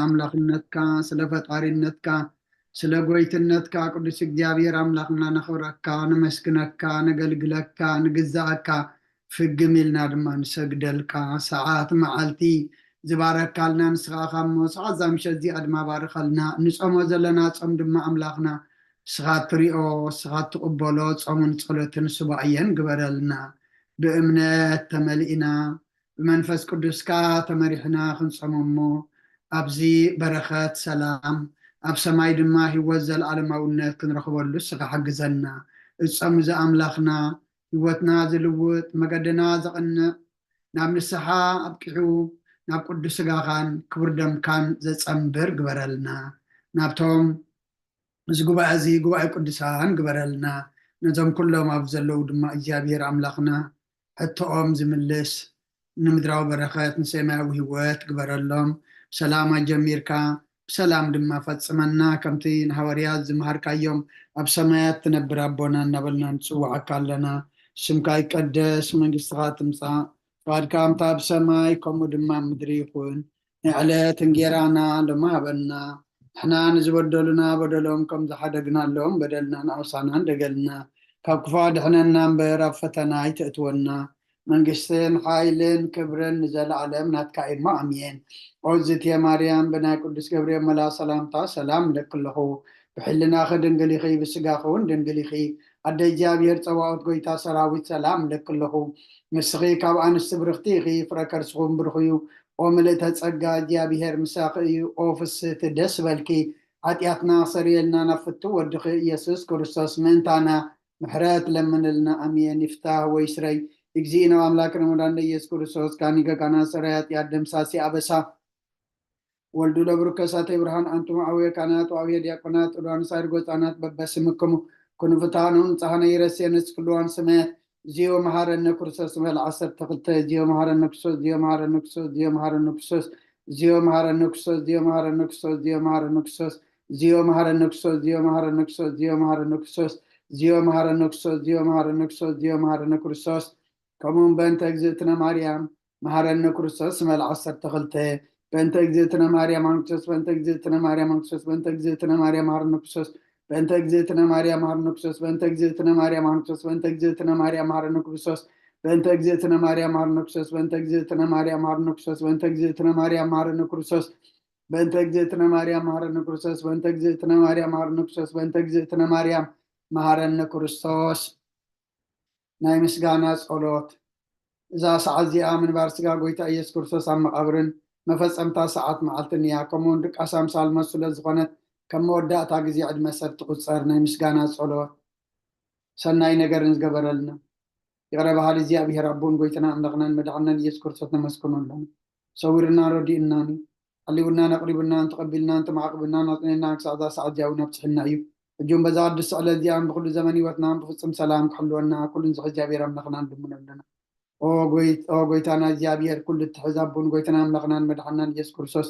ኣምላኽነትካ፣ ስለ ፈጣሪነትካ፣ ስለ ጎይትነትካ ቅዱስ እግዚኣብሔር ኣምላኽና ነኽብረካ፣ ነመስግነካ፣ ነገልግለካ፣ ንግዛእካ ፍግም ኢልና ድማ ንሰግደልካ። ሰዓት መዓልቲ ዝባረካልና ንስኻ ኢኻ እሞ፣ ሰዓት እዛ ምሸት እዚኣ ድማ ባርኸልና። ንጾሞ ዘለና ጾም ድማ ኣምላኽና ንስኻ እትሪኦ፣ ንስኻ እትቕበሎ ጾምን ጸሎትን ሱባኤን ግበረልና። ብእምነት ተመሊእና፣ ብመንፈስ ቅዱስካ ተመሪሕና ክንጾም እሞ፣ ኣብዚ በረኸት ሰላም፣ ኣብ ሰማይ ድማ ህይወት ዘለዓለማውነት ክንረኽበሉ ንስኻ ሓግዘና። እዚ ጾም እዚ ኣምላኽና፣ ህይወትና ዝልውጥ፣ መገድና ዘቕንዕ፣ ናብ ንስሓ ኣብቂሑ፣ ናብ ቅዱስ ስጋኻን ክቡር ደምካን ዘጸንብር ግበረልና። ናብቶም እዚ ጉባኤ እዚ ጉባኤ ቅዱሳን ግበረልና። ነዞም ኩሎም ኣብ ዘለዉ ድማ እግዚኣብሔር ኣምላኽና ሕቶኦም ዝምልስ፣ ንምድራዊ በረኸት ንሰማያዊ ህይወት ግበረሎም። ሰላም ኣጀሚርካ ብሰላም ድማ ፈጽመና። ከምቲ ንሃዋርያት ዝመሃርካዮም፣ ኣብ ሰማያት ትነብር ኣቦና እናበልና ንጽውዓካ ኣለና። ስምካ ይቀደስ፣ መንግስትኻ ትምጻእ፣ ፍቓድካ ከምታ ኣብ ሰማይ ከምኡ ድማ ኣብ ምድሪ ይኹን። ንዕለት እንጌራና ሎሚ ሃበና። ንሕና ንዝበደሉና በደሎም ከም ዝሓደግናሎም በደልና ንኣውሳና እንደገልና። ካብ ክፉእ ኣድሕነና እምበር ኣብ ፈተና ኣይተእትወና። መንግስትን ሓይልን ክብርን ንዘለዓለም ናትካ እዩ እሞ ኣሜን። ኦዝትየ ማርያም ብናይ ቅዱስ ገብርኤል መላ ሰላምታ ሰላም እለኪ ኣለኹ። ብሕልናኺ ድንግል ኢኺ፣ ብስጋኺ እውን ድንግል ኢኺ። ኣደ እግዚኣብሔር ጸባኦት ጎይታ ሰራዊት ሰላም እለኪ ኣለኹ። ንስኺ ካብ ኣንስቲ ብርኽቲ ኢኺ፣ ፍረ ከርስኹም ብሩኽ እዩ። ኦ ምልእተ ጸጋ እግዚኣብሔር ምሳኺ እዩ። ኦ ፍስህቲ ደስ በልኪ። ሓጢኣትና ሰሪየልና ናብ ፍቱ ወድኺ ኢየሱስ ክርስቶስ ምእንታና ምሕረት ለምንልና። ኣሜን። ይፍታህ ወይ ስረይ። እግዚእነ ወኣምላክነ ወመድኃኒነ ኢየሱስ ክርስቶስ ካኒ ገጋና ሰራይ ኃጢአት ደምሳሲ ኣበሳ ወልዱ ለብሩከ እሳተ ብርሃን ኣንቱም አቡየ ካህናት ወአቡየ ዲያቆናት ወዳንሳይር ጎጻናት በበስምክሙ ኩኑ ፍትሐነ ወንጽሐነ ይረሴነ እስክልዋን ሰማያት ዚዮ መሐረነ ክርስቶስ መል ዓሰርተ ክልተ ዚዮ መሐረነ ክርስቶስ ዚዮ መሐረነ ክርስቶስ ዚዮ መሐረነ ክርስቶስ ዚዮ መሐረነ ክርስቶስ ዚዮ መሐረነ ክርስቶስ ዚዮ መሐረነ ክርስቶስ ዚዮ መሐረነ ክርስቶስ ዚዮ መሐረነ ክርስቶስ ዚዮ መሐረነ ክርስቶስ ዚዮ መሐረነ ክርስቶስ ዚዮ መሐረነ ክርስቶስ ዚዮ መሐረነ ክርስቶስ ከምኡውን በእንተ እግዝእትነ ማርያም መሐረነ ክርስቶስ መል ዓሰርተ ክልተ በእንተ እግዝእትነ ማርያም መሐረነ ክርስቶስ በእንተ እግዝእትነ ማርያም መሐረነ ክርስቶስ በእንተ እግዝእትነ ማርያም መሐረነ ክርስቶስ በእንተ እግዝእትነ ማርያም መሐረነ ክርስቶስ በእንተ እግዝእትነ ማርያም መሐረነ ክርስቶስ በእንተ እግዝእትነ ማርያም መሐረነ ክርስቶስ በእንተ እግዝእትነ ማርያም መሐረነ ክርስቶስ በእንተ እግዝእትነ ማርያም መሐረነ ክርስቶስ በእንተ እግዝእትነ ማርያም መሐረነ ክርስቶስ በእንተ እግዝእትነ ማርያም መሐረነ ክርስቶስ በእንተ እግዝእትነ ማርያም መሐረነ ክርስቶስ ናይ ምስጋና ጸሎት። እዛ ሰዓት እዚኣ ምንባር ስጋ ጎይታ ኢየሱስ ክርስቶስ ኣብ መቓብርን መፈጸምታ ሰዓት መዓልትን እያ። ከምኡውን ድቃስ ኣምሳል መሱ ስለ ዝኾነት ከም መወዳእታ ግዜ ዕድመ ሰብ ትቑጸር። ናይ ምስጋና ጸሎት። ሰናይ ነገር ንዝገበረልና ይቕረ በሃሊ እግዚኣብሔር ኣቦን ጎይታና ኣምላኽናን መድሓናን ኢየሱስ ክርስቶስ ነመስግኖ ኣለና። ሰዊርናን ረዲእናን እዩ። ሓሊውናን ኣቕሪቡናን ተቐቢልናን ተማዕቕብናን ኣጽኒዕናን ክሳዕ እዛ ሰዓት እዚኣ እውን ኣብጽሕና እዩ። ሕጂ እውን በዛ ቅድስቲ ዕለት እዚኣን ብኹሉ ዘመን ህይወትናን ብፍጹም ሰላም ክሕልወና ኩሉን ዝኽእል እግዚኣብሔር ኣምላኽና ንልምኖ ኣለና። ኦ ጎይ- ኦ ጎይታና እግዚኣብሔር ኩሉ እትሕዝ ኣቦን ጎይታና ኣምላኽናን መድሓናን ኢየሱስ ክርስቶስ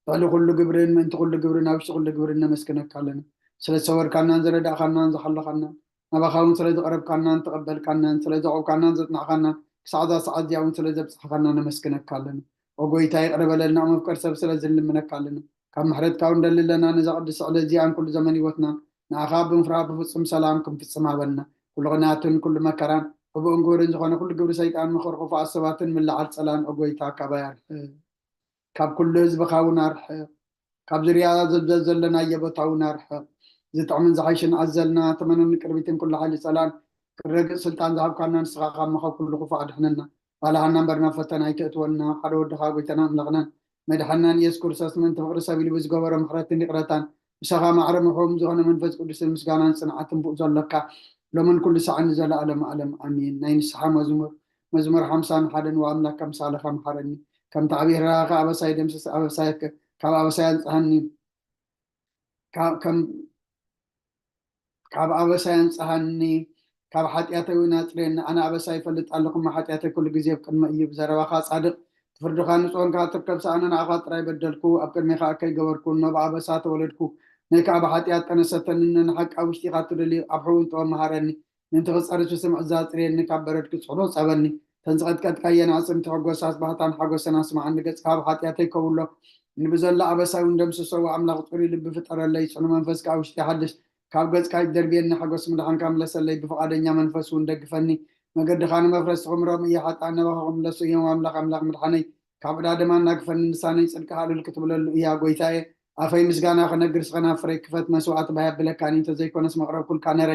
ልዕሊ ኩሉ ግብርን ምእንቲ ኩሉ ግብርን ኣብ ውሽጢ ኩሉ ግብርን ነመስግነካ ኣለና። ስለ ዝሰወርካናን ዝረዳእካናን ዝሓለኻናን ናባኻ እውን ስለ ዝቐረብካናን ተቐበልካናን ስለ ዘቑብካናን ዘጽናዕካናን ክሳዕ እዛ ሰዓት እዚኣ እውን ስለ ዘብጽሕካና ነመስግነካ ኣለና። ኦ ጎይታ ይቕረ በለልና፣ መፍቀር ሰብ ስለ ዝንልምነካ ኣለና። ካብ ምሕረትካ እውን ደሊ ኣለና፣ ነዛ ቅድስቲ ዕለት እዚኣን ኩሉ ዘመን ህይወትናን ንኣኻ ብምፍራህ ብፍጹም ሰላም ክንፍጽም ሃበና። ኩሉ ቅንኣትን ኩሉ መከራን ሕቡእን ግብርን ዝኾነ ኩሉ ግብሪ ሰይጣን ምኽሪ ክፉኣት ሰባትን ምልዓል ጸላን ኦ ጎይታ ካባይ ኣርሕቕ። ካብ ኩሉ ህዝብኻ እውን ኣርሕቕ። ካብ ዙርያ ዘዘለናዮ ቦታ እውን ኣርሕቕ። ዝጥዕምን ዝሓይሽን ኣዘልና ተመንን ቅርቢትን ኩሉ ሓይሊ ጸላን ክረግእ ስልጣን ዝሃብካና ንስኻ ካብ መኸብ ኩሉ ክፉእ ኣድሕነና። ባልሃና እምበር ናብ ፈተና ኣይተእትወና። ሓደ ወድኻ ጎይታና ኣምላኽናን መድሓናን ኢየሱስ ክርስቶስ ምእንቲ ፍቕሪ ሰብ ኢሉ ብዝገበሮ ምሕረትን ይቕረታን ምሳኻ ማዕረ ምሕዎም ዝኾነ መንፈስ ቅዱስን ምስጋናን ጽንዓትን ብኡ ዘሎካ ሎምን ኩሉ ሳዕን ንዘለኣለም ኣለም ኣሜን። ናይ ንስሓ መዝሙር መዝሙር ሓምሳን ሓደን ወኣምላክ ኣምሳልኻ መሓረኒ ከምቲ ዓብዪ ርህራኸ ኣበሳይ ደምስስ ኣበሳይ ካብ ኣበሳይ ኣንጽሃኒ ካብ ከም ካብ ኣበሳይ ኣንጽሃኒ ካብ ሓጢኣተይ እውን ኣጽርየኒ ኣነ ኣበሳይ ይፈልጥ ኣለኹ እሞ ሓጢኣተይ ኩሉ ግዜ ኣብ ቅድመይ እዩ ብዘረባኻ ጻድቕ ብፍርድኻ ንጹህ ኮንካ ትርከብ ሰኣነ ንዓኻ ጥራይ በደልኩ ኣብ ቅድሜኻ ከይገበርኩ እኖ ብኣበሳ ተወለድኩ ነይ ከኣ ብሓጢኣት ጠነሰተኒ እኖ ንሓቂ ኣብ ውሽጢኻ ትደልዩ ኣብ ሕውንጥኦ መሃረኒ ምእንቲ ክጸርስ ብስምዒት ዘጽርየኒ ካብ በረድ ክጽዕሮ ጸበኒ እተን ዝቐጥቀጥካየን ኣዕጽምቲ ሕጎሳስ ባህታን ሓጎሰን ኣስምዓኒ ገጽካ ኣብ ሓጢኣተይ ከውሎ ንብዘሎ ኣበሳይ እውን ደምስሶ። ኣምላኽ ጽሩይ ልቢ ፍጠረለይ፣ ጽኑ መንፈስ ከኣ ውሽጢ ሓድሽ። ካብ ገጽካ ኣይትደርብየኒ፣ ሓጎስ ምድሓንካ ምለሰለይ፣ ብፍቓደኛ መንፈስ እውን ደግፈኒ። መገድኻ ንመፍረስቲ ክምሮም እየ፣ ሓጥኣን ናባኻ ክምለሱ እዮም። ኣምላኽ፣ ኣምላኽ ምድሓነይ፣ ካብ ዕዳ ደማ ኣናግፈኒ፣ ንሳ ናይ ጽድቅኻ ዕልል ክትብለሉ እያ። ጐይታየ፣ ኣፈይ ምስጋና ክነግር፣ ስኸና ፍረይ ክፈት፣ መስዋዕቲ ባህ የብለካን እዩ፣ እንተዘይኮነስ መቕረብኩልካ ነረ።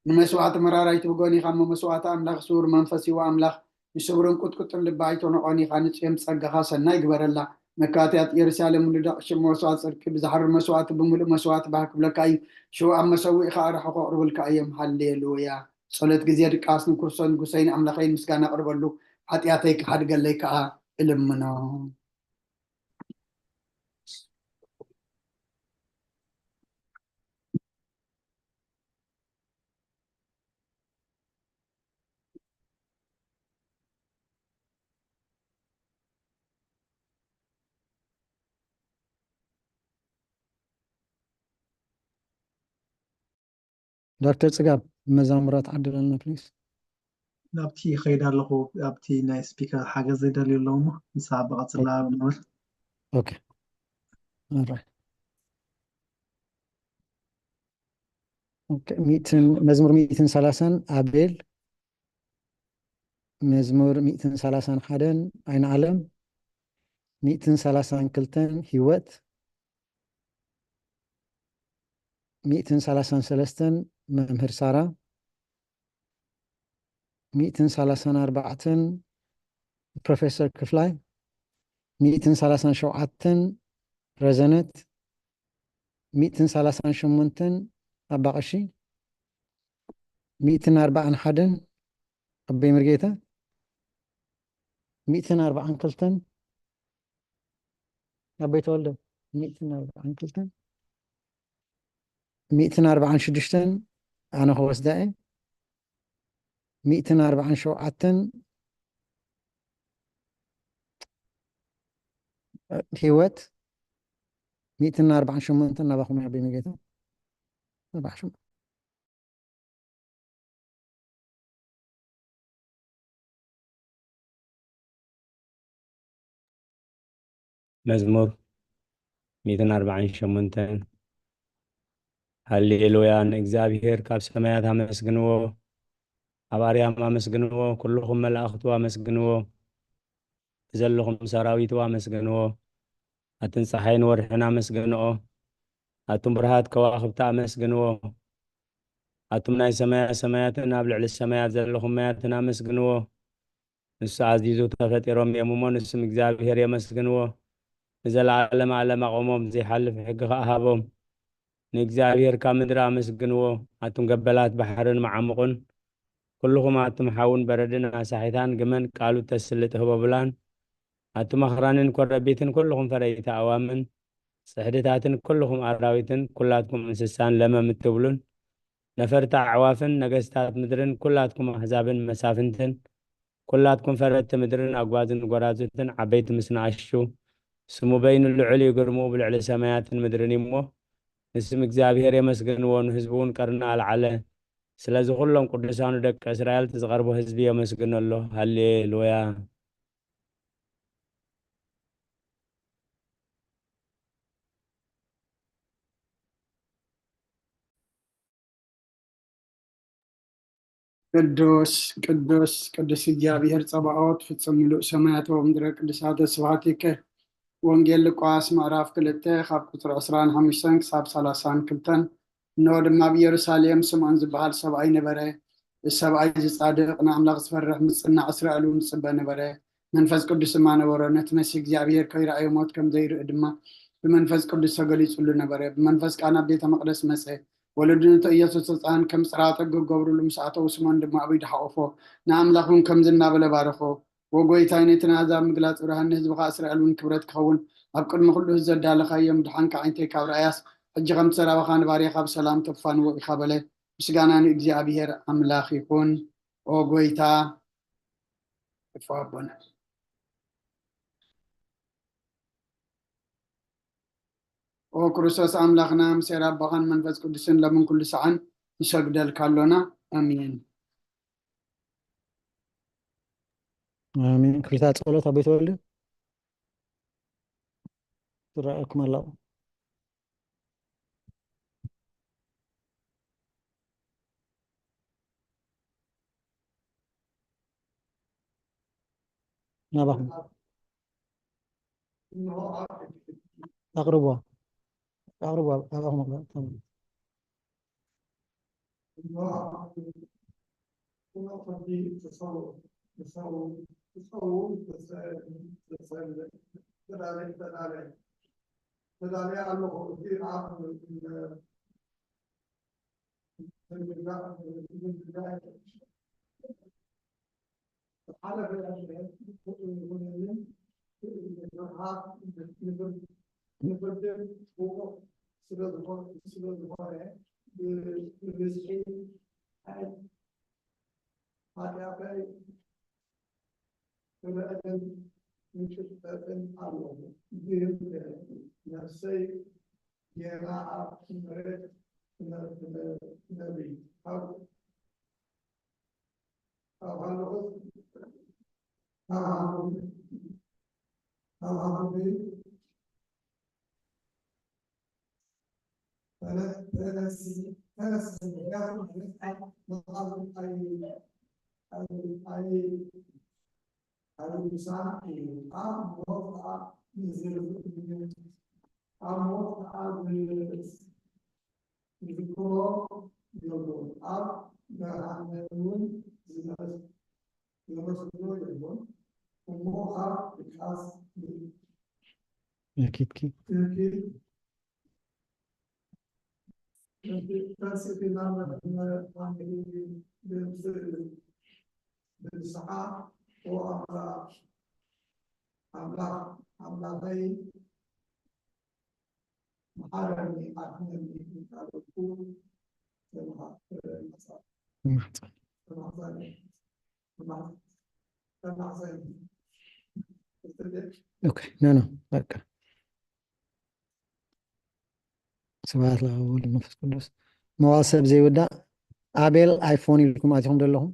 ንመስዋዕቲ መራራይቲ ብጎኒ ኢኻ እሞ፣ መስዋዕቲ ኣምላኽ ስዉር መንፈስ እዩ። ኣምላኽ ንስውርን ቁጥቁጥን ልቢ ኣይተንዖን ኢኻ፣ ንጽዮን ብጸጋኻ ሰናይ ግበረላ። መካትያት ኢየሩሳሌም ምሉእ ደቂሱ፣ መስዋዕቲ ጽድቂ ብዝሓርር መስዋዕቲ ብምሉእ መስዋዕቲ ባህ ክብለካ እዩ። ሽዑ ኣብ መሰውኢኻ ኣርሑ ከቕርቡልካ እዮም። ሃሌሉያ። ጸሎት ግዜ ድቃስ። ንክርስቶስ ንጉሰይን ኣምላኸይን ምስጋና ኣቕርበሉ፣ ሓጢኣተይ ክሓድገለይ ከኣ እልምኖ። ዶክተር ጽጋብ፣ መዛሙራት ዓድለልና ፕሊስ። ናብቲ ይኸይድ ኣለኹ። ኣብቲ ናይ ስፒከር ሓገዝ ዘይደልዩ ኣለዉ እሞ፣ ንሳ ብቐጽላ ንብል። ኦኬ። ኦራይት። ኦኬ፣ ሚእትን፣ መዝሙር ሚእትን ሰላሳን ኣቤል፣ መዝሙር ሚእትን ሰላሳን ሓደን ኣይንኣለም፣ ሚእትን ሰላሳን ክልተን ህይወት፣ ሚእትን ሰላሳን ሰለስተን መምህር ሳራ፣ ሚእትን ሰላሳን ኣርባዕተን ፕሮፌሰር ክፍላይ፣ ሚእትን ሰላሳን ሸውዓተን ረዘነት፣ ሚእትን ሰላሳን ሸሞንተን ኣባ ቀሺ፣ ሚእትን ኣርባዓን ሓደን ኣቦይ ምርጌታ፣ ሚእትን ኣርባዓን ክልተን ኣቦይ ተወልደ፣ ሚእትን ኣርባዓን ክልተን፣ ሚእትን ኣርባዓን ሽዱሽተን ኣነ ክወስዳ እየ፣ ሚእትን ኣርባዓን ሸውዓተን ህይወት፣ ሚእትን ኣርባዓን ሸሞንተን ናባኹም እያ ኣቦይ ምርጌታ። ኣርባዓ ሸሞንተ። መዝሙር ሚእትን ኣርባዓን ሸሞንተን። ሃሌሉያ፣ ንእግዚኣብሔር ካብ ሰማያት ኣመስግንዎ፣ ኣብ ኣርያም ኣመስግንዎ፣ ኩልኹም መላእኽቱ ኣመስግንዎ፣ ብዘለኹም ሰራዊቱ ኣመስግንዎ። ኣትን ጸሓይን ወርሕን ኣመስግንኦ፣ ኣቱም ብርሃት ከዋኽብቲ ኣመስግንዎ። ኣቱም ናይ ሰማያ ሰማያትን ኣብ ልዕሊ ሰማያት ዘለኹም ማያትን ኣመስግንዎ። ንሱ ኣዚዙ ተፈጢሮም እዮም እሞ፣ ንስም እግዚኣብሔር የመስግንዎ። ንዘለዓለም ኣለም ኣቖሞም፣ ዘይሓልፍ ሕጊ ኸኣ ሃቦም። ንእግዚኣብሔር ካብ ምድሪ ኣመስግንዎ፣ ኣቱም ገበላት ባሕርን መዓሙቕን፣ ኩልኹም ኣቱም ሓውን በረድን ኣሳሒታን ግመን ቃሉ ተስልጥ ህቦብላን፣ ኣቱም ኣኽራንን ኮረቢትን ኩልኹም ፈረይቲ ኣእዋምን፣ ጽሕድታትን ኩልኹም ኣራዊትን፣ ኩላትኩም እንስሳን ለመም እትብሉን፣ ነፈርቲ ኣዕዋፍን ነገስታት ምድርን፣ ኩላትኩም ኣህዛብን መሳፍንትን፣ ኩላትኩም ፈረድቲ ምድርን ኣጓዝን ጐራዙትን፣ ዓበይቲ ምስ ንኣሽቱ፣ ስሙ በይኑ ልዑል እዩ፣ ግርምኡ ብልዕሊ ሰማያትን ምድርን እዩ እሞ፣ ንስም እግዚኣብሔር የመስግንዎ፣ ንህዝቡ እውን ቀርኒ ኣልዓለ። ስለዚ ኩሎም ቅዱሳኑ ደቂ እስራኤል፣ እቲ ዝቐርቦ ህዝቢ የመስግኖ ኣሎ። ሃሌሉያ። ቅዱስ፣ ቅዱስ፣ ቅዱስ እግዚኣብሔር ጸባኦት፣ ፍጹም ምሉእ ሰማያት ወምድረ ቅዱሳተ ስብሐቲከ። ወንጌል ሉቃስ ምዕራፍ ክልተ ካብ ቁጽሪ ዕስራን ሓሙሽተን ክሳብ ሰላሳን ክልተን። እንሆ ድማ ኣብ ኢየሩሳሌም ስምዖን ዝበሃል ሰብኣይ ነበረ። እዚ ሰብኣይ እዚ ጻድቕ፣ ንኣምላኽ ዝፈርሕ፣ ምጽናዕ እስራኤል እውን ዝጽበ ነበረ። መንፈስ ቅዱስ ድማ ነበሮ። ነቲ መሲህ እግዚኣብሔር ከይረኣዮ ሞት ከም ዘይርኢ ድማ ብመንፈስ ቅዱስ ተገሊጹሉ ነበረ። ብመንፈስ ከኣ ናብ ቤተ መቕደስ መጸ። ወለዱ ነቲ ኢየሱስ ህጻን ከም ጽራጠ ክገብሩሉ ምስ ኣተዉ፣ ስምዖን ድማ ኣብ ኢዱ ሓቖፎ፣ ንኣምላኽ እውን ከምዚ እናበለ ባረኾ። "ኦ ጐይታይ፣ ነቲ ንኣህዛብ ምግላጽ ብርሃን፣ ንህዝብኻ እስራኤል እውን ክብረት ክኸውን፣ ኣብ ቅድሚ ኩሉ ህዝቢ ዘዳለኻዮ ምድሓንካ ኣዒንተይ ካብ ረኣያስ፣ ሕጂ ከምቲ ዘራባኻ ንባርያኻ ብሰላም ተፋንዎ ኢኻ" በለ። ምስጋና ንእግዚኣብሔር ኣምላኽ ይኹን። ኦ ጐይታ፣ እፎ ኣቦና። ኦ ክርስቶስ ኣምላኽና፣ ምስ ሴራ ኣቦኻን መንፈስ ቅዱስን ሎምን ኩሉ ሰዓን ንሰግደልካ ኣሎና። ኣሜን። ኣሜን። ክልተ ጸሎት ኣቦይ ተወልደ። ትረኣየኩም ኣለዉ። ናባኹም ኣቕርብዋ። ኣቕርብዋ። ናባኹም ኣቕርብዋ። ተዳልየ ኣለኹ። እቲ ኣብ ንፍርድን ብቑዕ ስለ ዝኾነ፣ ብብዝሒ ሓጢኣተይ ክምዕድን ይጭጠጥን ኣለኹ። ግን ነፍሰይ ጌና ኣብ መሬት ትነብር። ኣብ፣ ኣብ ሃለኹት፣ ኣብ ሃለኹት፣ ኣብ ሃለኹት፣ ተነ-፣ ተነሲ-፣ ተነሲ፣ ምኽንያቱ ማለት ኣይ-፣ ኣይ-፣ ኣይ-፣ ኣይ-፣ ኣይ-፣ ኣይ-፣ ቅዱሳን እዩ። ኣብ ሞት ከዓ ንዝርፍ-፣ ኣብ ሞት ከዓ ዝ-፣ ዝዝክሮ የብሉን። ኣብ ገሃነም እውን ዝመስ-፣ ዝመስሎ የብሉን። እሞ ካብ ድቃስ ኪድኪ። ኪድኪ። ተንሲእኪ ናብ መድሓኒ ብንስሓ፣ ኦ ኣምላኽ፣ ኣምላኽ፣ ኣምላኸይ፣ መሓረኒ፣ ኣድሕነኒ እንዳበልኩ ተማሕፀ-፣ ተማሕፀ-፣ ተማሕፀኒ። ኦኬ፣ ኖ፣ ኖ፣ በቃ። ስብሐት ለአብ ወወልድ መንፈስ ቅዱስ። መዋል ሰብ ዘይውዳእ። ኣቤል ኣይፎን ኢልኩም ኣቲኹም ዘለኹም።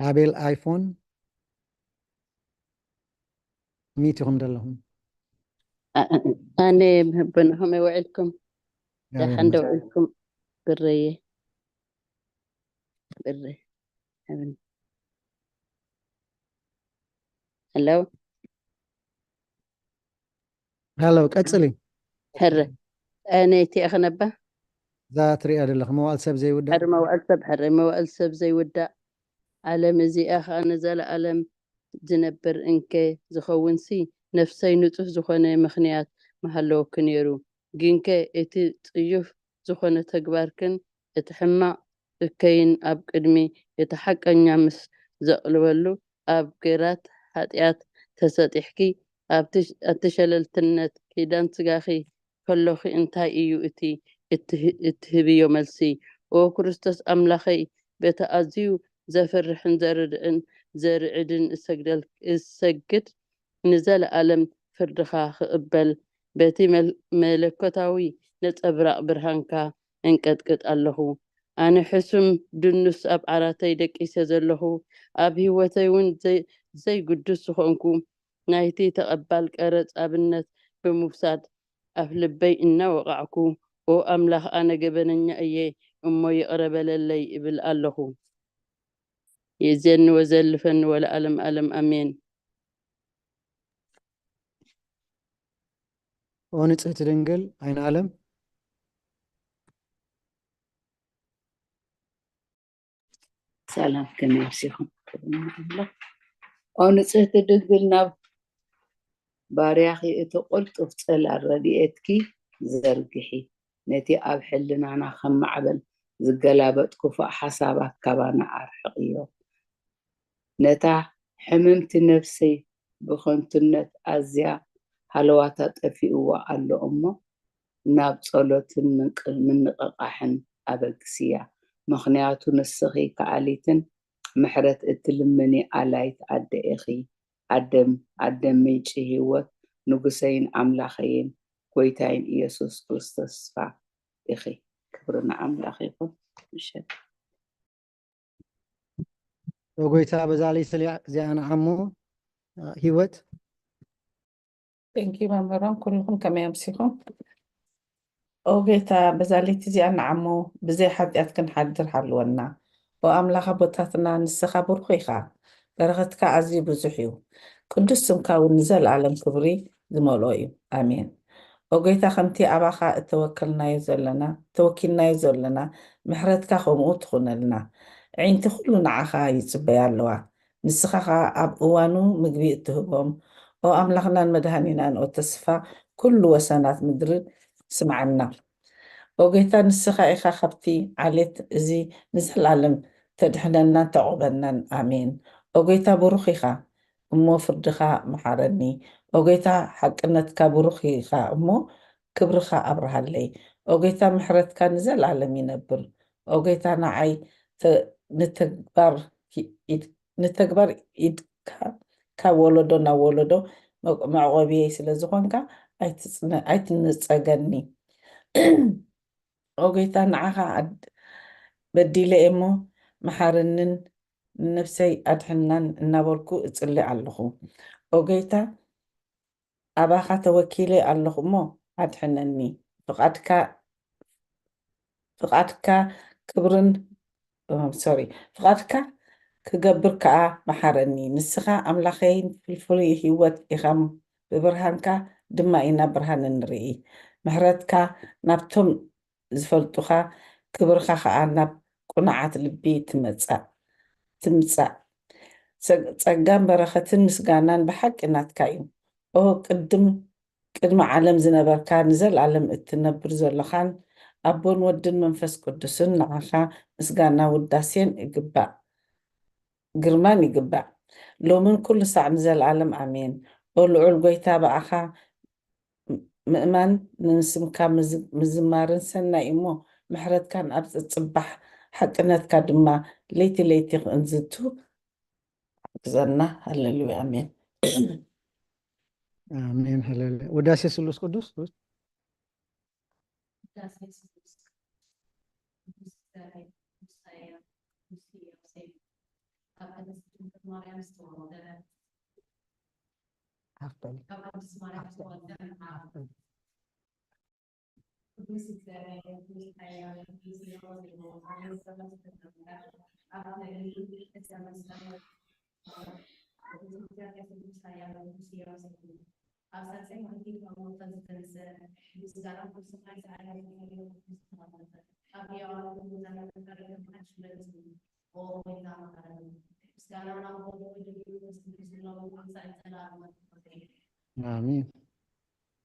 ኣቤል ኣይፎን ሚት ኢኹም ዘለኹም። ኣ-፣ ኣነ መበንኹም ውዒልኩም? ደሓን ዶ ውዒልኩም? ብረየ። ብረ። ኣበን። ሄሎ። ሄሎ፣ ቀጽሊ። ሕረ። ኣነ እቲ እኽነባ? እዛ ትሪኣ ዘለኺ መዋእል ሰብ ዘይውዳእ? ሕረ መዋእል ሰብ፣ ሕረ መዋእል ሰብ ዘይውዳእ። ዓለም እዚኣ ኸኣ ንዘለኣለም ዝነብር እንከ ዝኸውንሲ፣ ነፍሰይ ንጹህ ዝኾነ ምኽንያት ምሃለወኪ ነይሩ። ግንከ እቲ ጽዩፍ ዝኾነ ተግባርክን እቲ ሕማቕ እከይን ኣብ ቅድሚ እቲ ሓቀኛ ምስ ዘቕልበሉ፣ ኣብ ግራት ሓጢኣት ተሰጢሕኪ፣ ኣብቲ፣ ኣብቲ ሸለልትነት ኪዳን ስጋኺ ከሎኺ እንታይ እዩ እቲ እትህ-፣ እትህብዮ መልሲ? ኦ ክርስቶስ ኣምላኸይ፣ በቲ ኣዝዩ ዘፍርሕን ዘርድእን ዘርዕድን እሰግደል-፣ እሰግድ፣ ንዘለኣለም ፍርድኻ ክቕበል፣ በቲ መል-፣ መለኮታዊ ነጸብራቕ ብርሃንካ እንቀጥቅጥ ኣለኹ። ኣነ ሕሱም ድኑስ ኣብ ዓራተይ ደቂሰ ዘለኹ፣ ኣብ ህይወተይ እውን ዘይ-፣ ዘይግዱስ ዝኾንኩ፣ ናይቲ ተቐባል ቀረጽ ኣብነት ብምውሳድ፣ ኣፍ ልበይ እናወቓዕኩ፣ ኦ ኣምላኽ፣ ኣነ ገበነኛ እየ እሞ ይቕረ በለለይ እብል ኣለኹ። ይእዜኒ ወዘልፈኒ ወለዓለም ዓለም ኣሜን። ኦ ንጽህቲ ድንግል ዓይኒ ዓለም። ሰላም ከመይ ኣምሲኹም? ክብሪ ንኣምላኽ። ኦ ንጽህቲ ድንግል፣ ናብ ባርያኺ እቲ ቅልጡፍ ጽላል ረድኤትኪ ዘርግሒ። ነቲ ኣብ ሕልናና ከም ማዕበል ዝገላበጥ ክፉእ ሓሳባት ካባና ኣርሕቕዮ። ነታ ሕምምቲ ነፍሰይ ብኸንቱነት ኣዝያ ሃለዋታ ጠፊእዋ ኣሎ እሞ፣ ናብ ጸሎትን ምንቅ-፣ ምንቕቓሕን ኣበግስያ። ምኽንያቱ ንስኺ ከኣሊትን ምሕረት እትልምኒ ኣላይት ኣደ ኢኺ። ኣደ፣ ኣደ ምንጪ ህይወት፣ ንጉሰይን ኣምላኸይን፣ ጎይታይን ኢየሱስ ክርስቶስ ተስፋ ኢኺ። ክብሪ ንኣምላኽ ይኹን። ምሸት ኦጎይታ በዛለይ ስልያ እዚኣ ንዓሞ ሂወት Thank you መምህሮም ኩልኹም ከመይ ኣምሲኹም? ኦ ጌታ በዛ ለይቲ እዚኣ ንዓሞ ብዘይ ሓጢኣት ክንሓድር ሓልወና። ኦ ኣምላኽ ኣቦታትና ንስኻ ብሩኽ ኢኻ። በረኸትካ ኣዝዩ ብዙሕ እዩ። ቅዱስ ስምካ እውን ንዘለኣለም ክብሪ ዝመልኦ እዩ። ኣሜን። ኦ ጌታ ከምቲ ኣባኻ እተወከልናዮ ዘለና ተወኪልናዮ ዘለና ምሕረትካ ከምኡ ትኹነልና። ዕንቲ ኩሉ ንዓኻ ይጽበያ ኣለዋ። ንስኻ ኸኣ ኣብ እዋኑ ምግቢ እትህቦም፣ ኦ ኣምላኽናን መድሃኒናን፣ ኦ ተስፋ ኩሉ ወሰናት ምድሪ ስምዓና። ኦ ጌታ ንስኻ ኢኻ ካብቲ ዓሌት እዚ ንዘለኣለም ተድሕነናን ተዕቑበናን። ኣሜን። ኦ ጌታ ብሩኽ ኢኻ እሞ ፍርድኻ መሓረኒ። ኦ ጌታ ሓቅነትካ ብሩኽ ኢኻ እሞ ክብርኻ ኣብርሃለይ። ኦ ጌታ ምሕረትካ ንዘለኣለም ይነብር። ኦ ጌታ ንዓይ ተ- ንተግባር ሂ- ኢድ- ንተግባር ኢድካ ካብ ወለዶ ናብ ወለዶ መ- መዕቆብየይ ስለ ዝኾንካ ኣይትጽነ- ኣይትንጸገኒ። ኦ ጌታ ንዓኻ ኣድ- በዲለ እየ እሞ መሓረንን ንነፍሰይ ኣድሕናን እናበልኩ እጽሊ ኣለኹ። ኦ ጌታ ኣባኻ ተወኪለ ኣለኹ እሞ ኣድሕነኒ። ፍቓድካ ፍቓድካ ክብርን ሶሪ ፍቓድካ ክገብር ከኣ መሓረኒ። ንስኻ ኣምላኸይን ፍልፍል ህይወት ኢኻ፣ ብብርሃንካ ድማ ኢና ብርሃን እንርኢ። ምሕረትካ ናብቶም ዝፈልጡኻ፣ ክብርኻ ኸኣ ናብ ቅኑዓት ልቢ ትመጻእ ትምጻእ። ጸ- ጸጋን በረኸትን ምስጋናን ብሓቂ ናትካ እዩ። ኦ ቅድም ቅድሚ ዓለም ዝነበርካ ንዘለኣለም እትነብር ዘሎኻን ኣቦን ወድን መንፈስ ቅዱስን ንዓኻ ምስጋና ውዳሴን ይግባእ ግርማን ይግባእ ሎምን ኩሉ ሳዕ ንዘለኣለም ኣሜን። ኦ ልዑል ጎይታ ብኣኻ ምእማን ንስምካ ምዝ- ምዝማርን ሰናይ እሞ ምሕረትካን ኣብ ጽባሕ ሓቅነትካ ድማ ለይቲ ለይቲ ክንዝቱ ሓግዘና። ሃሌሉያ ኣሜን። ኣሜን ሃሌሉያ። ውዳሴ ስሉስ ቅዱስ ኣሜን።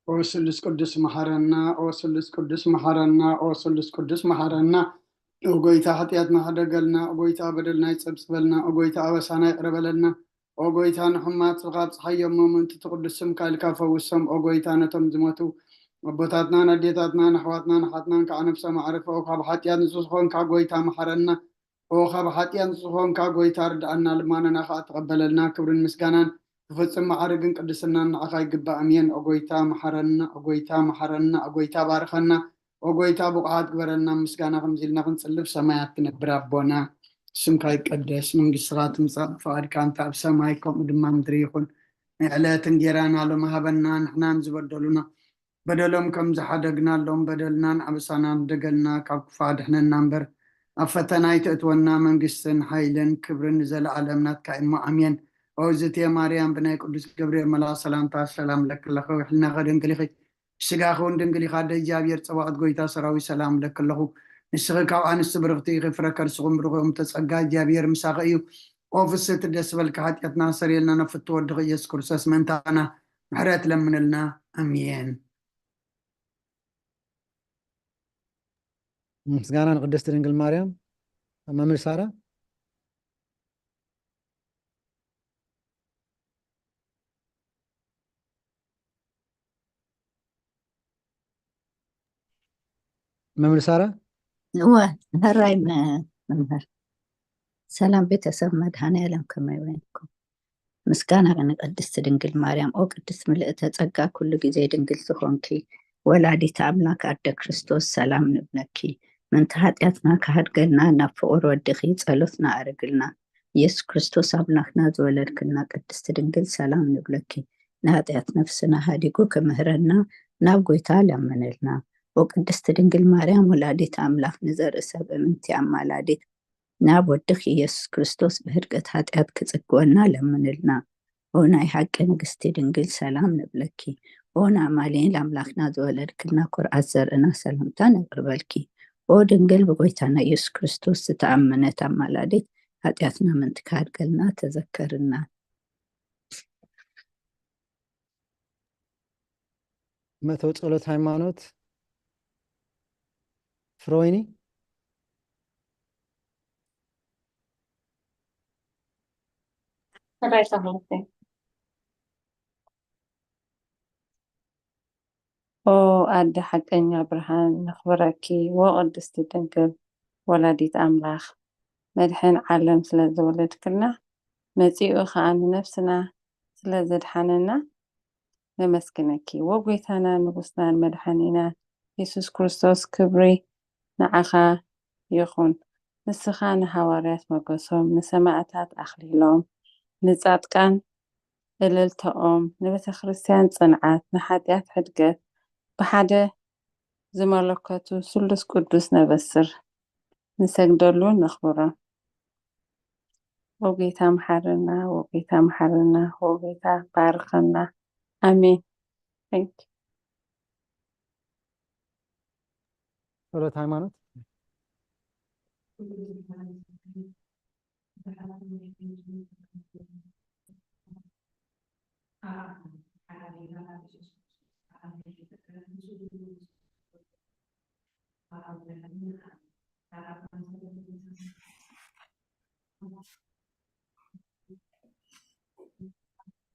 ኦ ስሉስ ቅዱስ መሓረና፣ ኦ ስሉስ ቅዱስ መሓረና፣ ኦ ስሉስ ቅዱስ መሓረና። ኦ ጎይታ ሓጢኣትና ሕደገልና፣ ኦ ጎይታ በደልና ይጸብጽበልና፣ ኦ ጎይታ ኣበሳና ይቕረ በለልና። ኦ ጎይታ ንሕሙማት ስብኻ ኣብጽሓዮም፣ እሞ ምእንቲ እቲ ቅዱስ ስምካ ኢልካ ፈውሶም። ኦ ጎይታ ነቶም ዝሞቱ ኣቦታትናን ኣዴታትናን ኣሕዋትናን ኣሓትናን ከዓ ነብሶም ኣዕርፎ። ኦ ካብ ሓጢኣት ንጹህ ዝኾንካ ጎይታ መሓረና። ኦ ካብ ሓጢኣት ንጹህ ዝኾንካ ጎይታ ርድኣና፣ ልማኖና ከዓ ተቐበለልና። ክብርን ምስጋናን ክፍጽም መዓርግን ቅድስናን ንዓኻ ይግባእ። ኣሜን። ኦ ጎይታ መሓረና፣ ኦ ጎይታ መሓረና፣ ኦ ጎይታ ባርኸና፣ ኦ ጎይታ ብቑዓት ግበረና። ምስጋና ከምዚ ኢልና ክንጽልብ ሰማያት ትነብር ኣቦና ስምካ ይቀደስ፣ መንግስትኻ ትምጻእ፣ ፍቓድካ እንተ ኣብ ሰማይ ከምኡ ድማ ምድሪ ይኹን። ንዕለት እንጌራና ሎም ሃበና፣ ንሕናን ዝበደሉና በደሎም ከም ዝሓደግናሎም በደልናን ኣበሳናን ደገልና ካብ ክፉእ ኣድሕነና እምበር፣ ኣብ ፈተና ኣይተእትወና፣ መንግስትን ሓይልን ክብርን ንዘለኣለም ናትካ እሞ ኣሜን። ኦ ዝቴ ማርያም ብናይ ቅዱስ ገብርኤል መልኣኽ ሰላምታ ሰላም ለክለኸ ውሕልና ከደንግሊኺ ስጋኺ እውን ድንግል ኢኻ፣ ኣደ እግዚኣብሔር ጸባኦት ጎይታ ሰራዊት ሰላም እብለኪ ኣለኹ። ንስኺ ካብ ኣንስቲ ብርኽቲ ኢኺ፣ ፍረ ከርስኺ እውን ብሩኽ እዩ። እምተ ጸጋ እግዚኣብሔር ምሳኺ እዩ። ኦ ፍስህቲ ደስ በልኪ፣ ሓጢኣትና ኣስተሰርየልና፣ ናብ ፍትው ወድኺ ኢየሱስ ክርስቶስ ምእንታና ምሕረት ለምንልና። ኣሜን። ምስጋና ንቅድስቲ ድንግል ማርያም። መምህር ሳራ። መምህር ሳራ። እወ፣ ሕራይ መ- መምህር። ሰላም ቤተሰብ መድኃኔዓለም ከመይ ወይንኩም? ምስጋና ንቅድስት ድንግል ማርያም። ኦ ቅድስት ምልእተ ጸጋ ኩሉ ጊዜ ድንግል ዝኾንኪ ወላዲት ኣምላክ ኣደ ክርስቶስ ሰላም ንብለኪ። ምእንቲ ሓጢኣትና ክሃድገልና ናብ ፍቑር ወድኺ ጸሎትና ኣርግልና። ኢየሱስ ክርስቶስ ኣምላክና ዝወለድክልና ቅድስቲ ድንግል ሰላም ንብለኪ። ንሓጢኣት ነፍስና ሃዲጉ ክምህረና ናብ ጎይታ ለምንልና። ኦ ቅድስቲ ድንግል ማርያም ወላዲት ኣምላክ ንዘርኢ ሰብ እምንቲ ኣማላዲት ናብ ወድኺ ኢየሱስ ክርስቶስ ብህድገት ሓጢኣት ክጽግወና ለምንልና። ኦ ናይ ሓቂ ንግስቲ ድንግል ሰላም ንብለኪ። ኦ ንኣማኑኤል ኣምላኽና ዝወለድክልና ኩርዓት ዘርእና ሰላምታ ነቕርበልኪ። ኦ ድንግል ብጎይታና ኢየሱስ ክርስቶስ ዝተኣመነት ኣማላዲት ሓጢኣትና ምእንቲ ክሃድገልና ተዘከርና። መእተዊ ጸሎት ሃይማኖት ፍረወይኒ። ሕራይ ሰማዕቲ። ኦ ኣደ ሓቀኛ ብርሃን ነኽብረኪ። ኦ ቅድስቲ ድንግል ወላዲት ኣምላኽ መድሕን ዓለም ስለ ዘወለድክልና መጺኡ ኸኣ ንነፍስና ስለ ዘድሓነና ነመስግነኪ። ኦ ጎይታናን ንጉስናን መድሓኒናን የሱስ ክርስቶስ ክብሪ ንዓኻ ይኹን። ንስኻ ንሃዋርያት ሞገሶም፣ ንሰማእታት ኣኽሊሎም፣ ንጻድቃን እልልታኦም፣ ንቤተ ክርስቲያን ጽንዓት፣ ንሓጢኣት ሕድገት፣ ብሓደ ዝመለከቱ ስሉስ ቅዱስ ነበስር ንሰግደሉ ነኽብሮ። ኦ ጎይታ መሓረና፣ ኦ ጎይታ መሓረና፣ ኦ ጎይታ ባርኸና። ኣሜን። Thank you። ጸሎት ሃይማኖት።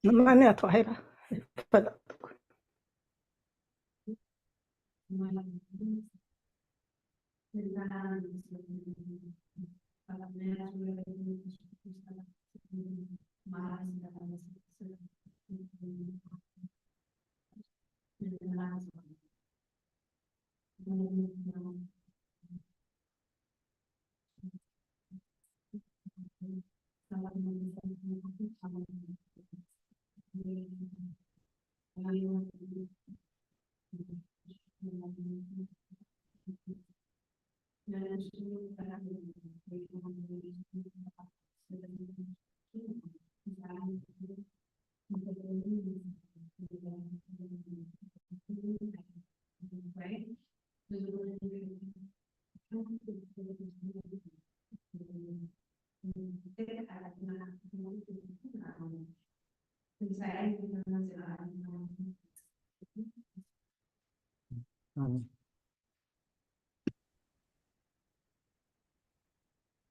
ንመን እያ ተዋሂባ? ይፈለጥ።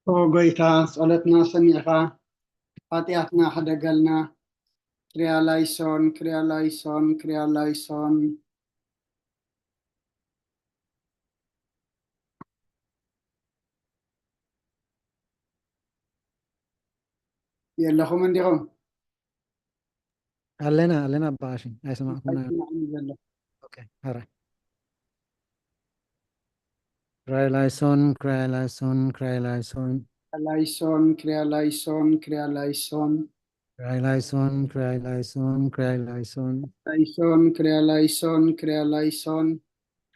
ኦ ጎይታ፣ ጸሎትና ሰሚዕኻ፣ ሓጢኣትና ሕደገልና። ክሪያ ላይሶን፣ ክሪያ ላይሶን፣ ክሪያ ላይሶን። የለኹም እንዲኹም? ኣለና ኣለና ኣባኣሽን ኣይሰማዕኩምና። ኣይሰማዕን ዘሎ። ኦኬ፣ ሕራይ። ክራይ ላይሶን፣ ክራይ ላይሶን፣ ክራይ ላይሶን። ላይሶን፣ ክሪያ ላይሶን፣ ክሪያ ላይሶን። ክራይ ላይሶን፣ ክራይ ላይሶን፣ ክራይ ላይሶን። ላይሶን፣ ክሪያ ላይሶን፣ ክሪያ ላይሶን።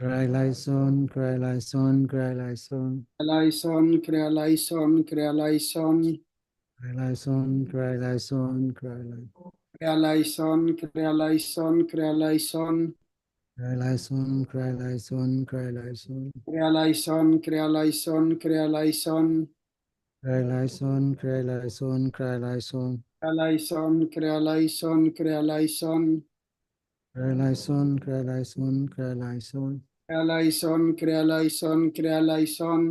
ክራይ ላይሶን፣ ክራይ ላይሶን፣ ክራይ ላይሶን። ላይሶን፣ ክሪያ ላይሶን፣ ክሪያ ላይሶን። ክራይ ላይሶን፣ ክራይ ላይሶን፣ ክራይ ላይሶን። ክሪያ ላይሶን፣ ክሪያ ላይሶን፣ ክሪያ ላይሶን። ክራይ ላይሶን፣ ክራይ ላይሶን፣ ክራይ ላይሶን። ክሪያ ላይሶን፣ ክሪያ ላይሶን፣ ክሪያ ላይሶን። ክራይ ላይሶን፣ ክራይ ላይሶን፣ ክራይ ላይሶን። ክሪያ ላይሶን፣ ክሪያ ላይሶን፣ ክሪያ ላይሶን። ክራይ ላይሶን፣ ክራይ ላይሶን፣ ክራይ ላይሶን። ክሪያ ላይሶን፣ ክሪያ ላይሶን፣ ክሪያ ላይሶን።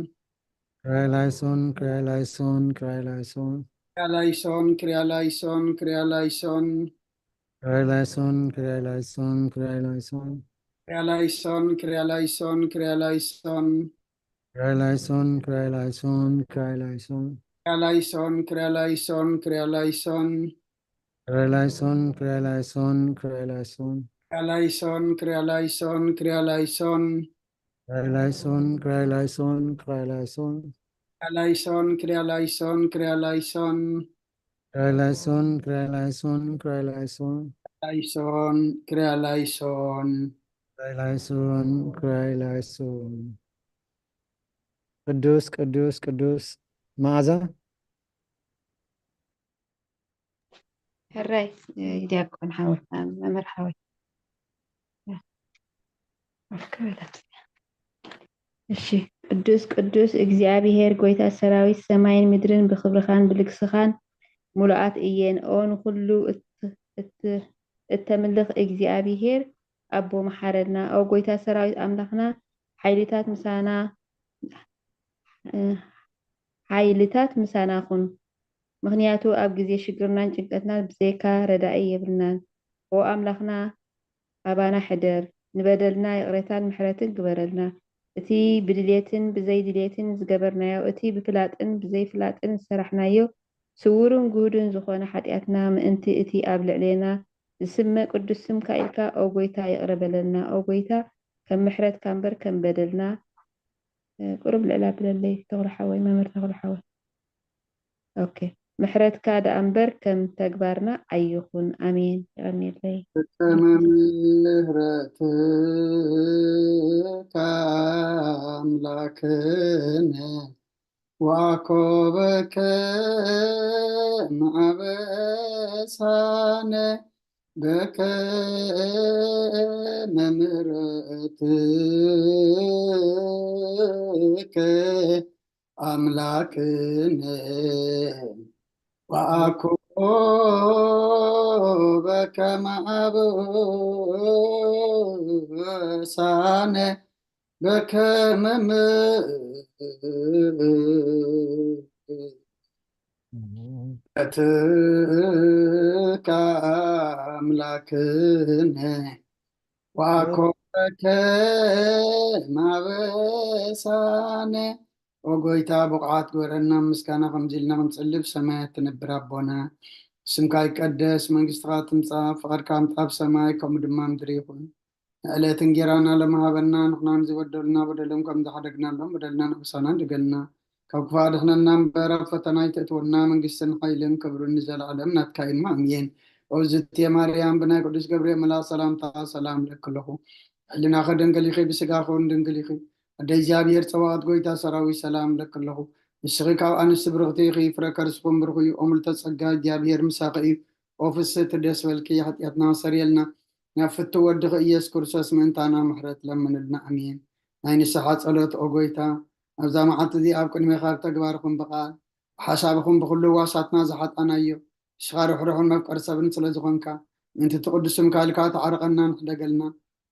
ክራይ ላይሶን፣ ክራይ ላይሶን፣ ክራይ ላይሶን። ክሪያ ላይሶን፣ ክሪያ ላይሶን፣ ክሪያ ላይሶን። ክራይ ላይሶን፣ ክራይ ላይሶን፣ ክራይ ላይሶን። ክሪያ ላይሶን፣ ክሪያ ላይሶን፣ ክሪያ ላይሶን። ክራይ ላይሶን፣ ክራይ ላይሶን፣ ክራይ ላይሶን። ክሪያ ላይሶን፣ ክሪያ ላይሶን፣ ክሪያ ላይሶን። ክራይ ላይሶን፣ ክራይ ላይሶን፣ ክራይ ላይሶን። ክርያላይሶን፣ ክርያላይሶን፣ ክርያላይሶን። ክርያላይሶን፣ ክርያላይሶን፣ ክርያላይሶን። ክርያላይሶን፣ ክርያላይሶን፣ ክርያላይሶን። ክርያላይሶን፣ ክርያላይሶን፣ ክርያላይሶን። ክርያላይሶን፣ ክርያላይሶን። ክርያላይሶን፣ ክርያላይሶን። ቅዱስ፣ ቅዱስ፣ ቅዱስ። መዓዛ? ሕራይ፣ እ፣ ዲያቆን ሓወይ፣ እ፣ መምህር ሓወይ። እ፣ ኦኬ በለት። እሺ። ቅዱስ፣ ቅዱስ እግዚኣብሔር ጐይታ ሰራዊት፣ ሰማይን ምድርን ብኽብርኻን ብልግስኻን ምሉኣት እየን። ኦ ንኹሉ እት-፣ እት-፣ እተምልኽ እግዚኣብሔር ኣቦ፣ መሓረና። ኦ ጐይታ ሰራዊት ኣምላኽና፣ ሓይልታት ምሳና፣ እ፣ ሓይልታት ምሳና ኩን። ምኽንያቱ ኣብ ግዜ ሽግርናን ጭንቀትናን ብዘይካ ረዳኢ የብልናን። ኦ ኣምላኽና፣ ኣባና ሕደር፣ ንበደልና ይቕሬታን ምሕረትን ግበረልና። እቲ ብድሌትን ብዘይድሌትን ዝገበርናዮ፣ እቲ ብፍላጥን ብዘይፍላጥን ዝሰራሕናዮ፣ ስዉርን ግሁድን ዝኾነ ሓጢኣትና፣ ምእንቲ እቲ ኣብ ልዕሌና ዝስመ ቅዱስ ስምካ ኢልካ፣ ኦ ጐይታ፣ ይቕረ በለልና። ኦ ጐይታ፣ ከም ምሕረትካ እምበር ከም በደልና፣ እ፣ ቁሩብ ልዕል ኣብለለይ፣ ተኽሉ ሓወይ፣ መምህር ተኽሉ ሓወይ። ኦኬ። ምሕረትካ ደኣ እምበር ከም ተግባርና ኣይኹን። ኣሜን። የቐንየለይ። በከመ ምሕረትካ ኣምላክነ ወአኮበከ ማዕበሳነ በከመ ምሕረትከ ኣምላክነ ወአኮበከ ማዕበሳነ በከመ ምሕረትከ ኣምላክነ ወአኮበከ ማዕበሳነ። ኦ ጎይታ፣ ብቑዓት ግበረና ምስጋና ከምዚ ኢልና ክንጽልብ ሰማያት ትነብር ኣቦና። ስምካ ይቀደስ፣ መንግስትኻ ትምጻእ፣ ፍቓድካ ምጻእ ኣብ ሰማይ ከምኡ ድማ ምድሪ ይኹን። ንዕለት እንጌራና ለመሃበና፣ ንሕናን ዝበደሉና በደሎም ከም ዝሓደግናሎም በደልና ንክሳና ድገልና። ካብ ክፋ ድሕነና እምበር ኣብ ፈተና ኣይተእትወና፣ መንግስትን ሓይልን ክብርን ንዘለዓለም ናትካ እዩ። ኣሜን። ኦ ዝትየ ማርያም፣ ብናይ ቅዱስ ገብርኤል መልኣክ ሰላምታ ሰላም ለክለኹ። ሕልናኸ ድንግል ኢኺ፣ ብስጋኸ እውን ድንግል ኢኺ። ኣደ እግዚኣብሔር ጸባኦት ጎይታ ሰራዊት ሰላም ለክለኹ። ንስኺ ካብ ኣንስቲ ብርኽቲ ኢኺ፣ ፍረ ከርስኹም ብሩኽ እዩ። ኦ ምልዕተ ጸጋ እግዚኣብሔር ምሳኺ እዩ። ኦ ፍስሕቲ ደስ በልኪ፣ ሓጢኣትና ኣስተሰርየልና፣ ናብ ፍትው ወድኺ ኢየሱስ ክርስቶስ ምእንታና ምሕረት ለምንልና። ኣሜን። ናይ ንስሓ ጸሎት። ኦ ጎይታ፣ ኣብዛ መዓልቲ እዚኣ ኣብ ቅድሜኻ ኣብ ተግባርኹም ብቓል ብሓሳብኹም ብኹሉ ዋሳትና ዝሓጣናዮ፣ ንስኻ ርሕሩሕን መፍቀሪ ሰብን ስለ ዝኾንካ፣ ምእንቲ እቲ ቅዱስ ስምካ ኢልካ ተዓረቐና፣ ንሕደገልና።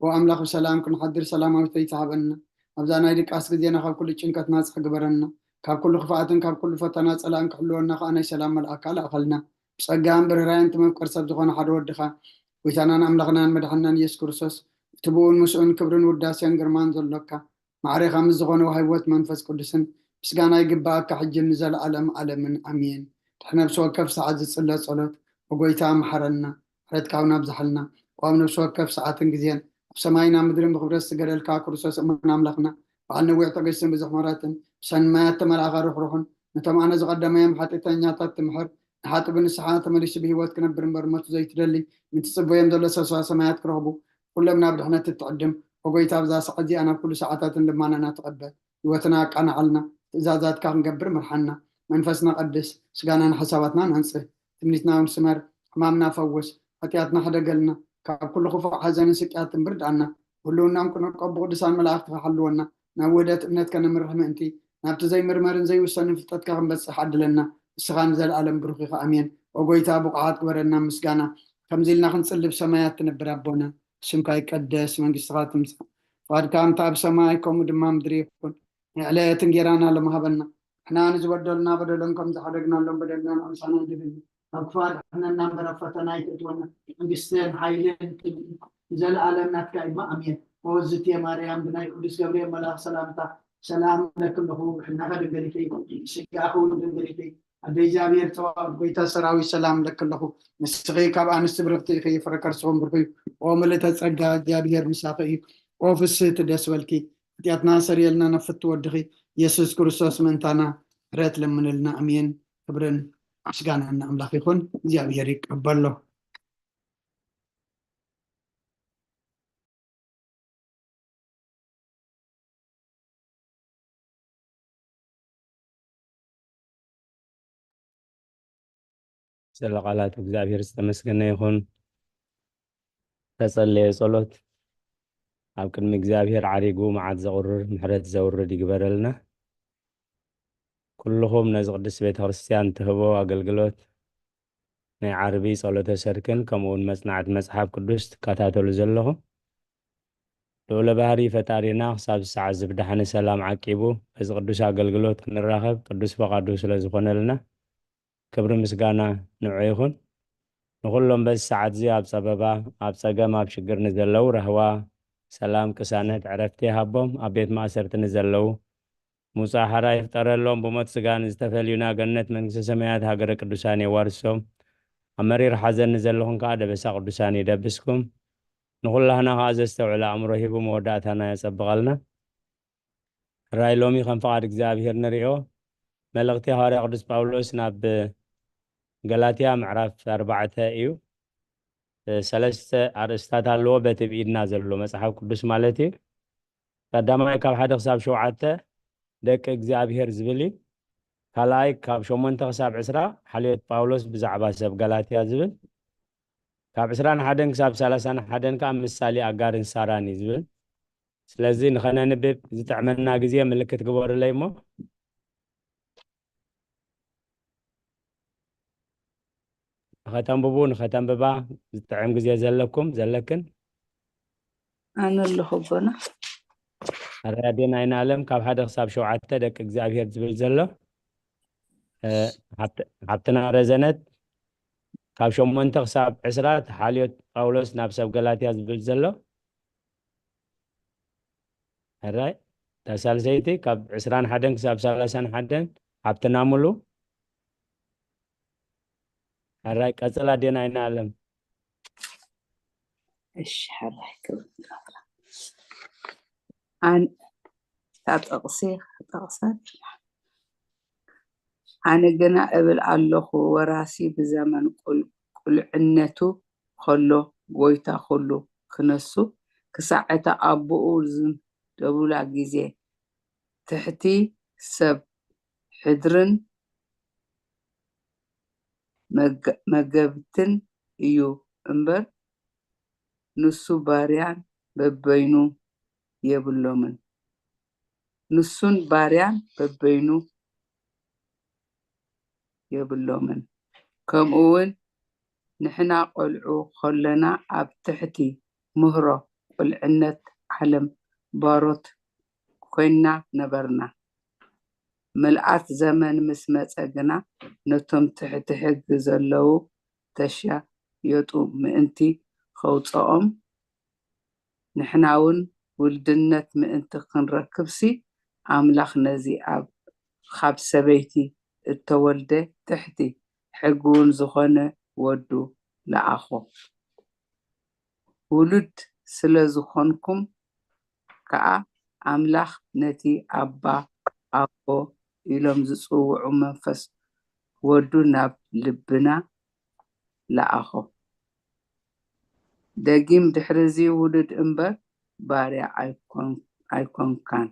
ኦ ኣምላኽ፣ ብሰላም ክንሓድር ሰላማዊት ለይቲ ሃበና። ኣብዛ ናይ ድቃስ ግዜና ካብ ኩሉ ጭንቀት ናጻ ግበረና። ካብ ኩሉ ክፍኣትን ካብ ኩሉ ፈተና ጸላእን ክሕልወና ከኣ ናይ ሰላም መልኣካ ልኣኸልና። ብጸጋን ብርህራሄን እቲ መፍቀሪ ሰብ ዝኾነ ሓደ ወድኻ፣ ጎይታናን ኣምላኽናን መድሓንናን ኢየሱስ ክርስቶስ፣ እቲ ብኡን ምስኡን ክብርን ውዳሴን ግርማን ዘሎካ፣ ማዕሬኻ ምስ ዝኾነ ወሃቢ ህይወት መንፈስ ቅዱስን ምስጋና ይግብኣካ፣ ሕጂ ንዘለኣለም ዓለምን ኣሜን። ድሕሪ ነፍሲ ወከፍ ሰዓት ዝጽለ ጸሎት፣ ኦ ጎይታ፣ መሓረና፣ ምሕረትካ እውን ኣብዝሓልና። ኦ ኣብ ነፍሲ ወከፍ ሰዓትን ግዜን፣ ኣብ ሰማይን ኣብ ምድርን ብኽብረት ዝገደልካ ክርስቶስ እሙን ኣምላኽና፣ በዓል ነዊሕ ትዕግስትን ብዙሕ ምሕረትን፣ ብሰማያት እተመልኣኻ ርሕሩሕን፣ ነቶም ኣነ ዝቐደመዮም ሓጢኣተኛታት ትምሕር፣ ንሓጥእ ብንስሓ ተመሊሱ ብህይወት ክነብር እምበር ሞት ዘይትደሊ፣ ምእንቲ ጽበዮም ዘሎ ሰብስባ ሰማያት ክረኽቡ፣ ኩሎም ናብ ድሕነት እትዕድም። ኦ ጎይታ፣ ኣብዛ ሰዓት እዚኣ ናብ ኩሉ ሰዓታትን ልማናና ተቐበል። ህይወትና ኣቃንዓልና፣ ትእዛዛትካ ክንገብር ምርሓና። መንፈስና ቀድስ፣ ስጋናን ሓሳባትናን ኣንጽህ። ትምኒትና እውን ስመር፣ ሕማምና ፈውስ፣ ሓጢኣትና ሕደገልና፣ ካብ ኩሉ ክፉእ ሓዘንን ስቅያትን ብርድኣና። ብህልውናን ክንዕቆብ ብቅዱሳን መላእኽትኻ ሓልወና። ናብ ውህደት እምነት ከነምርሕ ምእንቲ፣ ናብቲ ዘይምርመርን ዘይውሰንን ፍልጠትካ ክንበጽሕ ዓድለና። ንስኻ ንዘለኣለም ብሩኽ ኢኻ። ኣሜን። ኦ ጎይታ፣ ብቑዓት ግበረና ምስጋና። ከምዚ ኢልና ክንጽልብ ሰማያት ትነብር ኣቦና፣ ስምካ ይቀደስ፣ መንግስትኻ ትምጻእ፣ ፍቓድካ እንተ ኣብ ሰማይ ከምኡ ድማ ምድሪ ይኹን። ንዕለት እንጌራና ሎም ሃበና። ንሕና ንዝበደሉና በደሎም ከም ዝሓደግናሎም በደልና ንኣምሳና ድብል። ካብ ክፋ ድሕነና እምበር ኣብ ፈተና ኣይትእትወና። መንግስትን ሓይልን ክብርን ንዘለኣለም ናትካ እዩ። ኣሜን። ኦ ዝትየ ማርያም፣ ብናይ ቅዱስ ገብርኤል መልኣኽ ሰላምታ ሰላም እብለኪ ኣለኹ። ሕልናኸ ድንግል ኢኺ፣ ስጋኸ እውን ድንግል ኢኺ። ኣደ እግዚኣብሔር ጸዋዕት ጎይታ ሰራዊት ሰላም ለክ ኣለኹ። ንስኺ ካብ ኣንስቲ ብርኽቲ ኢኺ፣ ፍረ ከርስኹም ብሩኽ እዩ። ኦ ምልእተ ጸጋ እግዚኣብሔር ምሳኺ እዩ። ኦ ፍስህቲ ደስ በልኪ። ኃጢኣትና ሰርየልና ነፍቲ ወድኺ ኢየሱስ ክርስቶስ ምእንታና ምሕረት ለምንልና። ኣሜን። ክብርን ምስጋናን ንኣምላኽ ይኹን። እግዚኣብሔር ይቀበሎ። ስለ ቃላት እግዚኣብሔር ዝተመስገነ ይኹን። ተጸለየ ጸሎት። ኣብ ቅድሚ እግዚኣብሔር ዓሪጉ መዓት ዘቑርር ምሕረት ዘውርድ ይግበረልና። ኩልኹም ነዚ ቅድስት ቤተ ክርስቲያን ትህቦ ኣገልግሎት ናይ ዓርቢ ጸሎተ ሰርክን ከምኡ እውን መጽናዕቲ መጽሓፍ ቅዱስ ትከታተሉ ዘለኹም ልዑለ ባህሪ ፈጣሪና ክሳብ ሰዓት ዝብዳሕኒ ሰላም ዓቂቡ በዚ ቅዱስ ኣገልግሎት ክንራኸብ ቅዱስ ፈቓዱ ስለ ዝኾነልና ክብሪ ምስጋና ንዑ ይኹን። ንኹሎም በዚ ሰዓት እዚ ኣብ ጸበባ፣ ኣብ ጸገም፣ ኣብ ሽግር ንዘለዉ ራህዋ፣ ሰላም፣ ቅሳነት፣ ዕረፍቲ ይሃቦም። ኣብ ቤት ማእሰርቲ ንዘለዉ ሙጻ ሓራ ይፍጠረሎም። ብሞት ስጋ ንዝተፈልዩና ገነት መንግስተ ሰማያት ሃገረ ቅዱሳን የዋርሶም። ኣብ መሪር ሓዘን ንዘለኹም ከኣ ደበሳ ቅዱሳን ይደብስኩም። ንኹላህና ከኣ ዘስተውዕል ኣእምሮ ሂቡ መወዳእታና የጸብቐልና። ራይ ሎሚ ከም ፍቓድ እግዚኣብሔር ንሪኦ መልእኽቲ ሃዋርያ ቅዱስ ጳውሎስ ናብ ገላትያ ምዕራፍ ኣርባዕተ እዩ። ሰለስተ ኣርእስታት ኣለዎ። በቲ ብኢድና ዘሎ መጽሓፍ ቅዱስ ማለት እዩ። ቀዳማይ ካብ ሓደ ክሳብ ሸውዓተ ደቂ እግዚኣብሔር ዝብል እዩ። ካልኣይ ካብ ሸሞንተ ክሳብ ዕስራ ሓልዮት ጳውሎስ ብዛዕባ ሰብ ገላትያ ዝብል፣ ካብ ዕስራን ሓደን ክሳብ ሰላሳን ሓደን ከዓ ምሳሌ ኣጋርን ሳራን እዩ ዝብል። ስለዚ ንኸነንብብ ዝጥዕመና ግዜ ምልክት ግበሩለይ እሞ ንኸተንብቡ ንኸተንብባ ዝጥዕም ግዜ ዘለኩም ዘለክን። ኣነ ኣለኹ ኣቦና። ኣረ ኣዴና ኣይናለም ካብ ሓደ ክሳብ ሸውዓተ ደቂ እግዚኣብሔር ዝብል ዘሎ። ሓብትና ረዘነት ካብ ሸሞንተ ክሳብ ዕስራ ሓልዮት ጳውሎስ ናብ ሰብ ገላትያ ዝብል ዘሎ። ሕራይ እታ ሳልሰይቲ ካብ ዕስራን ሓደን ክሳብ ሰላሳን ሓደን ሓብትና ሙሉ። ሕራይ ቀጽላ ኣዴና ኣይናለም። እሺ ሕራይ ክብር ኣነ እታ ጥቕሲ ጠቕሳ ኣነ ግና እብል ኣለኹ፣ ወራሲ ብዘመን ቁልዕነቱ ኸሎ ጐይታ ኹሉ ክነሱ፣ ክሳዕ እታ ኣቦኡ ዝምደቡላ ግዜ፣ ትሕቲ ሰብ ሕድርን መገብትን እዩ እምበር፣ ንሱ ባርያን በበይኑ የብሎምን። ንሱን ባርያን በበይኑ የብሎምን። ከምኡ እውን ንሕና ቆልዑ ኾለና ኣብ ትሕቲ ምህሮ ቁልዕነት ዓለም ባሮት ኮይንና ነበርና። ምልኣት ዘመን ምስ መጸ ግና ነቶም ትሕቲ ሕጊ ዘለዉ ተሻየጡ ምእንቲ ኸውጽኦም ንሕና እውን ውልድነት ምእንቲ ክንረክብሲ ኣምላኽ ነዚ ኣብ ካብ ሰበይቲ እተወልደ ትሕቲ ሕጊ እውን ዝኾነ ወዱ ለኣኾ። ውሉድ ስለ ዝኾንኩም ከኣ ኣምላኽ ነቲ ኣባ ኣቦ ኢሎም ዝጽውዑ መንፈስ ወዱ ናብ ልብና ለኣኾ። ደጊም ድሕርዚ ውሉድ እምበር ባርያ ኣይኮንካን።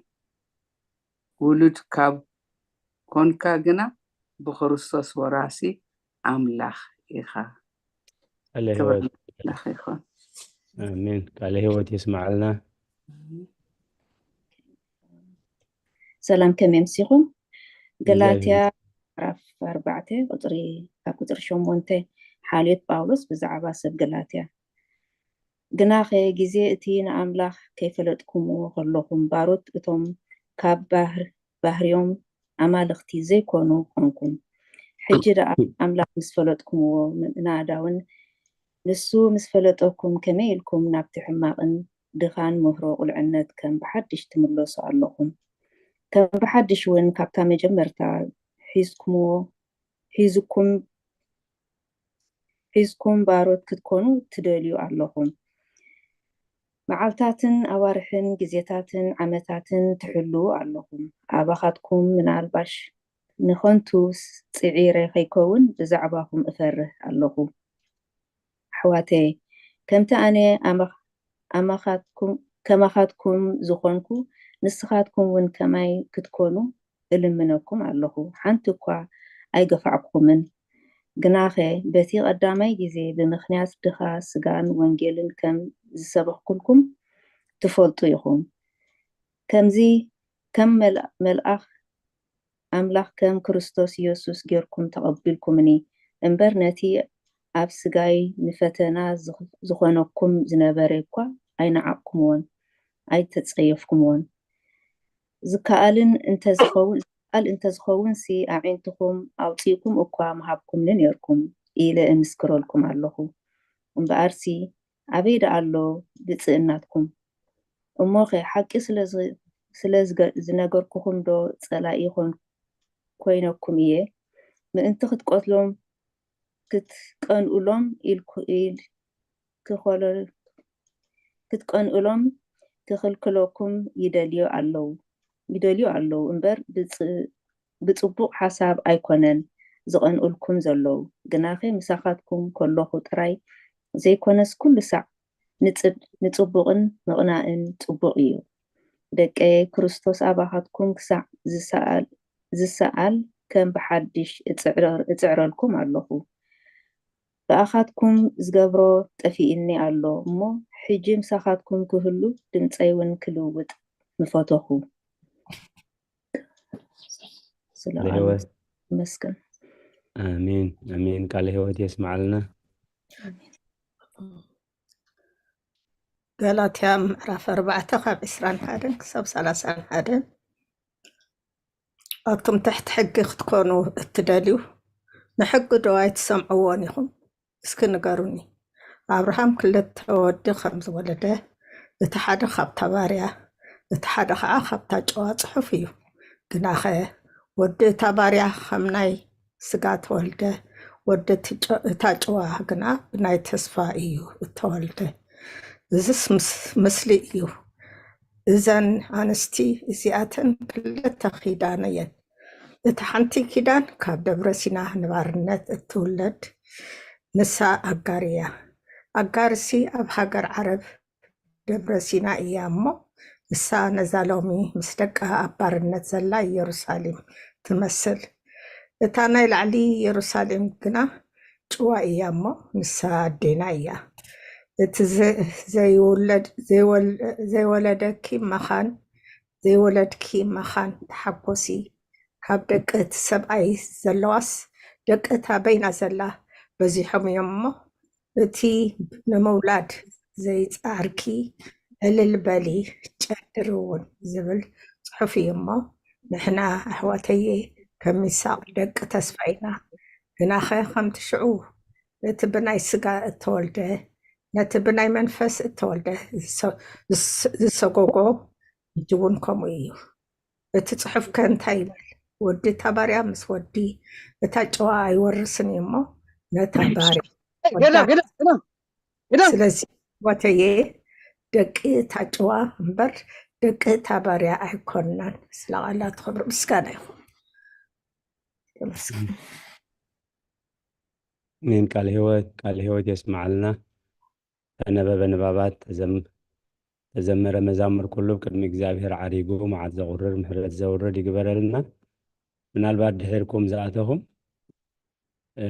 ውሉድ ካብ ኮንካ ግና ብክርስቶስ ወራሲ ኣምላኽ ኢኻ። ቃለ ክብሪ ህይወት ኣምላኽ ይኹን። ኣሜን። ቃለ ህይወት የስማዓልና። ሰላም ከመይ ኣምሲኹም? ገላትያ ምዕራፍ ኣርባዕተ ቁፅሪ ካብ ቁፅሪ ሸሞንተ ሓልዮት ጳውሎስ ብዛዕባ ሰብ ገላትያ ግናኸ ግዜ እቲ ንኣምላኽ ከይፈለጥኩምዎ ከለኹም ባሮት እቶም ካብ ባህር ባህርዮም ኣማልኽቲ ዘይኮኑ ኮንኩም። ሕጂ ደኣ ኣምላኽ ምስ ፈለጥኩምዎ ምእናዳውን ንሱ ምስ ፈለጠኩም ከመይ ኢልኩም ናብቲ ሕማቕን ድኻን ምህሮ ቁልዕነት ከም ብሓድሽ ትምለሱ ኣለኹም። ከም ብሓድሽ እውን ካብታ መጀመርታ ሒዝኩምዎ ሒዝኩም ሒዝኩም ባሮት ክትኮኑ ትደልዩ ኣለኹም። መዓልታትን ኣዋርሕን ግዜታትን ዓመታትን ትሕልዉ ኣለኹም። ኣባኻትኩም ምናልባሽ ንኸንቱ ጽዒረ ከይከውን ብዛዕባኹም እፈርህ ኣለኹ። ኣሕዋተይ፣ ከምቲ ኣነ ኣመኽ- ኣመኻትኩም- ከማኻትኩም ዝኾንኩ፣ ንስኻትኩም እውን ከማይ ክትኮኑ እልምነኩም ኣለኹ። ሓንቲ እኳ ኣይገፋዕኩኹምን። ግናኸ በቲ ቀዳማይ ግዜ ብምኽንያት ድኻ ስጋን ወንጌልን ከም ዝሰበኽኩልኩም ትፈልጡ ኢኹም። ከምዚ ከም መል- መልኣኽ ኣምላኽ ከም ክርስቶስ ኢየሱስ ጌርኩም ተቐቢልኩምኒ እምበር፣ ነቲ ኣብ ስጋይ ንፈተና ዝኽ- ዝኾነኩም ዝነበረ እኳ ኣይነዓቕኩምዎን ኣይተጸየፍኩምዎን። ዝከኣልን እንተዝኸውን ዝከኣል እንተዝኸውን ሲ ኣዒንትኹም ኣውጺእኩም እኳ ምሃብኩምኒ ኔርኩም ኢለ እምስክረልኩም ኣለኹ። እምበኣርሲ ኣበይ ደኣ ኣሎ ብጽእናትኩም? እሞኸ ሓቂ ስለ ዝ- ስለ ዝገ- ዝነገርኩኹም ዶ ጸላኢ ኾን- ኮይነኩም እየ? ምእንቲ ክትቀትሎም ክትቀንኡሎም ኢልኩ- ኢል- ክኸሎ- ክትቀንኡሎም ክኽልክለኩም ይደልዩ ኣለዉ ይደልዩ ኣለዉ እምበር ብጽ- ብጽቡቕ ሓሳብ ኣይኮነን ዝቐንኡልኩም ዘለዉ። ግናኸ ምሳኻትኩም ከለኹ ጥራይ ዘይኮነስ ኩሉ ሳዕ ንጽ- ንጽቡቕን ምቕናእን ጽቡቕ እዩ። ደቀየ፣ ክርስቶስ ኣባኻትኩም ክሳዕ ዝሰኣል- ዝሰኣል ከም ብሓድሽ እጽዕረ- እጽዕረልኩም ኣለኹ። ብኣኻትኩም ዝገብሮ ጠፊእኒ ኣሎ እሞ፣ ሕጂ ምሳኻትኩም ክህሉ ድምጸይ እውን ክልውጥ ምፈተኹ። ስለ ቃሉ ንህይወት ይመስገን። ኣሜን ኣሜን። ቃለ ህይወት የስማዓልና። ገላትያ ምዕራፍ ኣርባዕተ ካብ ዕስራን ሓደን ክሳብ ሰላሳን ሓደን። ኣቱም ትሕቲ ሕጊ ክትኮኑ እትደልዩ፣ ንሕጊ ዶ ኣይትሰምዕዎን ኢኹም? እስኪ ንገሩኒ። ኣብርሃም ክልተ ወዲ ከም ዝወለደ፣ እቲ ሓደ ካብታ ባርያ፣ እቲ ሓደ ኸዓ ካብታ ጨዋ ጽሑፍ እዩ። ግናኸ ወዲ እታ ባርያ ከም ናይ ስጋ ተወልደ፣ ወዲ እቲ ጨ- እታ ጨዋ ግና ብናይ ተስፋ እዩ እተወልደ። እዝስ ምስ- ምስሊ እዩ። እዘን ኣንስቲ እዚኣተን ክልተ ኪዳን እየን። እታ ሓንቲ ኪዳን ካብ ደብረ ሲና ንባርነት እትውለድ ንሳ ኣጋር እያ። ኣጋርሲ ኣብ ሃገር ዓረብ ደብረ ሲና እያ እሞ፣ ንሳ ነዛ ሎሚ ምስ ደቃ ኣብ ባርነት ዘላ ኢየሩሳሌም ትመስል። እታ ናይ ላዕሊ ኢየሩሳሌም ግና ጭዋ እያ እሞ፣ ንሳ ኣዴና እያ። እቲ ዘ- ዘይውለድ- ዘይወል- ዘይወለደኪ መኻን ዘይወለድኪ መኻን ተሓጎሲ። ካብ ደቂ እቲ ሰብኣይ ዘለዋስ ደቂ እታ በይና ዘላ በዚሖም እዮም እሞ፣ እቲ ንምውላድ ዘይጸዓርኪ ዕልል በሊ፣ ጨድሪ እውን ዝብል ጽሑፍ እዩ እሞ፣ ንሕና ኣሕዋተየ ከም ሚሳቕ ደቂ ተስፋ ኢና። ግናኸ ከምቲ ሽዑ እቲ ብናይ ስጋ እተወልደ ነቲ ብናይ መንፈስ እተወልደ ዝሰ- ዝስ- ዝሰጎጎ፣ ሕጂ እውን ከምኡ እዩ። እቲ ጽሑፍ ከ እንታይ ይብል? ወዲ እታ ባርያ ምስ ወዲ እታ ጨዋ ኣይወርስን እዩ እሞ፣ ነታ ባርያ ገዳም ገዳም ገዳም ገዳም ስለዚ ወተየ፣ ደቂ እታ ጨዋ እምበር ደቂ እታ ባርያ ኣይኮንናን። ስለ ቃላ ትኽብር ምስጋና ይኹን። ተመስገን። ሜን ቃል ህይወት ቃል ህይወት የስማዓልና። ተነበበ ንባባት ተዘም- ተዘመረ መዛሙር ኩሉ ቅድሚ እግዚኣብሔር ዓሪጉ መዓት ዘቑርር ምሕረት ዘውርድ ይግበረልና። ምናልባት ድሕርኩም ዝኣተኹም፣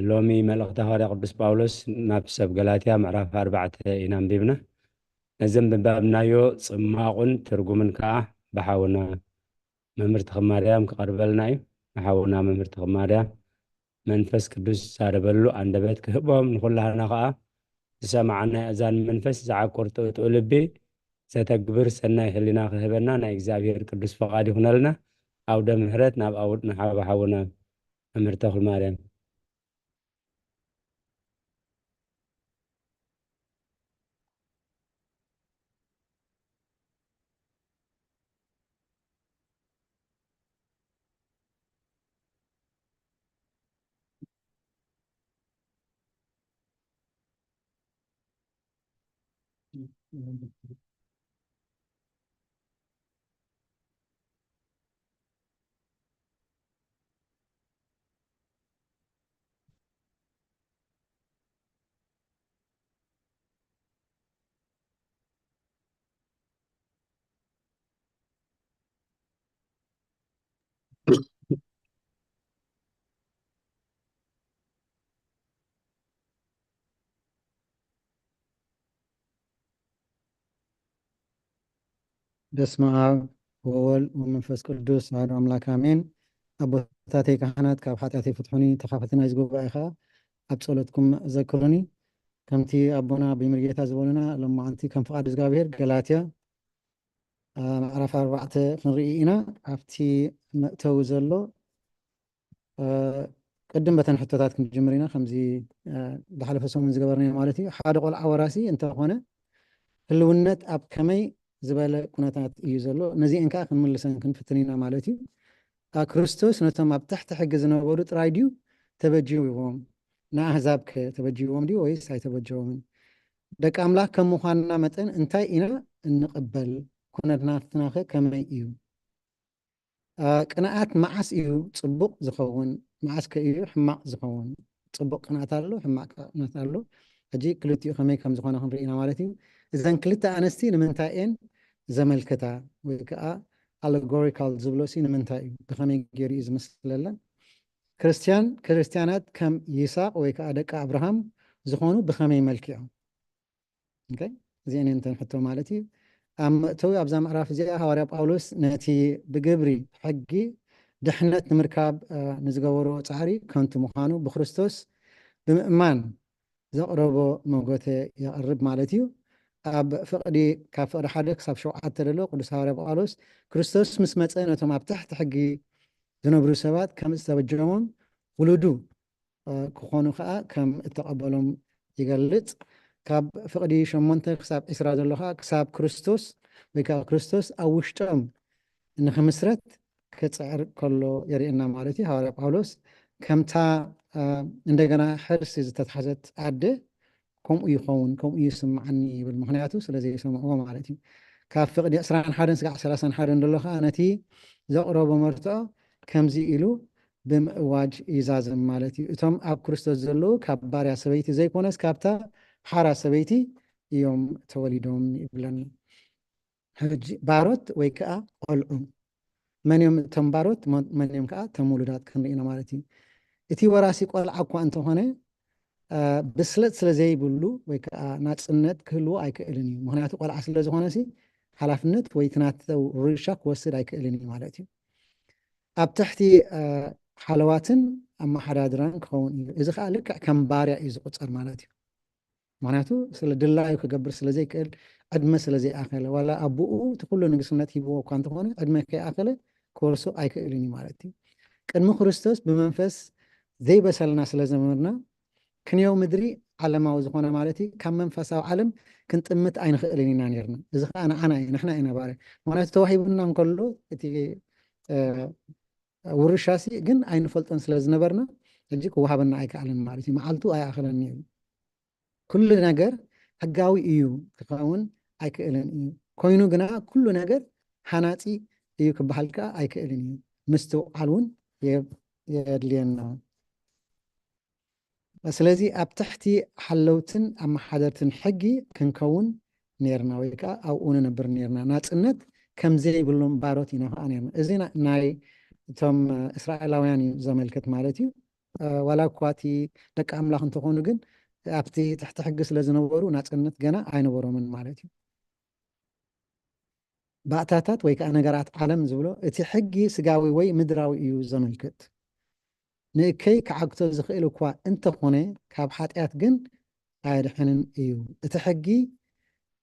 ሎሚ መልእኽቲ ሃዋርያ ቅዱስ ጳውሎስ ናብ ሰብ ገላትያ ምዕራፍ ኣርባዕተ ኢና ኣንቢብና። ነዚ ምንባብናዮ ጽማቑን ትርጉምን ከኣ ብሓውና መምህር ተኽማርያም ክቐርበልና እዩ። ንሓውና መምህር ተኽማርያም መንፈስ ቅዱስ ዝዛረበሉ ኣንደበት ክህቦም፣ ንኹላህና ከኣ ዝሰማዓና ኣእዛን መንፈስ ዝዓቁር ጥውጥው ልቢ ዘተግብር ሰናይ ህሊና ክህበና ናይ እግዚኣብሔር ቅዱስ ፈቓድ ይኹነልና። ኣውደ ምሕረት ናብ ኣው- ንሓው ሓውና መምህር ተኽልማርያም። በስመ ኣብ ወወልድ ወመንፈስ ቅዱስ ኣሐዱ ኣምላክ ኣሜን። ኣቦታተይ ካህናት ካብ ሓጢኣተይ ፍትሑኒ፣ ተኻፈልቲ ናይዚ ጉባኤ ኸኣ ኣብ ጸሎትኩም ዘክሩኒ። ከምቲ ኣቦና ብመርጌታ ዝበሉና ሎማዓንቲ ከም ፍቓድ እግዚኣብሔር ገላትያ ምዕራፍ ኣርባዕተ ክንርኢ ኢና። ኣብቲ መእተዊ ዘሎ ቅድም በተን ሕቶታት ክንጅምር ኢና። ከምዚ ዝሓለፈ ሰሙን ዝገበርናዮ ማለት እዩ። ሓደ ቆልዓ ወራሲ እንተኾነ ህልውነት ኣብ ከመይ ዝበለ ኩነታት እዩ ዘሎ? ነዚአን ከዓ ክንምልሰን ክንፍትን ኢና ማለት እዩ። ክርስቶስ ነቶም ኣብ ትሕቲ ሕጊ ዝነበሩ ጥራይ ድዩ ተበጅዎም? ንኣህዛብ ከ ተበጅዎም ድዩ ወይስ ኣይተበጀዎምን? ደቂ ኣምላኽ ከም ምዃንና መጠን እንታይ ኢና እንቕበል? ኩነታትናኸ ከመይ እዩ? ቅንኣት መዓስ እዩ ጽቡቕ ዝኸውን? መዓስ ከ እዩ ሕማቕ ዝኸውን? ጽቡቕ ቅንኣት ኣሎ፣ ሕማቕ ቅንኣት ኣሎ። ሕጂ ክልቲኡ ከመይ ከም ዝኾነ ክንርኢ ኢና ማለት እዩ። እዘን ክልተ ኣንስቲ ንምንታይ እየን ዘመልክታ? ወይ ከዓ ኣለጎሪካል ዝብሎ ሲ ንምንታይ እዩ? ብኸመይ ገይሩ እዩ ዝምስለለን? ክርስትያን ክርስትያናት ከም ይስሐቅ ወይ ከዓ ደቂ ኣብርሃም ዝኾኑ ብኸመይ መልኪዖም? እዚአን እተን ሕቶ ማለት እዩ። ኣብ መእተዊ ኣብዛ ምዕራፍ እዚኣ ሃዋርያ ጳውሎስ ነቲ ብግብሪ ሕጊ ድሕነት ንምርካብ ንዝገበሮ ጻዕሪ ከንቱ ምዃኑ ብክርስቶስ ብምእማን ዘቕረቦ መጎተ የቕርብ ማለት እዩ። ኣብ ፍቕዲ ካብ ፍቕዲ ሓደ ክሳብ ሸውዓተ ዘሎ ቅዱስ ሃዋርያ ጳውሎስ ክርስቶስ ምስ መጸ ነቶም ኣብ ትሕቲ ሕጊ ዝነብሩ ሰባት ከም ዝተበጀሞም ውሉዱ ክኾኑ ከዓ ከም እተቐበሎም ይገልጽ። ካብ ፍቕዲ ሸሞንተ ክሳብ ዒስራ ዘሎ ከዓ ክሳብ ክርስቶስ ወይ ከዓ ክርስቶስ ኣብ ውሽጦም ንክምስረት ክጽዕር ከሎ የርእየና ማለት እዩ። ሃዋርያ ጳውሎስ ከምታ እንደገና ሕርሲ ዝተትሓዘት ኣደ ከምኡ ይኸውን፣ ከምኡ ይስምዓኒ ይብል። ምክንያቱ ስለ ዘይሰምዕዎ ማለት እዩ። ካብ ፍቕዲ ዕስራን ሓደን ስጋዕ ሰላሳን ሓደን ዘሎ ከዓ ነቲ ዘቕረቦ መርትዖ ከምዚ ኢሉ ብምእዋጅ ይዛዝም ማለት እዩ። እቶም ኣብ ክርስቶስ ዘለዉ ካብ ባርያ ሰበይቲ ዘይኮነስ ካብታ ሓራ ሰበይቲ እዮም ተወሊዶም ይብለና። ሕጂ ባሮት ወይ ከዓ ቆልዑ መን እዮም? እቶም ባሮት መን እዮም ከዓ? እቶም ውሉዳት ክንርኢ ኢና ማለት እዩ። እቲ ወራሲ ቆልዓ እኳ እንተኾነ ብስለት ስለ ዘይብሉ ወይ ከዓ ናጽነት ክህልዎ ኣይክእልን እዩ። ምክንያቱ ቆልዓ ስለ ዝኾነ ሲ ሓላፍነት ወይ እቲ ናቱ ውርሻ ክወስድ ኣይክእልን እዩ ማለት እዩ። ኣብ ትሕቲ ሓለዋትን ኣመሓዳድራን ክኸውን እዩ። እዚ ከዓ ልክዕ ከም ባርያ እዩ ዝቁጸር ማለት እዩ። ምክንያቱ ስለ ድላዩ ክገብር ስለ ዘይክእል፣ ዕድመ ስለ ዘይኣኸለ፣ ዋላ ኣቦኡ እቲ ኩሉ ንግስነት ሂብዎ እኳ እንተኾነ ዕድመ ከይኣኸለ ክወርሶ ኣይክእልን እዩ ማለት እዩ። ቅድሚ ክርስቶስ ብመንፈስ ዘይበሰልና ስለ ዝነበርና ክንየው ምድሪ ዓለማዊ ዝኾነ ማለት እዩ ካብ መንፈሳዊ ዓለም ክንጥምት ኣይንኽእልን ኢና ነርና። እዚ ከዓ ንዓና እዩ፣ ንሕና ኢና ባርያ። ምክንያቱ ተዋሂቡና እንከሎ እቲ ውርሻሲ ግን ኣይንፈልጦን ስለ ዝነበርና ሕጂ ክወሃበና ኣይከኣልን ማለት እዩ። መዓልቱ ኣይኣኸለን እዩ። ኩሉ ነገር ሕጋዊ እዩ ክኸውን ኣይክእልን እዩ። ኮይኑ ግና ኩሉ ነገር ሃናጺ እዩ ክበሃል ከዓ ኣይክእልን እዩ። ምስትውዓል እውን የድልየና። ስለዚ ኣብ ትሕቲ ሓለውትን ኣመሓደርትን ሕጊ ክንከውን ነርና ወይ ከዓ ኣብኡ ንነብር ነርና። ናፅነት ከም ዘይብሎም ባሮት ኢና ከዓ ነርና። እዚ ናይ እቶም እስራኤላውያን እዩ ዘመልክት ማለት እዩ። ዋላ እኳ እቲ ደቂ ኣምላኽ እንተኾኑ ግን ኣብቲ ትሕቲ ሕጊ ስለ ዝነበሩ ናፅነት ገና ኣይነበሮምን ማለት እዩ። ባእታታት ወይ ከዓ ነገራት ዓለም ዝብሎ እቲ ሕጊ ስጋዊ ወይ ምድራዊ እዩ ዘመልክት። ንእከይ ክዓግቶ ዝኽእል እኳ እንተኾነ ካብ ሓጢኣት ግን ኣየድሕንን እዩ። እቲ ሕጊ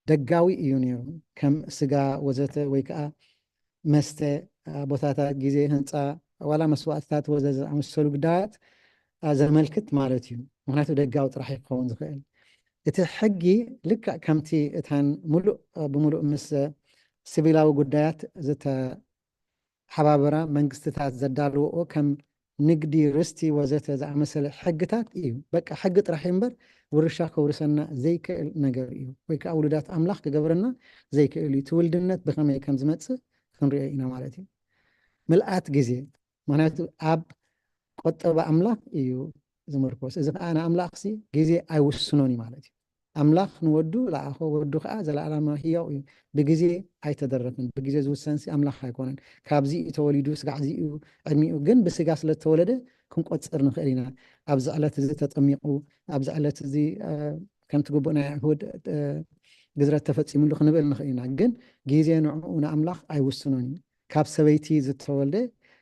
ደጋዊ እዩ ነይሩ። ከም ስጋ ወዘተ ወይ ከዓ መስተ፣ ቦታታት፣ ግዜ፣ ህንፃ፣ ዋላ መስዋእትታት ወዘተ ዝኣመሰሉ ጉዳያት ዘመልክት ማለት እዩ። ምክንያቱ ደጋዊ ጥራሕ ክኸውን ዝኽእል እቲ ሕጊ ልክዕ ከምቲ እተን ሙሉእ ብሙሉእ ምስ ሲቪላዊ ጉዳያት ዝተሓባበራ መንግስትታት ዘዳልወኦ ከም ንግዲ፣ ርስቲ ወዘተ ዝኣመሰለ ሕግታት እዩ። በቃ ሕጊ ጥራሕ እዩ እምበር ውርሻ ከውርሰና ዘይክእል ነገር እዩ፣ ወይ ከዓ ውሉዳት ኣምላኽ ክገብረና ዘይክእል እዩ። እቲ ውልድነት ብኸመይ ከም ዝመጽእ ክንሪኦ ኢና ማለት እዩ። ምልኣት ግዜ፣ ምኽንያቱ ኣብ ቆጠባ ኣምላኽ እዩ ዝምርኮስ። እዚ ከዓ ንኣምላኽሲ ግዜ ኣይውስኖን እዩ ማለት እዩ። ኣምላኽ ንወዱ ለኣኾ፣ ወዱ ከዓ ዘለኣለማዊ ህያው እዩ። ብግዜ ኣይተደረፈን። ብግዜ ዝውሰንሲ ኣምላኽ ኣይኮነን። ካብዚ እዩ ተወሊዱ፣ ስጋዕ እዚ እዩ ዕድሚኡ። ግን ብስጋ ስለ ዝተወለደ ክንቆጽር ንኽእል ኢና። ኣብዚ ዕለት እዚ ተጠሚቑ፣ ኣብዚ ዕለት እዚ ከምቲ ግቡእ ናይ ኣይሁድ ግዝረት ተፈጺሙሉ ክንብል ንኽእል ኢና። ግን ግዜ ንዕኡ ንኣምላኽ ኣይውስኖን እዩ። ካብ ሰበይቲ ዝተወልደ፣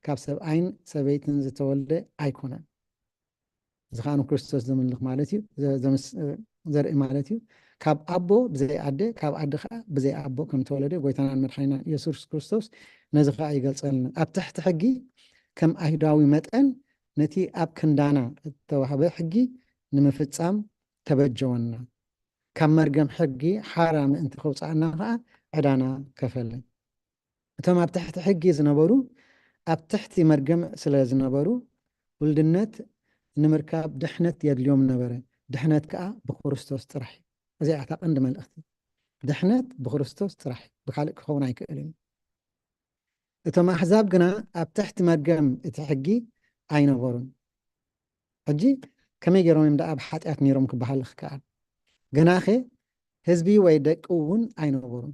ካብ ሰብኣይን ሰበይትን ዝተወልደ ኣይኮነን። እዚ ከዓ ንክርስቶስ ዘምልኽ ማለት እዩ፣ ዘርኢ ማለት እዩ። ካብ ኣቦ ብዘይ ኣደ፣ ካብ ኣደ ከዓ ብዘይ ኣቦ ከም ተወለደ ጎይታናን መድሓኒናን ኢየሱስ ክርስቶስ ነዚ ከዓ ይገልጸልና። ኣብ ትሕቲ ሕጊ ከም ኣይሁዳዊ መጠን ነቲ ኣብ ክንዳና እተዋህበ ሕጊ ንምፍጻም ተበጀወና። ካብ መርገም ሕጊ ሓራ ምእንቲ ከውፅኣና ከዓ ዕዳና ከፈለ። እቶም ኣብ ትሕቲ ሕጊ ዝነበሩ ኣብ ትሕቲ መርገም ስለ ዝነበሩ ውልድነት ንምርካብ ድሕነት የድልዮም ነበረ። ድሕነት ከዓ ብክርስቶስ ጥራሕ እዩ። እዚኣ እታ ቀንዲ መልእኽቲ። ድሕነት ብክርስቶስ ጥራሕ እዩ፣ ብካልእ ክኸውን ኣይክእልን እዩ። እቶም ኣሕዛብ ግና ኣብ ትሕቲ መርገም እቲ ሕጊ ኣይነበሩን። ሕጂ ከመይ ገይሮም እዮም ደኣ ኣብ ሓጢኣት ነይሮም ክበሃል ክከኣል? ግናኸ ህዝቢ ወይ ደቂ እውን ኣይነበሩን።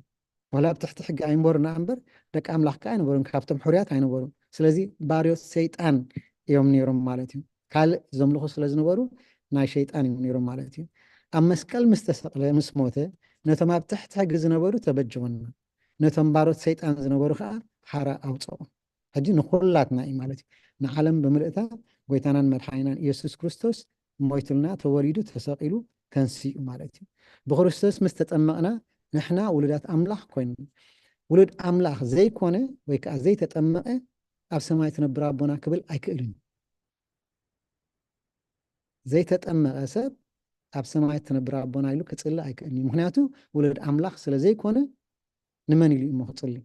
ዋላ ኣብ ትሕቲ ሕጊ ኣይንበሩ እምበር ደቂ ኣምላኽ ከኣ ኣይነበሩን፣ ካብቶም ሕሩያት ኣይነበሩን። ስለዚ ባርዮት ሰይጣን እዮም ነይሮም ማለት እዩ። ካልእ ዘምልኹ ስለ ዝነበሩ ናይ ሸይጣን እዮም ነይሮም ማለት እዩ። ኣብ መስቀል ምስ ተሰቕለ፣ ምስ ሞተ፣ ነቶም ኣብ ትሕቲ ሕጊ ዝነበሩ ተበጀወና፣ ነቶም ባሮት ሰይጣን ዝነበሩ ከኣ ሓራ ኣውፅኦም። ሕጂ ንኹላትና እዩ ማለት እዩ። ንዓለም ብምልእታ ጎይታናን መድሓኒናን ኢየሱስ ክርስቶስ ሞይቱልና፣ ተወሊዱ፣ ተሰቒሉ፣ ተንሲኡ ማለት እዩ። ብክርስቶስ ምስ ተጠመቕና ንሕና ውሉዳት ኣምላኽ ኮይንና። ውሉድ ኣምላኽ ዘይኮነ ወይ ከዓ ዘይተጠመቐ ኣብ ሰማይ ትነብር ኣቦና ክብል ኣይክእልን እዩ። ዘይተጠመቐ ሰብ ኣብ ሰማይ ትነብር ኣቦና ኢሉ ክጽሊ ኣይክእልን እዩ። ምክንያቱ ውሉድ ኣምላኽ ስለ ዘይኮነ ንመን ኢሉ እዩ እሞ ክጽሊ?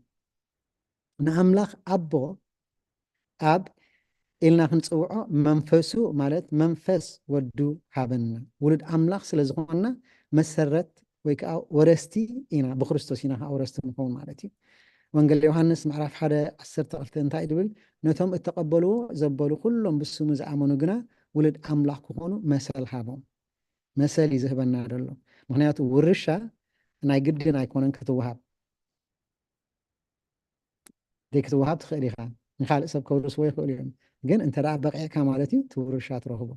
ንኣምላኽ ኣቦ ኣብ ኢልና ክንጽውዖ መንፈሱ ማለት መንፈስ ወዱ ሃበና። ውሉድ ኣምላኽ ስለ ዝኾንና መሰረት ወይ ከዓ ወረስቲ ኢና፣ ብክርስቶስ ኢና ከዓ ወረስቲ ንኸውን ማለት እዩ። ወንጌል ዮሃንስ ምዕራፍ ሓደ ዓሰርተ ክልተ እንታይ ድብል? ነቶም እተቐበልዎ ዘበሉ ኩሎም ብስሙ ዝኣመኑ ግና ውሉድ ኣምላኽ ክኾኑ መሰል ሃቦም። መሰል እዩ ዝህበና ዘሎ። ምክንያቱ ውርሻ ናይ ግድን ኣይኮነን ክትወሃብ። ዘይክትወሃብ ትኽእል ኢኻ። ንኻልእ ሰብ ከውርስዎ ይኽእሉ እዮም። ግን እንተ ደኣ በቒዕካ ማለት እዩ፣ እቲ ውርሻ ትረኽቦ።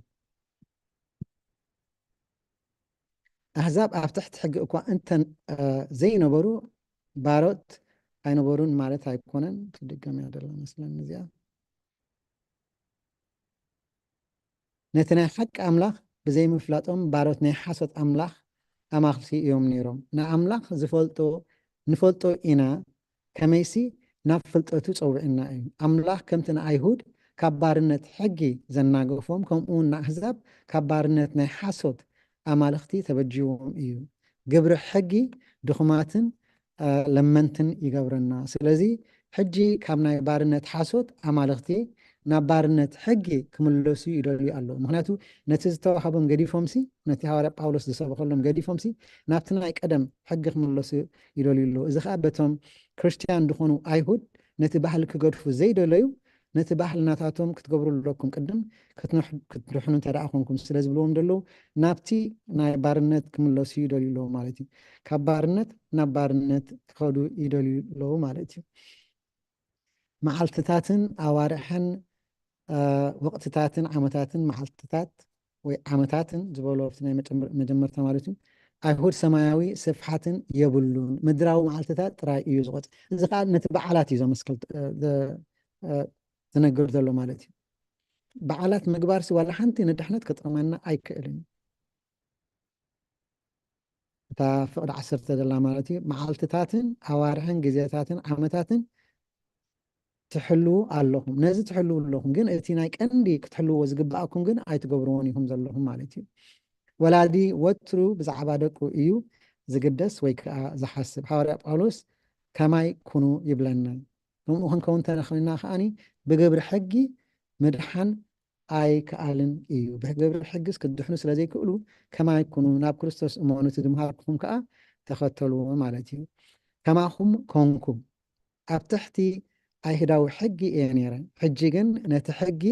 ኣህዛብ ኣብ ትሕቲ ሕጊ እኳ እንተ ዘይነበሩ፣ ባሮት ኣይነበሩን ማለት ኣይኮነን። ትድገም እያ ደላ መስለኒ እዚኣ። ነቲ ናይ ሓቂ ኣምላኽ ብዘይምፍላጦም፣ ባሮት ናይ ሓሶት ኣምላኽ ኣማልኽቲ እዮም ነይሮም። ንኣምላኽ ዝፈልጦ ንፈልጦ ኢና፣ ከመይሲ ናብ ፍልጠቱ ጸዊዑና እዩ። ኣምላኽ ከምቲ ንኣይሁድ ካብ ባርነት ሕጊ ዘናገፎም፣ ከምኡ እውን ንኣህዛብ ካብ ባርነት ናይ ሓሶት ኣማልኽቲ ተበጂዎም እዩ። ግብሪ ሕጊ ድኹማትን ለመንትን ይገብረና። ስለዚ ሕጂ ካብ ናይ ባርነት ሓሶት ኣማልኽቲ ናብ ባርነት ሕጊ ክምለሱ ይደልዩ ኣለዉ። ምክንያቱ ነቲ ዝተዋህቦም ገዲፎምሲ፣ ነቲ ሃዋርያ ጳውሎስ ዝሰበኸሎም ገዲፎምሲ ናብቲ ናይ ቀደም ሕጊ ክምለሱ ይደልዩ ኣለዉ። እዚ ከዓ በቶም ክርስትያን ዝኾኑ ኣይሁድ ነቲ ባህሊ ክገድፉ ዘይደለዩ፣ ነቲ ባህሊ ናታቶም ክትገብሩ ኣለኩም ቅድም ክትንሕ-፣ ክትድሕኑ እንተ ደኣ ኮንኩም ስለ ዝብልዎም ዘለዉ ናብቲ ናይ ባርነት ክምለሱ ይደልዩ ኣለዉ ማለት እዩ። ካብ ባርነት ናብ ባርነት ክኸዱ ይደልዩ ኣለዉ ማለት እዩ። መዓልትታትን ኣዋርሕን፣ እ፣ ወቕትታትን ዓመታትን መዓልትታት ወይ ዓመታትን ዝበሎ ኣብቲ ናይ መጨመር-፣ መጀመርታ ማለት እዩ። ኣይሁድ ሰማያዊ ስፍሓትን የብሉን፣ ምድራዊ መዓልትታት ጥራይ እዩ ዝቖጽ። እዚ ከዓ ነቲ በዓላት እዩ ዘመስከል፣ እ፣ ዘ-፣ እ፣ ዝነግር ዘሎ ማለት እዩ። በዓላት ምግባርሲ ዋላ ሓንቲ ንድሕነት ክጠቕመና ኣይክእልን እዩ። እታ ፍቕዲ ዓሰርተ ዘላ ማለት እዩ፣ መዓልትታትን ኣዋርሕን ግዜታትን ዓመታትን ትሕልዉ ኣለኹም። ነዚ ትሕልዉ ኣለኹም፣ ግን እቲ ናይ ቀንዲ ክትሕልዎ ዝግብኣኩም ግን ኣይትገብርዎን ኢኹም ዘለኹም ማለት እዩ። ወላዲ ወትሩ ብዛዕባ ደቁ እዩ ዝግደስ ወይ ከዓ ዝሓስብ። ሃዋርያ ጳውሎስ ከማይ ኩኑ ይብለና። ከምኡ ክንከውን እንተነኽእልና ከኣኒ ብግብሪ ሕጊ ምድሓን ኣይከኣልን እዩ። ብግብሪ ሕግስ ክትድሕኑ ስለ ዘይክእሉ፣ ከማይ ኩኑ፣ ናብ ክርስቶስ እመኑ፣ እቲ ዝምሃርኩኹም ከኣ ተኸተልዎ ማለት እዩ። ከማኹም ኮንኩ። ኣብ ትሕቲ ኣይሁዳዊ ሕጊ እየ ነይረ፣ ሕጂ ግን ነቲ ሕጊ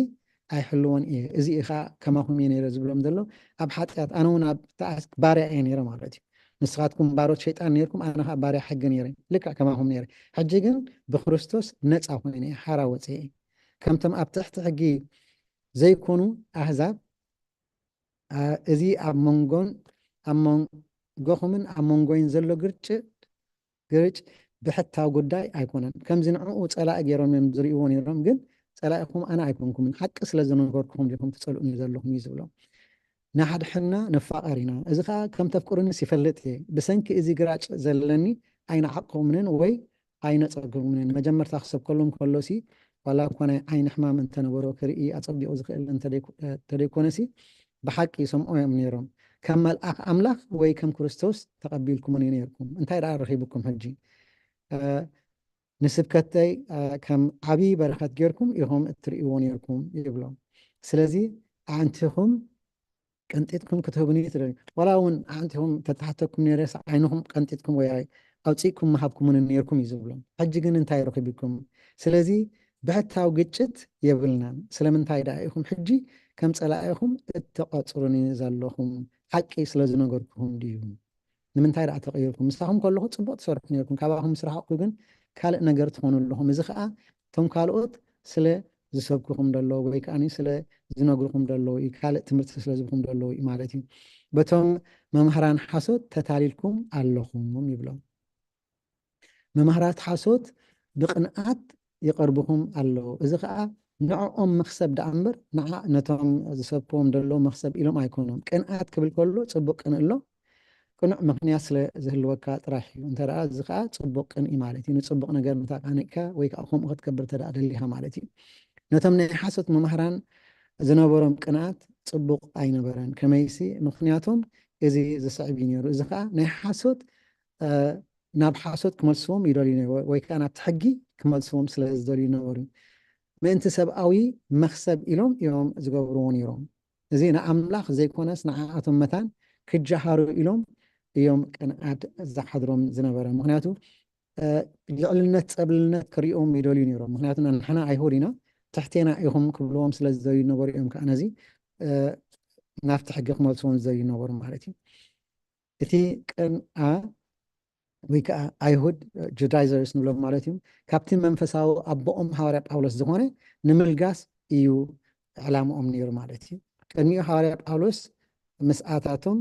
ኣይሕልዎን እየ። እዚ እዩ ኸኣ ከማኹም እየ ነይረ ዝብሎም ዘሎ። ኣብ ሓጢኣት፣ ኣነ እውን ኣብ ተኣስ-፣ ባርያ እየ ነይረ ማለት እዩ። ንስኻትኩም ባሮት ሸይጣን ነይርኩም፣ ኣነ ኸኣ ባርያ ሕጊ ነይረ፣ ልክዕ ከማኹም ነይረ። ሕጂ ግን ብክርስቶስ ነጻ ኮይነ እየ፣ ሓራ ወጽየ እየ። ከምቶም ኣብ ትሕቲ ሕጊ ዘይኮኑ ኣህዛብ፣ ኣ፣ እዚ ኣብ መንጎን ኣብ መንጎኹምን ኣብ መንጎይን ዘሎ ግርጭ-፣ ግርጭ ብሕታዊ ጉዳይ ኣይኮነን። ከምዚ ንዕኡ ጸላኢ ገይሮም እዮም ዝርእይዎ ነይሮም፣ ግን ጸላኢኹም ኣነ ኣይኮንኩምን። ሓቂ ስለ ዝነገርኩኹም ዲኹም ትጸልኡኒ ዘለኹም እዩ ዝብሎም። ንሓድሕና ንፋቐር ኢና። እዚ ኸኣ ከም ተፍቅሩኒስ ይፈልጥ እየ። ብሰንኪ እዚ ግራጭ ዘለኒ ኣይንዓቕኩምን ወይ ኣይነጸግኩምን። መጀመርታ ክሰብከሎም ከሎሲ፣ ዋላ እኳ ናይ ዓይኒ ሕማም እንተነበሮ፣ ክርኢ ኣጸቢቑ ዝኽእል እንተደይኮ-፣ እንተደይኮነሲ፣ ብሓቂ ይሰምዑ እዮም ነይሮም። ከም መልኣኽ ኣምላኽ ወይ ከም ክርስቶስ ተቐቢልኩምኒ ነይርኩም። እንታይ ደኣ ረኺብኩም ሕጂ? እ፣ ንስብከተይ፣ እ፣ ከም ዓብዪ በረኸት ጌርኩም ኢኹም እትርእይዎ ነይርኩም ይብሎም። ስለዚ ኣዕንቲኹም ቀንጢጥኩም ክትህቡኒ ትደልዩ። ዋላ እውን ኣዕንቲኹም ተታሕተኩም ነይረስ ዓይንኹም ቀንጢጥኩም ወይ ኣውፂእኩም ምሃብኩምኒ ነይርኩም እዩ ዝብሎም። ሕጂ ግን እንታይ ረኺብኩም? ስለዚ ብሕታዊ ግጭት የብልናን። ስለምንታይ ደኣ ኢኹም ሕጂ ከም ጸላኢኹም እትቐጽሩኒ ዘለኹም? ሓቂ ስለ ዝነገርኩኹም ድዩ? ንምንታይ ደኣ ተቐይርኩም? ምሳኹም ከለኹ ጽቡቕ ትሰርሑ ነይርኩም። ካባኹም ምስ ረሓቕኩ ግን ካልእ ነገር ትኾኑ ኣለኹም። እዚ ኸኣ እቶም ካልኦት ስለ ዝሰብኩኹም ደለዉ ወይ ከኣ ስለ ዝነግሩኹም ደለዉ እዩ፣ ካልእ ትምህርቲ ስለ ዝህቡኹም ደለዉ እዩ ማለት እዩ። በቶም መምህራን ሓሶት ተታሊልኩም ኣለኹም ይብሎም። መምህራት ሓሶት ብቕንኣት ይቐርቡኹም ኣለዉ። እዚ ኸኣ ንዕኦም መኽሰብ ደኣ እምበር፣ ንዓ-፣ ነቶም ዝሰብክዎም ደለዉ መኽሰብ ኢሎም ኣይኮኑን። ቅንኣት ክብል ከሎ ጽቡቕ ቅንእ ኣሎ፣ ቅኑዕ ምኽንያት ስለ ዝህልወካ ጥራሕ እዩ። እንተ ደኣ እዚ ኸኣ ጽቡቕ ቅንኢ ማለት እዩ። ንጽቡቕ ነገር እንተ ቃኒእካ ወይ ከኣ ከምኡ ክትገብር እንተ ደኣ ደሊኻ ማለት እዩ። ነቶም ናይ ሓሶት መምህራን ዝነበሮም ቅንኣት ጽቡቕ ኣይነበረን። ከመይሲ ምኽንያቶም እዚ ዝስዕብ እዩ ነይሩ። እዚ ኸኣ ናይ ሓሶት፣ እ፣ ናብ ሓሶት ክመልስዎም ይደልዩ ነይሩ፣ ወይ ከኣ ናብቲ ሕጊ ክመልስዎም ስለ ዝደልዩ ነበሩ። ምእንቲ ሰብኣዊ መኽሰብ ኢሎም እዮም ዝገብርዎ ነይሮም። እዚ ንኣምላኽ ዘይኮነስ ንዓኣቶም መታን ክጀሃሩ ኢሎም እዮም ቅንኣት ዝሓድሮም ዝነበረ። ምኽንያቱ፣ እ፣ ልዕልነት፣ ጸብልነት ክርእዮም ይደልዩ ነይሮም። ምኽንያቱ ንሕና ኣይሁድ ኢና፣ ትሕቴና ኢኹም ክብልዎም ስለ ዝደልዩ ነበሩ እዮም ከኣ ነዚ፣ እ፣ ናብቲ ሕጊ ክመልስዎም ዝደልዩ ነበሩ ማለት እዩ። እቲ ቅንኣ ወይ ከኣ ኣይሁድ፣ ጁዳይዘርስ ንብሎም ማለት እዩ፣ ካብቲ መንፈሳዊ ኣቦኦም ሃዋርያ ጳውሎስ ዝኾነ ንምልጋስ እዩ ዕላምኦም ነይሩ ማለት እዩ። ቅድሚኡ ሃዋርያ ጳውሎስ ምስ ኣታቶም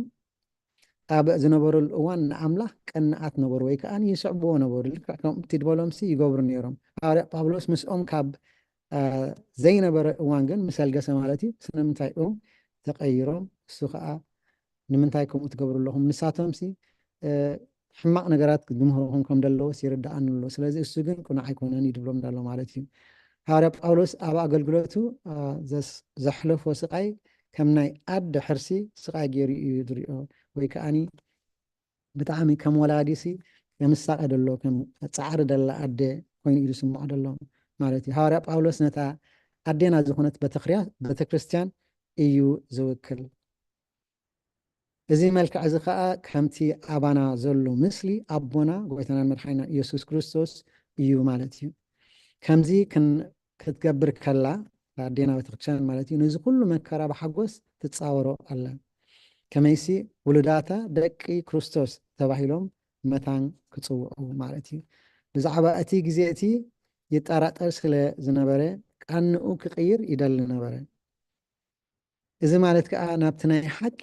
ኣብ ዝነበረሉ እዋን ንኣምላኽ ቀናኣት ነበሩ ወይ ከኣ ይስዕብዎ ነበሩ። ልክዕ ከምቲ ዝበሎምሲ ይገብሩ ነይሮም። ሃዋርያ ጳውሎስ ምስኦም ካብ፣ አ፣ ዘይነበረ እዋን ግን ምስ ኣልገሰ ማለት እዩ፣ ስለምንታይ እዮም ተቐይሮም? እሱ ከኣ ንምንታይ ከምኡ ትገብሩ ኣለኹም? ንሳቶምሲ፣ እ፣ ሕማቕ ነገራት ዝምህሩኹም ከም ዘለዎስ ይርድኣኒ ኣሎ። ስለዚ እሱ ግን ቅኑዕ ኣይኮነን እዩ ዝብሎም ዘሎ ማለት እዩ። ሃዋርያ ጳውሎስ ኣብ ኣገልግሎቱ፣ አ፣ ዘስ-፣ ዘሕለፎ ስቓይ ከም ናይ ኣደ ሕርሲ ስቓይ ገይሩ እዩ ዝሪኦ፣ ወይ ከኣኒ ብጣዕሚ ከም ወላዲሲ የምሳቐ ዘሎ፣ ከም ጻዕሪ ደላ ኣደ ኮይኑ እዩ ዝስምዖ ዘሎ ማለት እዩ። ሃዋርያ ጳውሎስ ነታ ኣዴና ዝኾነት ቤተክርያ-፣ ቤተክርስትያን እዩ ዝውክል። እዚ መልክዕ እዚ ኸኣ ከምቲ ኣባና ዘሎ ምስሊ ኣቦና ጎይታናን መድሓኒና ኢየሱስ ክርስቶስ እዩ ማለት እዩ። ከምዚ ክን-፣ ክትገብር ከላ፣ ኣዴና ቤተክርስትያን ማለት እዩ፣ ነዚ ኩሉ መከራ ብሓጎስ ትጻወሮ ኣላ። ከመይሲ ውሉዳታ ደቂ ክርስቶስ ተባሂሎም መታን ክጽውዑ ማለት እዩ። ብዛዕባ እቲ ግዜ እቲ ይጠራጠር ስለ ዝነበረ፣ ቃንኡ ክቕይር ይደሊ ነበረ። እዚ ማለት ከኣ ናብቲ ናይ ሓቂ፣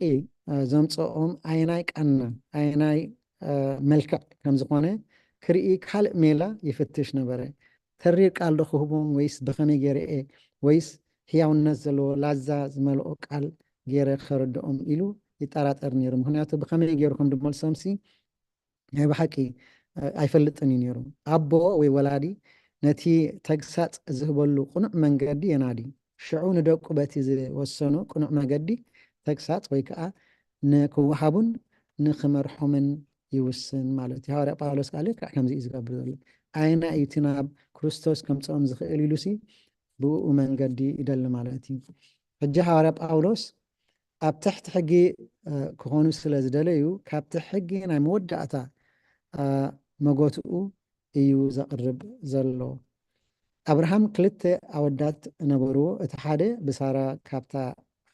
እ፣ ዘምጽኦም ኣየናይ ቃና፣ ኣየናይ፣ እ፣ መልክዕ ከም ዝኾነ ክርኢ ካልእ ሜላ ይፍትሽ ነበረ። ተሪር ቃል ዶ ክህቦም ወይስ ብኸመይ ገይረ እየ፣ ወይስ ህያውነት ዘለዎ ላዛ ዝመልኦ ቃል ገይረ ከረድኦም ኢሉ ይጠራጠር ነይሩ። ምኽንያቱ ብኸመይ ገይሩ ከም ድመልሶምሲ ናይ ብሓቂ፣ እ፣ ኣይፈልጥን እዩ ነይሩ። ኣቦ ወይ ወላዲ ነቲ ተግሳጽ ዝህበሉ ቅኑዕ መንገዲ የናዲ። ሽዑ ንደቁ በቲ ዝወሰኖ ቅኑዕ መገዲ ተግሳጽ ወይ ከኣ ንክወሃቡን ንክመርሖምን ይውስን ማለት እዩ። ሃዋርያ ጳውሎስ ከኣ ልክዕ ከምዚ እዩ ዝገብር ዘሎ። ኣየናይ እዩ እቲ ናብ ክርስቶስ ከምጽኦም ዝኽእል ኢሉሲ ብኡ መንገዲ ይደሊ ማለት እዩ። ሕጂ ሃዋርያ ጳውሎስ ኣብ ትሕቲ ሕጊ ክኾኑ ስለ ዝደለዩ ካብቲ ሕጊ ናይ መወዳእታ መጎትኡ እዩ ዘቕርብ ዘሎ። ኣብርሃም ክልተ ኣወዳት ነበርዎ። እቲ ሓደ ብሳራ ካብታ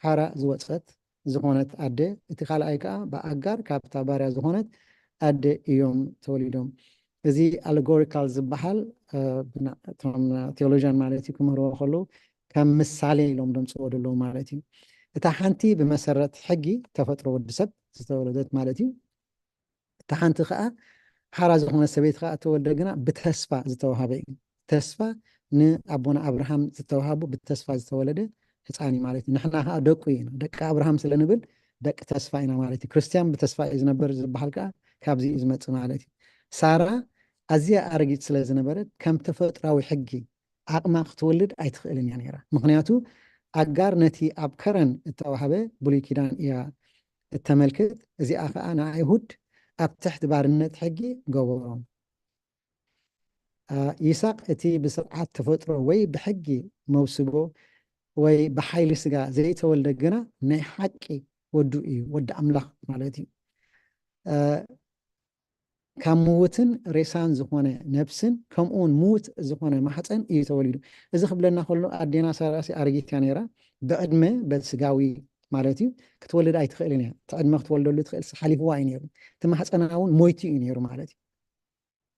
ሓራ ዝወፀት ዝኾነት ኣደ፣ እቲ ካልኣይ ከዓ ብኣጋር ካብታ ባርያ ዝኾነት ኣደ እዮም ተወሊዶም። እዚ ኣሌጎሪካል ዝበሃል እቶም ቴዎሎጂያን ማለት እዩ ክምህርዎ ከለዉ ከም ምሳሌ ኢሎም ደምፅዎ ዘለዉ ማለት እዩ። እታ ሓንቲ ብመሰረት ሕጊ ተፈጥሮ ወዲ ሰብ ዝተወለደት ማለት እዩ። እታ ሓንቲ ከዓ ሓራ ዝኾነ ሰበይቲ ከዓ እተወልደ ግና ብተስፋ ዝተዋሃበ እዩ። ተስፋ ንኣቦና ኣብርሃም ዝተዋሃቡ ብተስፋ ዝተወለደ ህፃን እዩ ማለት እዩ። ንሕና ከዓ ደቁ ኢና። ደቂ ኣብርሃም ስለ ንብል ደቂ ተስፋ ኢና ማለት እዩ። ክርስትያን ብተስፋ እዩ ዝነበር ዝበሃል ከዓ ካብዚ እዩ ዝመፅእ ማለት እዩ። ሳራ ኣዝያ ኣረጊት ስለ ዝነበረት ከም ተፈጥራዊ ሕጊ ዓቕማ ክትወልድ ኣይትኽእልን እያ ነይራ። ምኽንያቱ ኣጋር ነቲ ኣብ ከረን እተዋህበ ብሉይ ኪዳን እያ እተመልክት። እዚኣ ኸዓ ንኣይሁድ ኣብ ትሕቲ ባርነት ሕጊ ገበሮም። ይስሐቅ እቲ ብስርዓት ተፈጥሮ ወይ ብሕጊ መውስቦ ወይ ብሓይሊ ስጋ ዘይተወልደ ግና ናይ ሓቂ ወዱ እዩ፣ ወዲ ኣምላኽ ማለት እዩ። ካብ ምውትን ሬሳን ዝኾነ ነብስን ከምኡ እውን ምውት ዝኾነ ማሕፀን እዩ ተወሊዱ። እዚ ክብለና ከሎ ኣዴና ሳራሲ ኣረጊት እያ ነይራ። ብዕድመ በቲ ስጋዊ ማለት እዩ ክትወልድ ኣይትኽእልን እያ። እቲ ዕድመ ክትወልደሉ ትኽእል ሓሊፍዋ እዩ ነይሩ። እቲ ማሕፀና እውን ሞይቱ እዩ ነይሩ ማለት እዩ።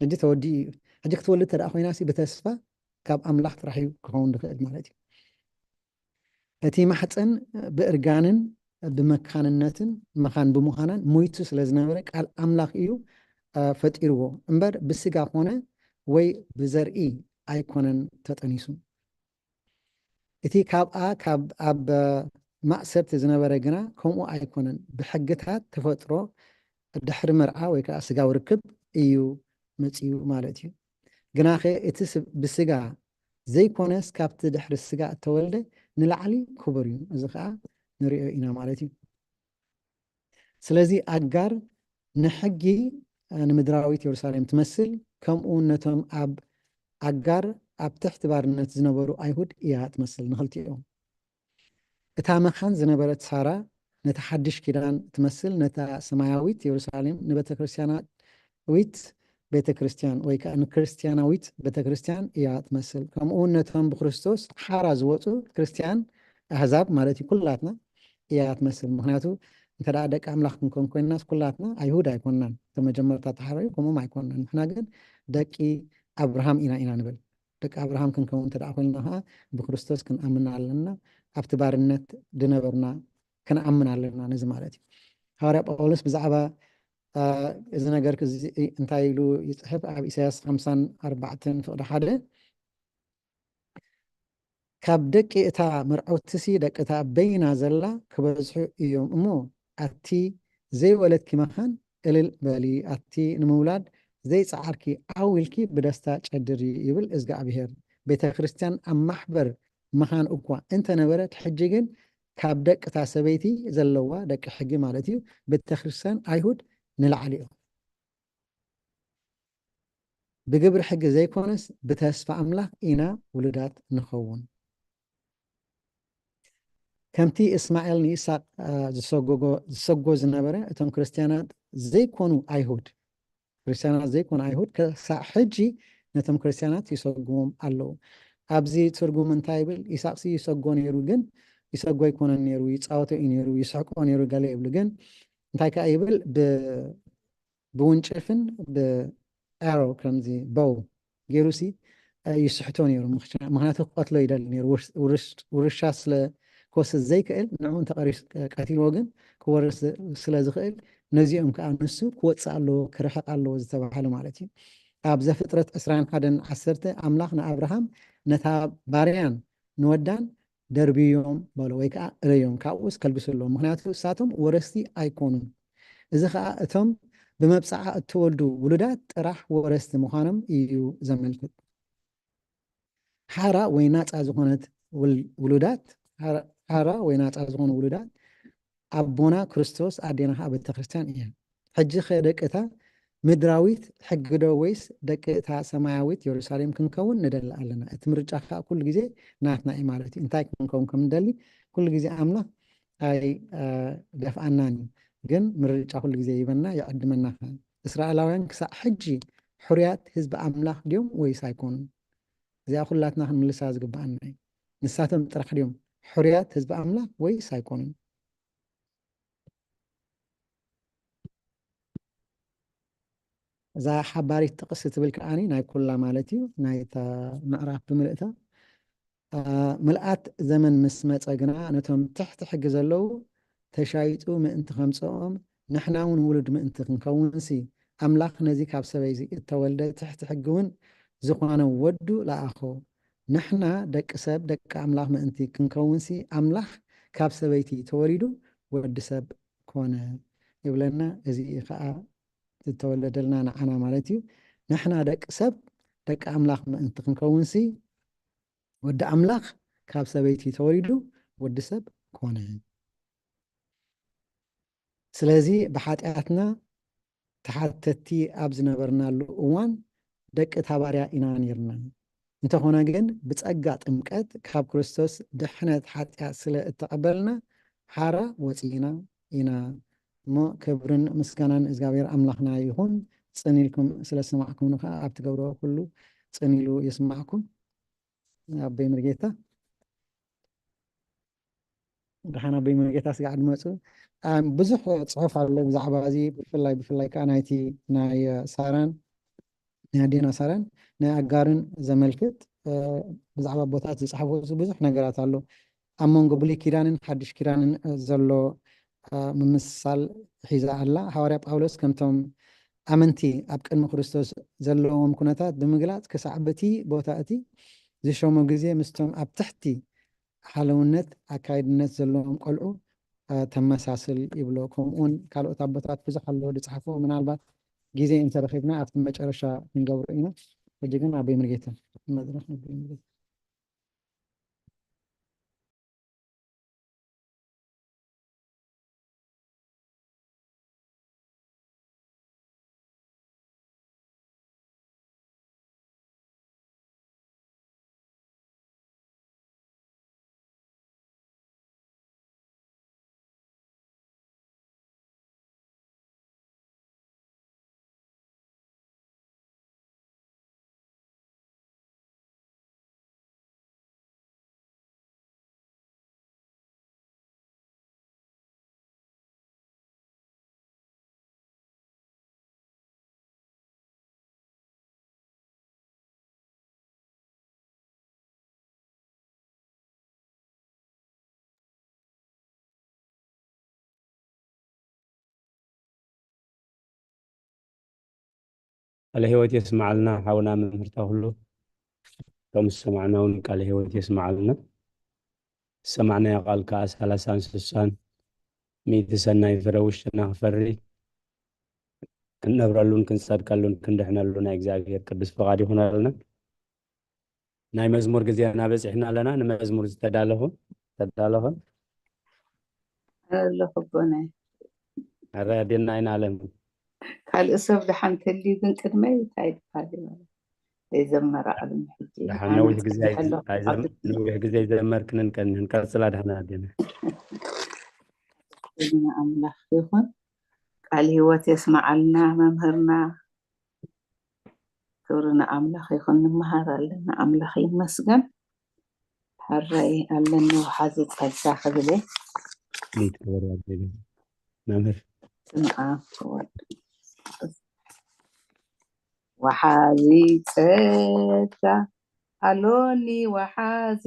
ሕጂ ተወዲኡ እዩ። ሕጂ ክትወልድ ተደኣ ኮይናሲ ብተስፋ ካብ ኣምላኽ ጥራሕ እዩ ክኸውን ዝኽእል ማለት እዩ። እቲ ማሕፀን ብእርጋንን ብመካንነትን መኻን ብምዃናን ሞይቱ ስለ ዝነበረ ቃል ኣምላኽ እዩ ፈጢርዎ እምበር ብስጋ ኮነ ወይ ብዘርኢ ኣይኮነን ተጠኒሱ። እቲ ካብኣ ካብ ኣብ ማእሰርቲ ዝነበረ ግና ከምኡ ኣይኮነን። ብሕግታት ተፈጥሮ ድሕሪ መርዓ ወይ ከዓ ስጋዊ ርክብ እዩ መፅዩ ማለት እዩ። ግናኸ እቲ ብስጋ ዘይኮነስ ካብቲ ድሕሪ ስጋ እተወልደ ንላዕሊ ክቡር እዩ። እዚ ከዓ ንሪኦ ኢና ማለት እዩ። ስለዚ ኣጋር ንሕጊ ንምድራዊት የሩሳሌም ትመስል፣ ከምኡ ነቶም ኣብ ኣጋር ኣብ ትሕቲ ባርነት ዝነበሩ ኣይሁድ እያ ትመስል፣ ንኽልቲኦም። እታ መኻን ዝነበረት ሳራ ነታ ሓድሽ ኪዳን ትመስል፣ ነታ ሰማያዊት የሩሳሌም ንቤተ ክርስቲያናዊት ቤተ ክርስቲያን ወይ ከዓ ንክርስቲያናዊት ቤተ ክርስቲያን እያ ትመስል። ከምኡ እውን ነቶም ብክርስቶስ ሓራ ዝወፁ ክርስቲያን ኣህዛብ ማለት እዩ ኩላትና እያ ትመስል። ምክንያቱ እንተ ደኣ ደቂ ኣምላኽ ክንኮን ኮይንናስ ኩላትና ኣይሁድ ኣይኮንናን። እቶም መጀመርታ ተሓረዩ ከምኦም ኣይኮንናን። ንሕና ግን ደቂ ኣብርሃም ኢና ኢና ንብል። ደቂ ኣብርሃም ክንከውን እንተ ደኣ ኮይንና ከዓ ብክርስቶስ ክንኣምን ኣለና። ኣብቲ ባርነት ዝነበርና ክንኣምን ኣለና ነዚ ማለት እዩ። ሃዋርያ ጳውሎስ ብዛዕባ እዚ ነገር እንታይ ኢሉ ይፅሕፍ? ኣብ ኢሳያስ ሓምሳን ኣርባዕተን ፍቕዲ ሓደ ካብ ደቂ እታ መርዓውትሲ ደቂ እታ በይና ዘላ ክበዝሑ እዮም እሞ ኣቲ ዘይወለድኪ መኻን እልል በሊ፣ ኣቲ ንምውላድ ዘይፀዓርኪ ዓው ኢልኪ ብደስታ ጨድሪ ይብል እዝግኣብሄር። ቤተ ክርስቲያን ኣብ ማሕበር መኻን እኳ እንተነበረት ሕጂ ግን ካብ ደቂ እታ ሰበይቲ ዘለዋ ደቂ ሕጊ ማለት እዩ ቤተ ክርስቲያን ኣይሁድ ንላዕሊ እዮም። ብግብሪ ሕጊ ዘይኮነስ ብተስፋ ኣምላኽ ኢና ውሉዳት ንኸውን። ከምቲ እስማኤል ንይስሐቅ ዝሰጎ ዝነበረ እቶም ክርስትያናት ዘይኮኑ ኣይሁድ ክርስትያናት ዘይኮኑ ኣይሁድ ክሳዕ ሕጂ ነቶም ክርስትያናት ይሰጉዎም ኣለዉ። ኣብዚ ትርጉም እንታይ ይብል? ይስሐቅሲ ይሰጎ ነይሩ ግን ይሰጎ ኣይኮነን ነይሩ፣ ይፃወቶ እዩ ነይሩ፣ ይስሕቆ ነይሩ ገለ ይብሉ። ግን እንታይ ከዓ ይብል? ብውንጭፍን ብኣሮ ከምዚ ቦው ገይሩሲ ይስሕቶ ነይሩ። ምክንያቱ ክቀትሎ ይደሊ ነይሩ። ውርሻ ስለ ክወስድ ዘይክእል ንዕኡ እንተቀሪሱ ቀቲልዎ ግን ክወርስ ስለ ዝኽእል ነዚኦም ከዓ ንሱ ክወፅእ ኣለዎ ክርሕቅ ኣለዎ ዝተባሃለ ማለት እዩ። ኣብ ዘፍጥረት ዕስራን ሓደን ዓሰርተ ኣምላኽ ንኣብርሃም ነታ ባርያን ንወዳን ደርብዮም በሎ ወይ ከዓ እለዮም ካብኡስ ከልግሱ ኣለዎም ምክንያቱ እሳቶም ወረስቲ ኣይኮኑን። እዚ ከዓ እቶም ብመብፅዓ እተወልዱ ውሉዳት ጥራሕ ወረስቲ ምዃኖም እዩ ዘመልክት። ሓራ ወይ ናፃ ዝኾነት ውሉዳት ሓራ ወይ ናፃ ዝኾኑ ውሉዳት ኣቦና ክርስቶስ ኣዴና ከዓ ቤተክርስትያን እያ። ሕጂ ከ ደቂ እታ ምድራዊት ሕጊ ዶ ወይስ ደቂ እታ ሰማያዊት የሩሳሌም ክንከውን ንደሊ ኣለና? እቲ ምርጫ ከዓ ኩሉ ግዜ ናትና እዩ ማለት እዩ። እንታይ ክንከውን ከም ንደሊ ኩሉ ግዜ ኣምላኽ ኣይደፍኣናን እዩ። ግን ምርጫ ኩሉ ግዜ ይበና ይዕድመና ከዓ። እስራኤላውያን ክሳዕ ሕጂ ሕሩያት ህዝቢ ኣምላኽ ድዮም ወይስ ኣይኮኑን? እዚኣ ኩላትና ክንምልሳ ዝግብኣና እዩ። ንሳቶም ጥራሕ ድዮም ሕሩያት ህዝቢ ኣምላኽ ወይስ ኣይኮኑን? እዛ ሓባሪት ጥቕሲ ትብል ከዓኒ ናይ ኩላ ማለት እዩ፣ ናይታ ምዕራፍ ብምልእታ። ምልኣት ዘመን ምስ መጸ ግና ነቶም ትሕቲ ሕጊ ዘለዉ ተሻይጡ ምእንቲ ከምጽኦም ንሕና እውን ውሉድ ምእንቲ ክንከውንሲ ኣምላኽ ነዚ ካብ ሰበይቲ እተወልደ ትሕቲ ሕጊ እውን ዝኾነ ወዱ ለኣኾ። ንሕና ደቂ ሰብ ደቂ ኣምላኽ ምእንቲ ክንከውንሲ ኣምላኽ ካብ ሰበይቲ ተወሊዱ ወዲ ሰብ ኮነ ይብለና። እዚ ከዓ ዝተወለደልና ንዓና ማለት እዩ። ንሕና ደቂ ሰብ ደቂ ኣምላኽ ምእንቲ ክንከውንሲ ወዲ ኣምላኽ ካብ ሰበይቲ ተወሊዱ ወዲ ሰብ ኮነ። ስለዚ ብሓጢኣትና ተሓተቲ ኣብ ዝነበርናሉ እዋን ደቂ ታባርያ ኢና ነርና። እንተኾነ ግን ብጸጋ ጥምቀት ካብ ክርስቶስ ድሕነት ሓጢኣት ስለ እተቐበልና ሓራ ወጺና ኢና። እሞ ክብርን ምስጋናን እግዚኣብሔር ኣምላኽና ይኹን። ጽን ኢልኩም ስለ ዝሰማዕኩምኒ ከዓ ኣብ ትገብርዎ ኩሉ ጽን ኢሉ ይስማዕኩም። ኣቦይ ሙሉጌታ። ደሓን ኣቦይ ሙሉጌታ ስጋዕ ድመፁ። ኣም፣ ብዙሕ ፅሑፍ ኣሎ ብዛዕባ እዚ፣ ብፍላይ ብፍላይ ከዓ ናይቲ ናይ ሳራን ናይ ኣዴና ሳራን ናይ ኣጋርን ዘመልክት፣ እ፣ ብዛዕባ ኣቦታት ዝፀሓፉ ብዙሕ ነገራት ኣሎ። ኣብ መንጎ ብሉይ ኪዳንን ሓድሽ ኪዳንን ዘሎ፣ እ፣ ምምስሳል ሒዛ ኣላ። ሃዋርያ ጳውሎስ ከምቶም ኣመንቲ ኣብ ቅድሚ ክርስቶስ ዘለዎም ኩነታት ብምግላጽ ክሳዕ በቲ ቦታ እቲ ዝሸሞ ግዜ ምስቶም ኣብ ትሕቲ ሓለውነት ኣካይድነት ዘለዎም ቆልዑ፣ እ፣ ተመሳስል ይብሎ። ከምኡውን ካልኦት ኣቦታት ብዙሕ ኣለዉ ዝጽሓፍዎ። ምናልባት ግዜ እንተረኺብና ኣብቲ መጨረሻ ክንገብሮ ኢና። ሕጂ ግን ኣቦይ ሙሉጌታ መድረኽ ነቦይ ሙሉጌታ። ቃለ ህይወት የስመዓልና ሓውና መምህር ተኽሉ፣ ከም ዝሰማዕና እውን ቃለ ህይወት የስመዓልና። ዝሰማዕናዮ ቃል ከዓ ሰላሳን ስሳን ሚእቲ ሰናይ ፍረ ውሽጥና ክፈሪ፣ ክንነብረሉን ክንጸድቀሉን ክንድሕነሉ ናይ እግዚኣብሔር ቅዱስ ፍቓድ ይኹነልና። ናይ መዝሙር ግዜና በጺሕና ኣለና። ንመዝሙር ዝተዳለኹ ተዳለኹን ኣለኹ ኣቦናይ። ኣረ ኣዴና ኣይናለም። ካልእ ሰብ ደሓን ተልዩ ግን ቅድመይ እንታይ ይበሃል እዩ ማለት? ዘይዘመረ ዓለም ሕጂ ደሓን ኣነ ነዊሕ ግዜ ጽሒሕ ኣለኹ። ኣይዘም-፣ ኣብ ነዊሕ ግዜ ኣይዘመርክንን ቀኒን። ቀጽላ ደሓን ኣዴና። ክብሪ ንኣምላኽ ይኹን። ቃል ህይወት የስመዓልና መምህርና። ክብሪ ንኣምላኽ ይኹን። ንመሃር ኣለና። ኣምላኽ ይመስገን። ሕራይ ኣለኒ ወሓዚ ጸጋ ክብል እየ። እንዴት ክብር ያለኝ መምህር። ስም ኣብ ወልድ ወሓዚ ጸጋ ኣሎኒ፣ ወሓዚ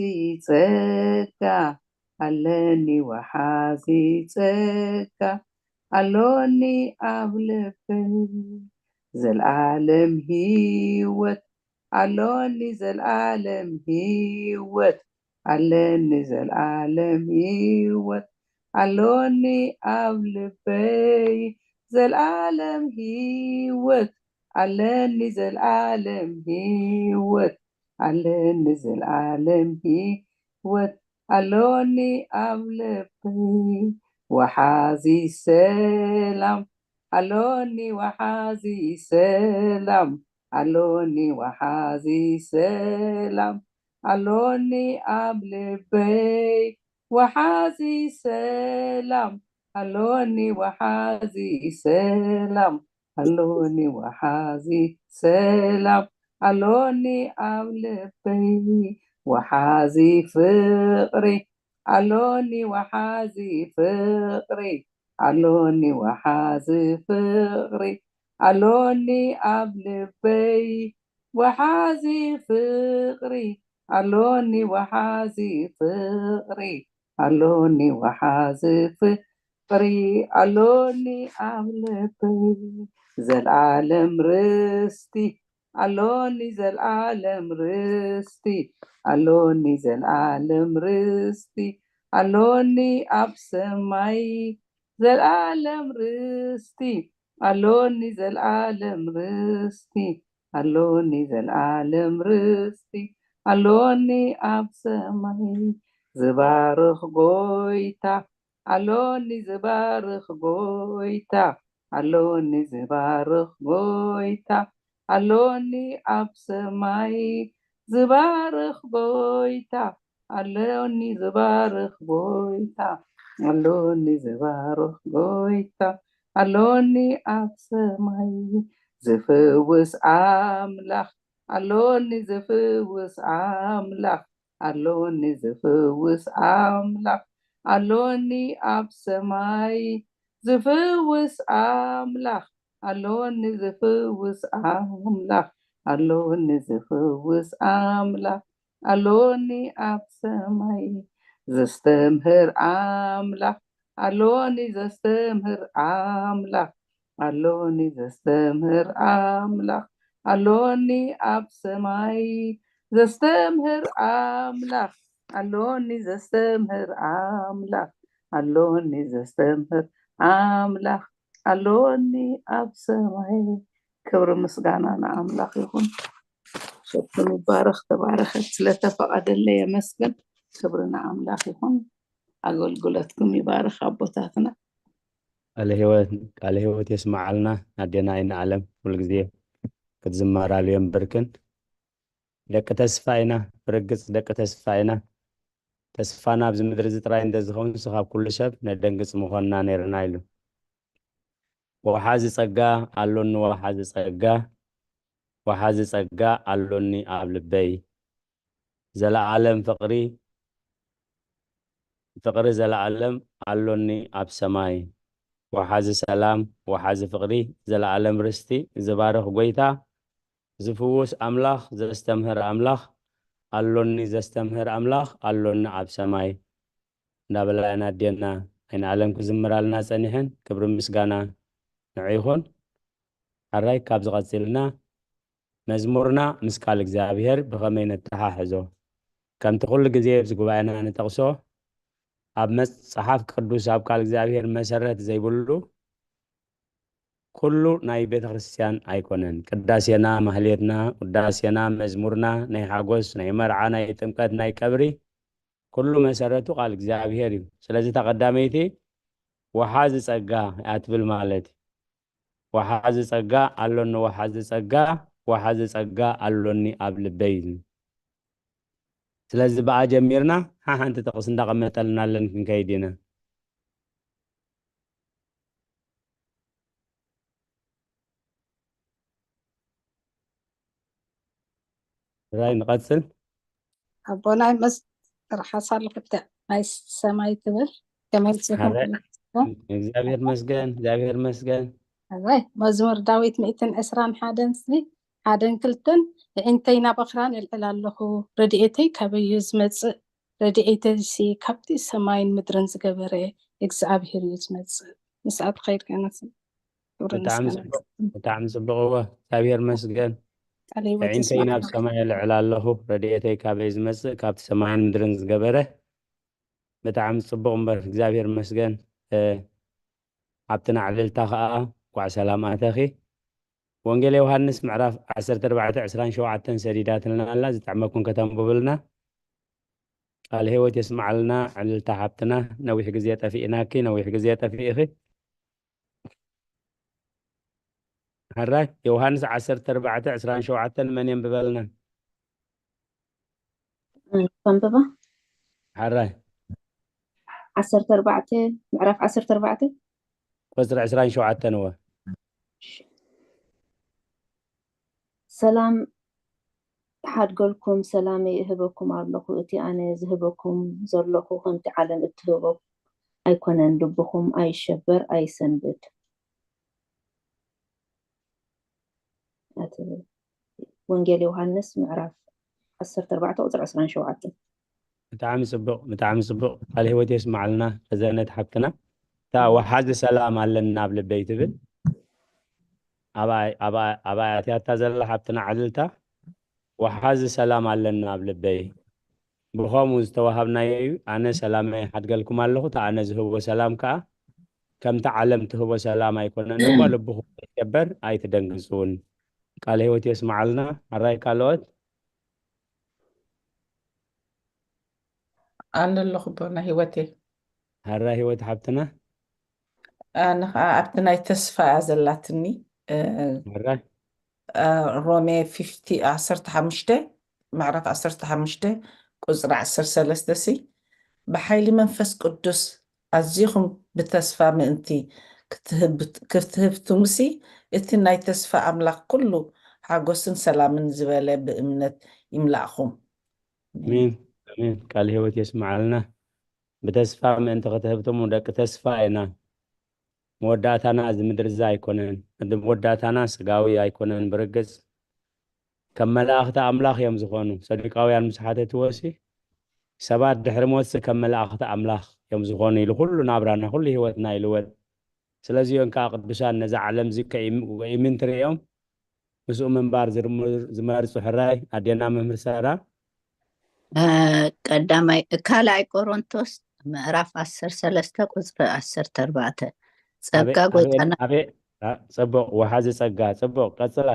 ጸጋ ኣለኒ፣ ወሓዚ ጸጋ ኣሎኒ ኣብ ልበይ። ዘልኣለም ህይወት ኣሎኒ፣ ዘልኣለም ህይወት ኣለኒ፣ ዘልኣለም ህይወት ኣሎኒ ኣብ ልበይ። ዘልኣለም ህይወት ኣለኒ፣ ዘልኣለም ህይወት ኣለኒ፣ ዘልኣለም ህይወት ኣሎኒ ኣብ ልበይ። ወሓዚ ሰላም ኣሎኒ ወሓዚ ሰላም፣ ኣሎኒ ወሓዚ ሰላም፣ ኣሎኒ ኣብ ልበይ ወሓዚ ሰላም፣ ኣሎኒ ወሓዚ ሰላም፣ ኣሎኒ ወሓዚ ሰላም፣ ኣሎኒ ኣብ ልበይ ወሓዚ ፍቕሪ፣ ኣሎኒ ወሓዚ ፍቕሪ፣ ኣሎኒ ወሓዚ ፍቕሪ፣ ኣሎኒ ኣብ ልበይ ወሓዚ ፍቕሪ፣ ኣሎኒ ወሓዚ ፍቕሪ፣ ኣሎኒ ወሓዚ ፍቕሪ፣ ኣሎኒ ኣብ ልበይ ዘልኣለም ርስቲ፣ ኣሎኒ ዘልኣለም ርስቲ፣ ኣሎኒ ዘልኣለም ርስቲ፣ ኣሎኒ ኣብ ሰማይ ዘልኣለም ርስቲ፣ ኣሎኒ ዘልኣለም ርስቲ፣ ኣሎኒ ዘልኣለም ርስቲ፣ ኣሎኒ ኣብ ሰማይ ዝባርኽ ጎይታ፣ ኣሎኒ ዝባርኽ ጎይታ፣ ኣሎኒ ዝባርኽ ጎይታ፣ ኣሎኒ ኣብ ሰማይ ዝባርኽ ጎይታ፣ ኣሎኒ ዝባርኽ ጎይታ፣ ኣሎኒ ዝባርኽ ጎይታ፣ ኣሎኒ ኣብ ሰማይ ዝፍውስ ኣምላኽ፣ ኣሎኒ ዝፍውስ ኣምላኽ፣ ኣሎኒ ዝፍውስ ኣምላኽ፣ ኣሎኒ ኣብ ሰማይ ዝፍውስ ኣምላኽ፣ ኣሎኒ ዝፍውስ ኣምላኽ፣ ኣሎኒ ዝፍውስ ኣምላኽ፣ ኣሎኒ ኣብ ሰማይ ዘስተምህር ኣምላኽ፣ ኣሎኒ ዘስተምህር ኣምላኽ፣ ኣሎኒ ዘስተምህር ኣምላኽ፣ ኣሎኒ ኣብ ሰማይ ዘስተምህር ኣምላኽ፣ ኣሎኒ ዘስተምህር ኣምላኽ፣ ኣሎኒ ዘስተምህር ኣምላኽ፣ ኣሎኒ ኣብ ሰማይ። ክብሪ ምስጋና ንኣምላኽ ይኹን። ሸኩም ይባረኽ፣ ተባረኸት። ስለተፈቐደለይ የመስግን። ክብሪ ንኣምላኽ ይኹን። ኣገልግሎትኩም ይባረኽ ኣቦታትና። ቃለ ህይወት፣ ቃለ ህይወት የስምዓልና ኣዴና ኣይንኣለም። ኩሉ ግዜ ክትዝመራሉ የንብርክን። ደቂ ተስፋ ኢና፣ ብርግጽ ደቂ ተስፋ ኢና። ተስፋና ኣብዚ ምድሪ እዚ ጥራይ እንተዝኸውን ንሱ ካብ ኩሉ ሰብ ነደንግጽ ምኾንና ነይርና ኢሉ። ወሓዚ ጸጋ ኣሎኒ፣ ወሓዚ ጸጋ፣ ወሓዚ ጸጋ ኣሎኒ ኣብ ልበይ። ዘለኣለም ፍቕሪ፣ ፍቕሪ ዘለኣለም ኣሎኒ ኣብ ሰማይ። ወሓዚ ሰላም፣ ወሓዚ ፍቕሪ፣ ዘለኣለም ርስቲ፣ ዝባርኽ ጎይታ፣ ዝፍውስ ኣምላኽ፣ ዘስተምህር ኣምላኽ ኣሎኒ፣ ዘስተምህር ኣምላኽ ኣሎኒ ኣብ ሰማይ። እንዳበላ እየን ኣዴና ኣይንኣለም ክዝምራልና ጸኒሐን። ክብሪ ምስጋና ንዑ ይኹን። ሓራይ ካብዚ ቀጺልና መዝሙርና ምስ ቃል እግዚኣብሔር ብኸመይ ነተሓሕዞ? ከምቲ ኩሉ ግዜ ኣብዚ ጉባኤና ንጠቕሶ፣ ኣብ መጽሓፍ ቅዱስ፣ ኣብ ቃል እግዚኣብሔር መሰረት ዘይብሉ ኩሉ ናይ ቤተ ክርስቲያን ኣይኮነን። ቅዳሴና፣ ማህሌትና፣ ውዳሴና፣ መዝሙርና፣ ናይ ሓጎስ፣ ናይ መርዓ፣ ናይ ጥምቀት፣ ናይ ቀብሪ፣ ኩሉ መሰረቱ ቃል እግዚኣብሔር እዩ። ስለዚ እታ ቀዳመይቲ ወሓዚ ጸጋ እያ ትብል ማለት እዩ። ወሓዚ ጸጋ ኣሎኒ፣ ወሓዚ ጸጋ፣ ወሓዚ ጸጋ ኣሎኒ ኣብ ልበይ እዩ። ስለዚ ብኣ ጀሚርና ሓሓንቲ ጥቕስ እንዳቐመጠልና ኣለን ክንከይድ ኢና። ራይ ንቐጽል። ኣቦናይ መስ-፣ ርሓስ ኣለኹ፣ ናይ ሰማይ ትብል። ከመይ ጽሑፍ ሓራይ። ኣለኩም? እግዚኣብሔር መስገን፣ እግዚኣብሔር መስገን። ኣዋይ፣ መዝሙር ዳዊት ሚእትን ዕስራን ሓደን ሲ፣ ሓደን ክልተን፣ የዒንተይ ናብ ኣኽራን እልዕል ኣለኹ፣ ረድኤተይ ካበይ እዩ ዝመጽእ? ረድኤተይሲ ካብቲ ሰማይን ምድርን ዝገበረ እግዚኣብሔር እዩ ዝመጽእ። ምስኣ ትኸይድ ከይናስ ክብርን ብጣዕሚ ምስጋናን ጽቡቕ፣ ብጣዕሚ ጽቡቕ። እወ፣ እግዚኣብሔር መስገን። ቃለ ህይወት የዒንተይ ናብ ይስማዕካ። ሰማይ እልዕል ኣለኹ፣ ረድኤተይ ካበይ ዝመጽእ? ካብቲ ሰማይን ምድርን ዝገበረ። ብጣዕሚ ጽቡቕ እምበር፣ እግዚኣብሔር መስገን። እ፣ ሓብትና ዕልልታ ኸኣ እንኳዕ ሰላም ኣተኺ። ወንጌል ዮሃንስ ምዕራፍ ዓሰርተ ኣርባዕተ ዕስራን ሸውዓተን ሰዲዳትልና ኣላ፣ ዝጥዕመኩም ከተንብብልና። ቃል ህይወት የስምዓልና ዕልልታ ሓብትና፣ ነዊሕ ግዜ ጠፊእናኪ፣ ነዊሕ ግዜ ጠፊእኺ። ሕራይ ዮሃንስ ዓሰርተ ኣርባዕተ ዕስራን ሸውዓተን መን የንብበልና? ከንብባ። ሕራይ ዓሰርተ ኣርባዕተ ምዕራፍ ዓሰርተ ኣርባዕተ ቁፅሪ ዕስራን ሸውዓተን እወ። ሰላም ሓድገልኩም ሰላመይ እህበኩም ኣለኹ። እቲ ኣነ ዝህበኩም ዘለኹ ከምቲ ዓለም እትህቦ ኣይኮነን። ልብኹም ኣይሸበር ኣይሰንብድ። እቲ ወንጌል ዮሃንስ ምዕራፍ ዓሰርተ ኣርባዕተ ቁፅሪ ዕስራን ሸውዓተን። ብጣዕሚ ፅቡቕ፣ ብጣዕሚ ፅቡቕ። ቃል ህይወት የስማዓልና። ተዘነት ሓብትና እታ ወሓዚ ሰላም ኣለና ኣብ ልበይ ትብል ኣባይ ኣባይ ኣባይ ኣትያታ ዘላ ሓብትና ዕልልታ። ወሓዚ ሰላም ኣለና ኣብ ልበይ፣ ብኸምኡ ዝተዋሃብናዮ እዩ። ኣነ ሰላመይ ሓድገልኩም ኣለኹ፣ እታ ኣነ ዝህቦ ሰላም ከዓ ከምቲ ዓለም ትህቦ ሰላም ኣይኮነን እሞ፣ ልብኹም ኣይትሸበር ኣይትደንግጽ እውን። ቃለ ህይወት የስምዓልና። ሕራይ ካልኦት? ኣነ ኣለኹ ኣቦና ህይወቴ። ሕራይ ህይወት ሓብትና። ኣነ ከዓ ኣብቲ ናይ ተስፋ እያ ዘላትኒ። እ፣ ሕራይ እ፣ ሮሜ ፊፍቲ ዓሰርተ ሓሙሽተ ምዕራፍ ዓሰርተ ሓሙሽተ ቁፅሪ ዓሰርተ ሰለስተ ሲ፣ ብሓይሊ መንፈስ ቅዱስ ኣዚኹም ብተስፋ ምእንቲ ክትህብ- ክትህብትሙሲ፣ እቲ ናይ ተስፋ ኣምላኽ ኩሉ ሓጎስን ሰላምን ዝበለ ብእምነት ይምላእኹም። ኣሜን ኣሜን። ቃል ህይወት የስምዓልና። ብተስፋ ምእንቲ ክትህብትሙ ደቂ ተስፋ ኢና። መወዳእታና እዚ ምድሪ እዚ ኣይኮነን። እዚ መወዳእታና ስጋዊ ኣይኮነን። ብርግጽ ከም መላእኽቲ ኣምላኽ እዮም ዝኾኑ። ሰዱቃውያን ምስ ሓተትዎ ሲ ሰባት ድሕሪ ሞትሲ ከም መላእኽቲ ኣምላኽ እዮም ዝኾኑ ኢሉ ኩሉ ናብራና ኩሉ ህይወትና ይልወጥ። ስለዚ እዮም ከዓ ቅዱሳን ነዛ ዓለም እዚ ከይም- ከይምን ትርእዮም ምስኡ ምንባር ዝርም- ዝመርጹ። ሕራይ ኣዴና መምህር ሰራ። እ፣ ቀዳማይ ካልኣይ ቆሮንቶስ ምዕራፍ ዓሰርተ ሰለስተ ቁፅሪ ዓሰርተ ኣርባዕተ ጸጋ ኣበ- ጎይታና ኣበ- ኣበ- አ፣ ጽቡቕ ወሓዚ ጸጋ ጽቡቕ ቀጽላ።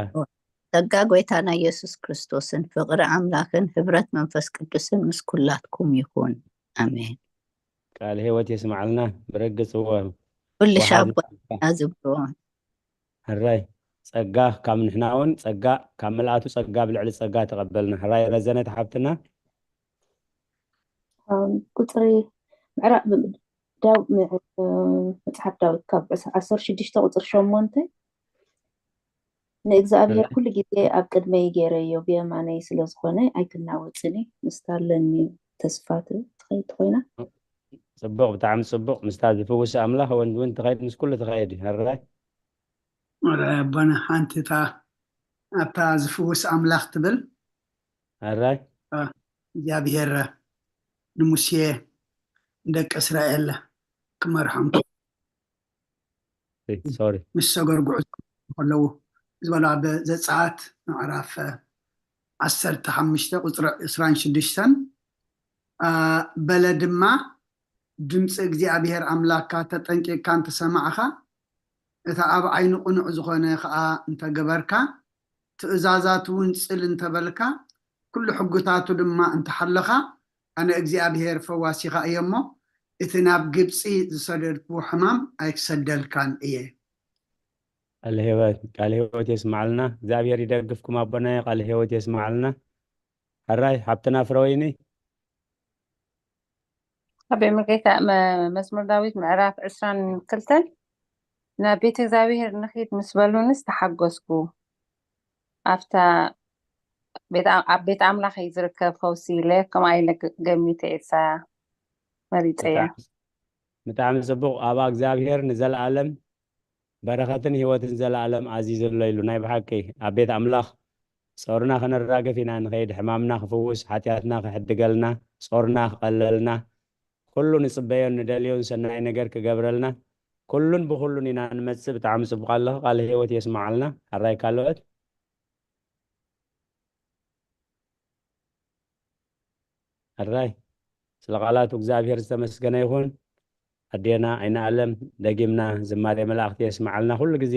ጸጋ ጎይታና ኢየሱስ ክርስቶስን ፍቕሪ ኣምላኽን ህብረት መንፈስ ቅዱስን ምስ ኩላትኩም ይኹን። ኣሜን። ቃል ህይወት የስምዓልና። ብርግጽ እዎ ኩሉ ወሓዚ ሻቦ ጸጋ። ዝብልዎ ሕራይ ጸጋ ካብ ንሕና እውን ጸጋ ካብ ምልኣቱ ጸጋ ብልዕሊ ጸጋ ተቐበልና። ሕራይ ረዘነት ሓብትና። ቁፅሪ ምዕራፍ ዳው- ም- መፅሓፍ ዳዊት ካብ ዕስ- ዓሰርተ ሽዱሽተ ቁፅሪ ሸሞንተ ንእግዚኣብሔር ኩሉ ግዜ ኣብ ቅድመይ ገይረዮ ብየማነይ ስለ ዝኾነ ኣይክናወፅን እየ። ምስታ ኣለኒ ተስፋ ት- ትኸይድ ኮይና ጽቡቕ ብጣዕሚ ጽቡቕ። ምስታ ዝፍውስ ኣምላኽ እውን እውን ትኸይድ ምስ ኩሉ ትኸይድ እዩ። ሕራይ ወደ ኣቦና ሓንቲ እታ ኣብታ ዝፍውስ ኣምላኽ ትብል ሕራይ እግዚኣብሔር ንሙሴ ንደቂ እስራኤል ክመርሖም ሶሪ ምስ ሰገር ጉዕዞ ከለዉ ዝበሎ ኣብ ዘጸኣት ምዕራፍ ዓሰርተ ሓሙሽተ ቁፅሪ ዕስራን ሽዱሽተን በለ ድማ ድምፂ እግዚኣብሔር ኣምላክካ ተጠንቂቕካ እንተሰማዕኻ እታ ኣብ ዓይኑ ቅኑዕ ዝኾነ ከዓ እንተገበርካ ትእዛዛት እውን ጽል እንተበልካ ኩሉ ሕጉታቱ ድማ እንተሓለኻ ኣነ እግዚኣብሔር ፈዋሲኻ እየ እሞ እቲ ናብ ግብፂ ዝሰደድኩዎ ሕማም ኣይክሰደልካን እየ። ቃለ ህይወት ቃለ ህይወት የስማዕልና። እግዚኣብሔር ይደግፍኩም ኣቦናየ። ቃለ ህይወት የስማዕልና። ሕራይ ሓብትና ፍረወይኒ ኣቤ መጌታ መ- መዝሙር ዳዊት ምዕራፍ ዕስራን ክልተን ናብ ቤት እግዚኣብሔር ንኺድ ምስ በሉንስ ተሓጎስኩ። ኣብታ ቤት ኣ- ኣብ ቤት ኣምላኽ እዩ ዝርከብ ፈውሲ ኢለ ከምኣ ኢለ ገ- ገሚተ ኤልሳ መሪፀያ። ብጣዕሚ- ብጣዕሚ ጽቡቕ። ኣባ እግዚኣብሔር ንዘለኣለም በረኸትን ህይወትን ዘለኣለም ኣዚዙ ኣሎ ኢሉ። ናይ ብሓቂ ኣብ ቤት ኣምላኽ ጾርና ከነራግፍ ኢና ንኸይድ፣ ሕማምና ክፍውስ፣ ሓጢኣትና ክሕድገልና፣ ጾርና ክቐለልና፣ ኩሉ ንጽበዮን ንደልዮን ሰናይ ነገር ክገብረልና ኩሉን ብኹሉን ኢና ንመጽእ። ብጣዕሚ ጽቡቕ ኣለኻ። ቃለ ህይወት የስምዓልና። ሕራይ ካልኦት? ሕራይ ስለ ቃላቱ እግዚኣብሔር ዝተመስገነ ይኹን። ኣዴና ኣይነ ኣለም ደጊምና ዝማሬ መላእኽቲ የስምዓልና። ኩሉ ግዜ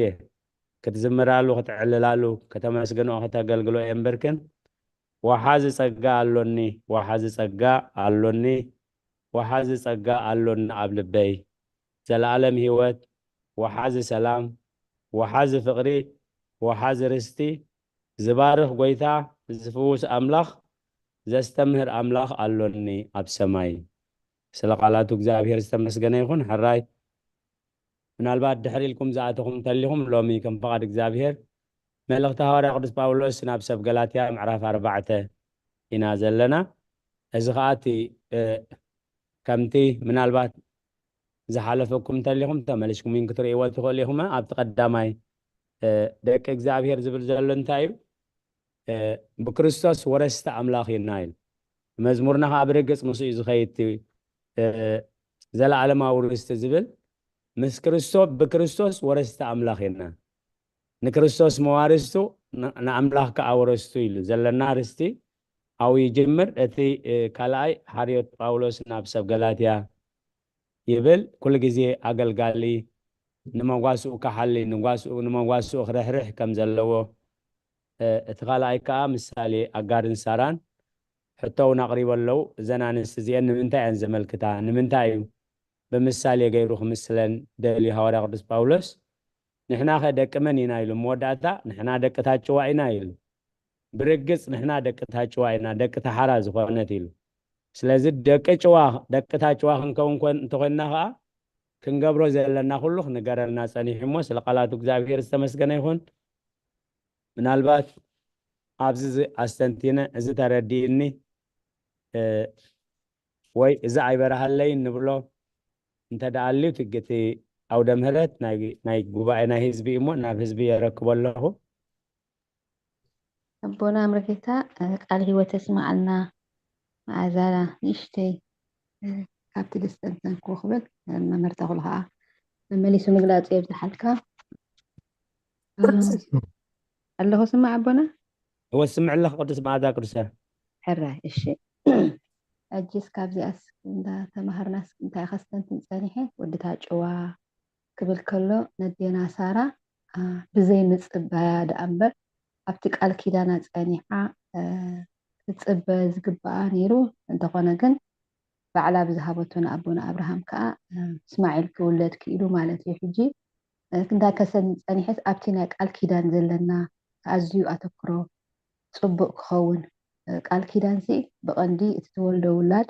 ክትዝምራሉ፣ ክትዕልላሉ፣ ከተመስግንኦ፣ ከተገልግሎ የንበርክን። ወሓዚ ጸጋ ኣሎኒ፣ ወሓዚ ጸጋ ኣሎኒ፣ ወሓዚ ጸጋ ኣሎኒ ኣብ ልበይ። ዘለኣለም ህይወት፣ ወሓዚ ሰላም፣ ወሓዚ ፍቕሪ፣ ወሓዚ ርስቲ፣ ዝባርኽ ጎይታ፣ ዝፍውስ ኣምላኽ፣ ዘስተምህር ኣምላኽ ኣሎኒ ኣብ ሰማይ። ስለ ቃላቱ እግዚኣብሔር ዝተመስገነ ይኹን። ሕራይ ምናልባት ድሕሪ ኢልኩም ዝኣተኹም እንተሊኹም፣ ሎሚ ከም ፍቓድ እግዚኣብሔር መልእኽቲ ሃዋርያ ቅዱስ ጳውሎስ ናብ ሰብ ገላትያ ምዕራፍ ኣርባዕተ ኢና ዘለና። እዚ ኸኣ እቲ፣ እ፣ ከምቲ ምናልባት ዝሓለፈኩም እንተሊኹም ተመሊስኩም እውን ክትርእይዎ ትኽእሉ ኢኹም። ኣብቲ ቀዳማይ፣ እ፣ ደቂ እግዚኣብሔር ዝብል ዘሎ እንታይ እዩ? እ፣ ብክርስቶስ ወረስቲ ኣምላኽ ኢና ኢሉ። መዝሙርና ኸዓ ብርግጽ ምስኡ እዩ ዝኸይድ፣ እቲ፣ እ፣ ዘለኣለማዊ ርስቲ ዝብል ምስ ክርስቶ-፣ ብክርስቶስ ወረስቲ ኣምላኽ ኢና። ንክርስቶስ መዋርስቱ፣ ን-፣ ንኣምላኽ ከኣ ወረስቱ ኢሉ ዘለና ርስቲ ኣብኡ ይጅምር። እቲ፣ እ፣ ካልኣይ ሓርዮት ጳውሎስ ናብ ሰብ ገላትያ ይብል፣ ኩሉ ግዜ ኣገልጋሊ ንመጓስኡ ክሓሊ፣ ንጓስኡ፣ ንመጓስኡ ክርሕርሕ ከም ዘለዎ፣ እ፣ እቲ ካልኣይ ከኣ ምሳሌ ኣጋርን ሳራን ሕቶ እውን ኣቕሪቡ ኣለዉ። እዘን ኣንስቲ እዚአን ንምንታይ እየን ዘመልክታ? ንምንታይ እዩ ብምሳሌ ገይሩ ክምስለን ደልዩ ሃዋርያ ቅዱስ ጳውሎስ? ንሕና ኸ ደቂ መን ኢና ኢሉ? መወዳእታ ንሕና ደቂ ታጭዋ ኢና ኢሉ። ብርግጽ ንሕና ደቂ ታጭዋ ኢና፣ ደቂ ተሓራ ዝኾነት ኢሉ። ስለዚ ደቂ ጭዋ፣ ደቂ ታጭዋ ክንከውን ኮን-፣ እንተኾይንና ኸኣ ክንገብሮ ዘለና ኩሉ ክንገረልና ጸኒሑ እሞ፣ ስለ ቃላቱ እግዚኣብሔር ዝተመስገነ ይኹን። ምናልባት ኣብዚ ዝ-፣ ኣስተንቲነ፣ እዚ ተረዲእኒ፣ እ፣ ወይ እዚ ኣይበርሃለይን ንብሎ እንተ ደኣ ኣልዩ፣ እቲ፣ እቲ ኣውደ ምህረት ናይ፣ ናይ ጉባኤ ናይ ህዝቢ እዩ እሞ፣ ናብ ህዝቢ የረክቦ ኣለኹ። ኣቦና ምርጌታ፣ እ፣ ቃል ህይወት የስምዓልና። መኣዛ ንእሽተይ፣ እ፣ ካብቲ ደስተንተንኩ ክብል፣ እ፣ መመርታ ኩሉ ኸዓ መመሊሱ ምግላጹ የብዝሓልካ። እ፣ ኣለኹ ስማዕ ኣቦና? እወ፣ ስምዕ ኣለኹ ቅዱስ መኣዛ ቅዱሳን። ሕራይ፣ እሺ። ሕጂስ ካብዚኣስ እንዳተማሃርናስ እንታይ ከስተንትን ጸኒሐ? ወዲ ታጭዋ ክብል ከሎ ነዴና ሳራ፣ አ፣ ብዘይ ምጽባያ ደኣ እምበር ኣብቲ ቃል ኪዳና ጸኒዓ፣ እ፣ ክትጽበ ዝግብኣ ነይሩ። እንተኾነ ግን ባዕላ ብዝሃበቶ ንኣቦና ኣብርሃም ከኣ፣ እ፣ እስማዒል ክውለድ ክኢሉ ማለት እዩ። ሕጂ፣ እ፣ ክንዳ ከሰን ጸኒሐስ ኣብቲ ናይ ቃል ኪዳን ዘለና ኣዝዩ ኣተክሮ ጽቡቕ ክኸውን፣ እ፣ ቃል ኪዳንሲ ብቐንዲ እቲ ትወልዶ ውላድ፣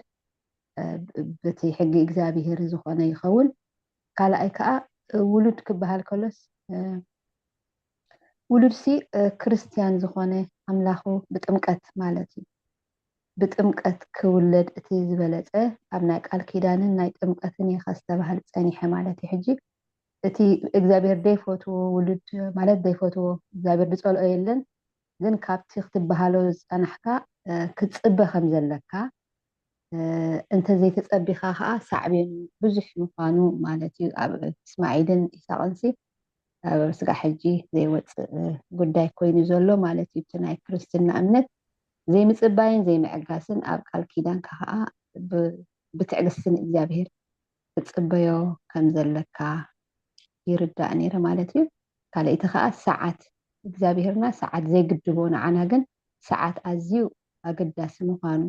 እ፣ ብ-፣ በቲ ሕጊ እግዚኣብሔር ዝኾነ ይኸውን። ካልኣይ ከኣ፣ እ፣ ውሉድ ክበሃል ከሎስ፣ እ፣ ውሉድሲ፣ እ፣ ክርስትያን ዝኾነ ኣምላኹ ብጥምቀት ማለት እዩ። ብጥምቀት ክውለድ እቲ ዝበለጸ ኣብ ናይ ቃል ኪዳንን ናይ ጥምቀትን እየ ከስተባህል ጸኒሐ ማለት እዩ። ሕጂ እቲ እግዚኣብሔር ዘይፈትዎ ውሉድ ማለት ዘይፈትዎ እግዚኣብሔር ዝጸልኦ የለን። ግን ካብቲ ክትበሃሎ ዝጸናሕካ፣ እ፣ ክትጽበ ከም ዘለካ፣ እ፣ እንተ ዘይተጸቢኻ ከኣ ሳዕቤኑ ብዙሕ ምዃኑ ማለት እዩ። ኣብ እስማዒልን ኢሳቕንሲ ኣብ ስጋዕ ሕጂ ዘይወጽእ፣ እ፣ ጉዳይ ኮይኑ ዘሎ ማለት እዩ። እቲ ናይ ክርስትና እምነት ዘይምጽባይን ዘይምዕጋስን ኣብ ቃል ኪዳንካ ከኣ ብ-፣ ብትዕግስቲ ንእግዚኣብሔር ክትጽበዮ ከም ዘለካ ይርዳእ ነይረ ማለት እዩ። ካልኣይቲ ከኣ ሰዓት፣ እግዚኣብሔርና ሰዓት ዘይግድቦ፣ ንዓና ግን ሰዓት ኣዝዩ ኣገዳሲ ምዃኑ፣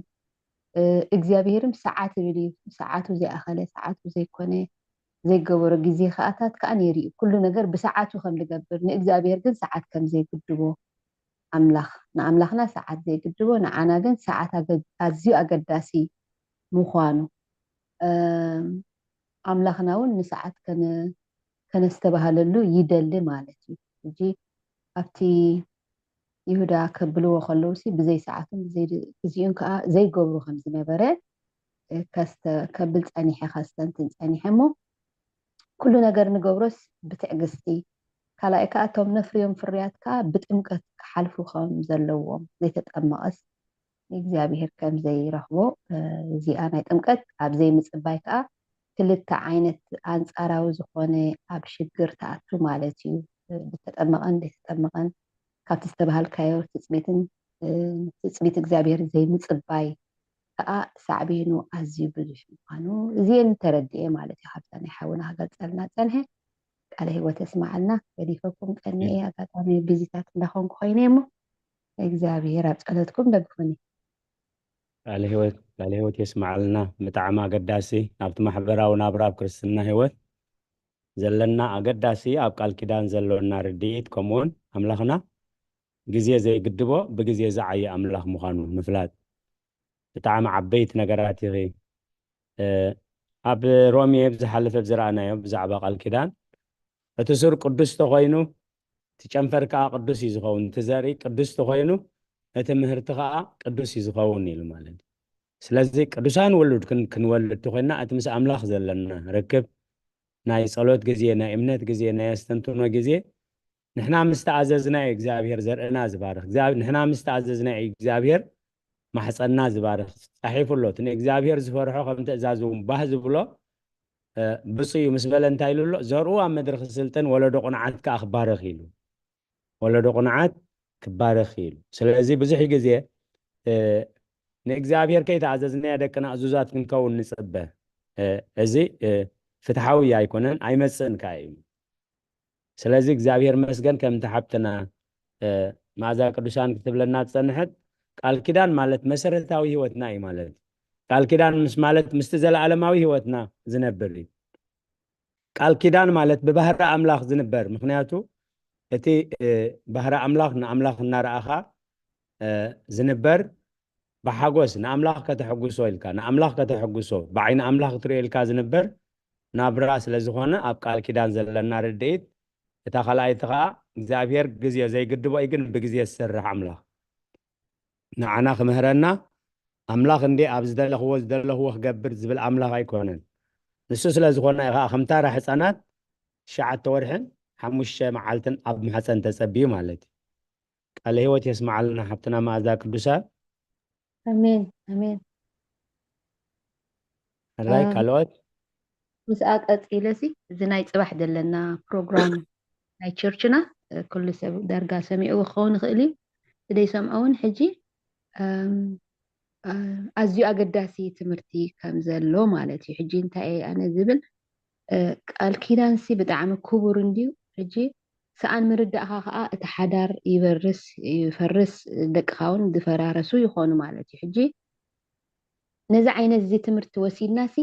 እ፣ እግዚኣብሔርም ሰዓት ይብል እዩ። ሰዓቱ ዘይኣኸለ፣ ሰዓቱ ዘይኮነ፣ ዘይገበሮ ግዜ ከኣታት ከኣ ነይሩ እዩ። ኩሉ ነገር ብሰዓቱ ከም ዝገብር፣ ንእግዚኣብሔር ግን ሰዓት ከም ዘይግድቦ፣ ኣምላኽ፣ ንኣምላኽና ሰዓት ዘይግድቦ፣ ንዓና ግን ሰዓት ኣገ-፣ ኣዝዩ ኣገዳሲ ምዃኑ፣ እም፣ ኣምላኽና እውን ንሰዓት ከነ-፣ ከነስተባህለሉ ይደሊ ማለት እዩ። ሕጂ ኣብቲ ይሁዳ ከብልዎ ከለውሲ ብዘይ ሰዓቱን ብዘይ ድ-፣ ግዜኡን ከኣ ዘይገብሩ ከም ዝነበረ፣ እ፣ ከስተ-፣ ከብል ጸኒሐ፣ ከስተንትን ጸኒሐ እሞ፣ ኩሉ ነገር ንገብሮስ ብትዕግስቲ፣ ካልኣይ ከኣ እቶም ነፍርዮም ፍርያት ከኣ ብጥምቀት ክሓልፉ ከም ዘለዎም፣ ዘይተጠመቐስ ንእግዚኣብሔር ከም ዘይረኽቦ፣ እ፣ እዚኣ ናይ ጥምቀት ኣብ ዘይምጽባይ ከኣ ክልተ ዓይነት ኣንጻራዊ ዝኾነ ኣብ ሽግር ትኣቱ ማለት እዩ። እ፣ ዝተጠመቐን ዘይተጠመቐን ካብቲ ዝተባሃልካዮ ትጽቢትን፣ እ፣ ትጽቢት እግዚኣብሔር ዘይምጽባይ ከኣ ሳዕቤኑ ኣዝዩ ብዙሕ ምዃኑ እዚኤን ተረዲኤ ማለት እዩ። ካብዛ ናይ ሓውና ክገልጸልና ጸንሐ ቃለ ህይወት የስምዓልና። ገዲፈኩም ቀኒኤ፣ ኣጋጣሚ ቢዚታት እንዳኾንኩ ኮይነ እሞ እግዚኣብሔር ኣብ ጸሎትኩም ደግፉኒ። ቃለ ህይወት፣ ቃለ ህይወት የስምዓልና። ብጣዕሚ ኣገዳሲ ናብቲ ማሕበራዊ ናብራ ኣብ ክርስትና ህይወት ዘለና ኣገዳሲ ኣብ ቃል ኪዳን ዘሎና ርድኢት፣ ከምኡውን ኣምላኽና ግዜ ዘይግድቦ ብግዜ ዝዓየ ኣምላኽ ምዃኑ ምፍላጥ ብጣዕሚ ዓበይቲ ነገራት ኢኺ። እ፣ ኣብ ሮሜ ብዝሓለፈ ዝረኣናዮ ብዛዕባ ቃል ኪዳን፣ እቲ ሱር ቅዱስ ተኾይኑ፣ እቲ ጨንፈር ከኣ ቅዱስ እዩ ዝኸውን፣ እቲ ዘርኢ ቅዱስ ተኾይኑ፣ እቲ ምህርቲ ከኣ ቅዱስ እዩ ዝኸውን ኢሉ ማለት እዩ። ስለዚ ቅዱሳን ውሉድ ክን-፣ ክንወልድ ተኾይንና፣ እቲ ምስ ኣምላኽ ዘለና ርክብ፣ ናይ ጸሎት ግዜ፣ ናይ እምነት ግዜ፣ ናይ ኣስተንትኖ ግዜ፣ ንሕና ምስ ተኣዘዝና እዩ እግዚኣብሔር ዘርእና ዝባርኽ። እግዚኣብ-፣ ንሕና ምስ ተኣዘዝና እዩ እግዚኣብሔር ማሕፀንና ዝባርኽ። ጻሒፉ ኣሎ። እቲ ንእግዚኣብሔር ዝፈርሖ ከም ትእዛዝ እውን ባህ ዝብሎ፣ እ፣ ብፁዕ እዩ ምስ በለ እንታይ ኢሉ ኣሎ? ዘርኡ ኣብ ምድሪ ክስልጥን ወለዶ ቁንዓት ከኣ ክባረኽ ኢሉ። ወለዶ ቁንዓት ክባረኽ ኢሉ። ስለዚ ብዙሕ ግዜ፣ እ፣ ንእግዚኣብሔር ከይተኣዘዝናዮ ደቅና እዙዛት ክንከውን ንጽበ። እ፣ እዚ፣ እ፣ ፍትሓዊ ኣይኮነን፣ ኣይመጽእን ከኣ እዩ። ስለዚ እግዚኣብሔር መስገን ከምቲ ሓብትና፣ እ፣ መኣዛ ቅዱሳን ክትብለና ዝጸንሐት፣ ቃል ኪዳን ማለት መሰረታዊ ህይወትና እዩ ማለት። ቃል ኪዳን ምስ ማለት ምስቲ ዘለኣለማዊ ህይወትና ዝነብር እዩ። ቃል ኪዳን ማለት ብባህሪ ኣምላኽ ዝንበር፣ ምኽንያቱ እቲ፣ እ፣ ባህሪ ኣምላኽ ንኣምላኽ እናረኣኻ፣ እ፣ ዝንበር ብሓጎስ ንኣምላኽ ከተሐጉሶ ኢልካ፣ ንኣምላኽ ከተሐጉሶ፣ ብዓይኒ ኣምላኽ ክትሪኦ ኢልካ ዝንበር ናብራ ስለ ዝኾነ፣ ኣብ ቃል ኪዳን ዘለና ርድኢት፣ እታ ካልኣይቲ ኸኣ እግዚኣብሔር ግዜ ዘይግድቦ እዩ፣ ግን ብግዜ ዝሰርሕ ኣምላኽ። ንዓና ክምህረና፣ ኣምላኽ እንዴ ኣብ ዝደለኽዎ፣ ዝደለኽዎ ክገብር ዝብል ኣምላኽ ኣይኮነን። ንሱ ስለ ዝኾነ እዩ ኸኣ ከምታ ራሕጻናት ትሽዓተ ወርሕን ሓሙሽተ መዓልትን ኣብ ማሕጸን ተጸብዩ ማለት እዩ። ቃለ ህይወት የስምዓልና ሓብትና መኣዛ ቅዱሳን። ኣሜን፣ ኣሜን። ሕራይ፣ ኣም፣ ካልኦት? ምስኣ ቀጺለሲ፣ እዚ ናይ ጽባሕ ዘለና ፕሮግራም ናይ ቸርችና፣ እ፣ ኩሉ ሰብ ዳርጋ ሰሚዕዎ ክኸውን ይኽእል እዩ። እቲ ዘይሰምዖ እውን ሕጂ፣ ኣም፣ ኣ-፣ ኣዝዩ ኣገዳሲ ትምህርቲ ከም ዘሎ ማለት እዩ። ሕጂ እንታይ እየ ኣነ ዝብል፣ እ፣ ቃል ኪዳንሲ ብጣዕሚ ክቡር እንድዩ። ሕጂ ሰኣን ምርዳእኻ ኸኣ እቲ ሓዳር ይበርስ፣ ይፈርስ፣ ደቅኻ እውን ዝፈራረሱ ይኾኑ ማለት እዩ። ሕጂ ነዚ ዓይነት እዚ ትምህርቲ ወሲድናሲ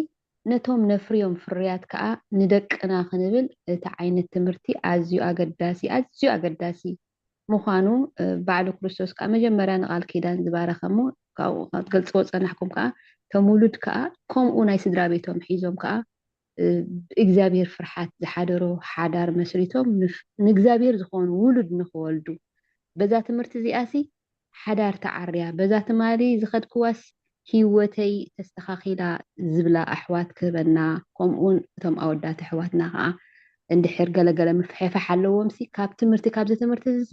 ነቶም ነፍርዮም ፍርያት ከኣ ንደቅና ክንብል እቲ ዓይነት ትምህርቲ ኣዝዩ ኣገዳሲ፣ ኣዝዩ ኣገዳሲ ምዃኑ፣ እ፣ ባዕሉ ክርስቶስ ከኣ መጀመርያ ንቃል ኪዳን ዝባረኸ እሞ ካብኡ ካብ ትገልጽዎ ጸናሕኩም ከኣ እቶም ውሉድ ከኣ ከምኡ ናይ ስድራ ቤቶም ሒዞም ከኣ፣ እ፣ ብእግዚኣብሔር ፍርሓት ዝሓደሮ ሓዳር መስሪቶም ንፍ-፣ ንእግዚኣብሔር ዝኾኑ ውሉድ ንኽወልዱ በዛ ትምህርቲ እዚኣሲ ሓዳር ተዓርያ፣ በዛ ትማሊ ዝኸድክዋስ ህይወተይ ተስተኻኺላ ዝብላ ኣሕዋት ክህበና፣ ከምኡውን እቶም ኣወዳት ኣሕዋትና ኸዓ እንድሕር ገለገለ ምፍሕፋሕ ኣለዎምሲ፣ ካብ ትምህርቲ፣ ካብዚ ትምህርቲ እዚ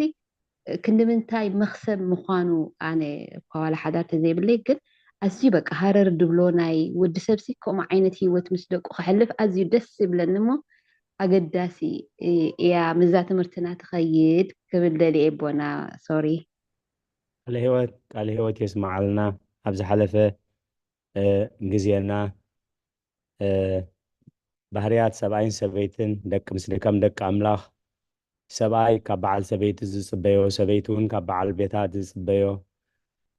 ክንዲ ምንታይ መኽሰብ ምዃኑ ኣነ እኳ ዋላ ሓዳር ተዘይብለይ፣ ግን ኣዝዩ በቃ ሃረር ድብሎ ናይ ወዲ ሰብሲ ከምኡ ዓይነት ህይወት ምስ ደቁ ከሕልፍ ኣዝዩ ደስ ይብለኒ እሞ ኣገዳሲ እያ ምስዛ ትምህርትና ትኸይድ ክብል ደልየ ኣቦና። ሶሪ። ቃለ ህይወት፣ ቃለ ህይወት የስምዓልና። ኣብ ዝሓለፈ፣ እ፣ ግዜና፣ እ፣ ባህርያት ሰብኣይን ሰበይትን ደቂ፣ ምስ ከም ደቂ ኣምላኽ፣ ሰብኣይ ካብ በዓል ሰበይቲ ዝጽበዮ፣ ሰበይቲ እውን ካብ በዓል ቤታ ዝጽበዮ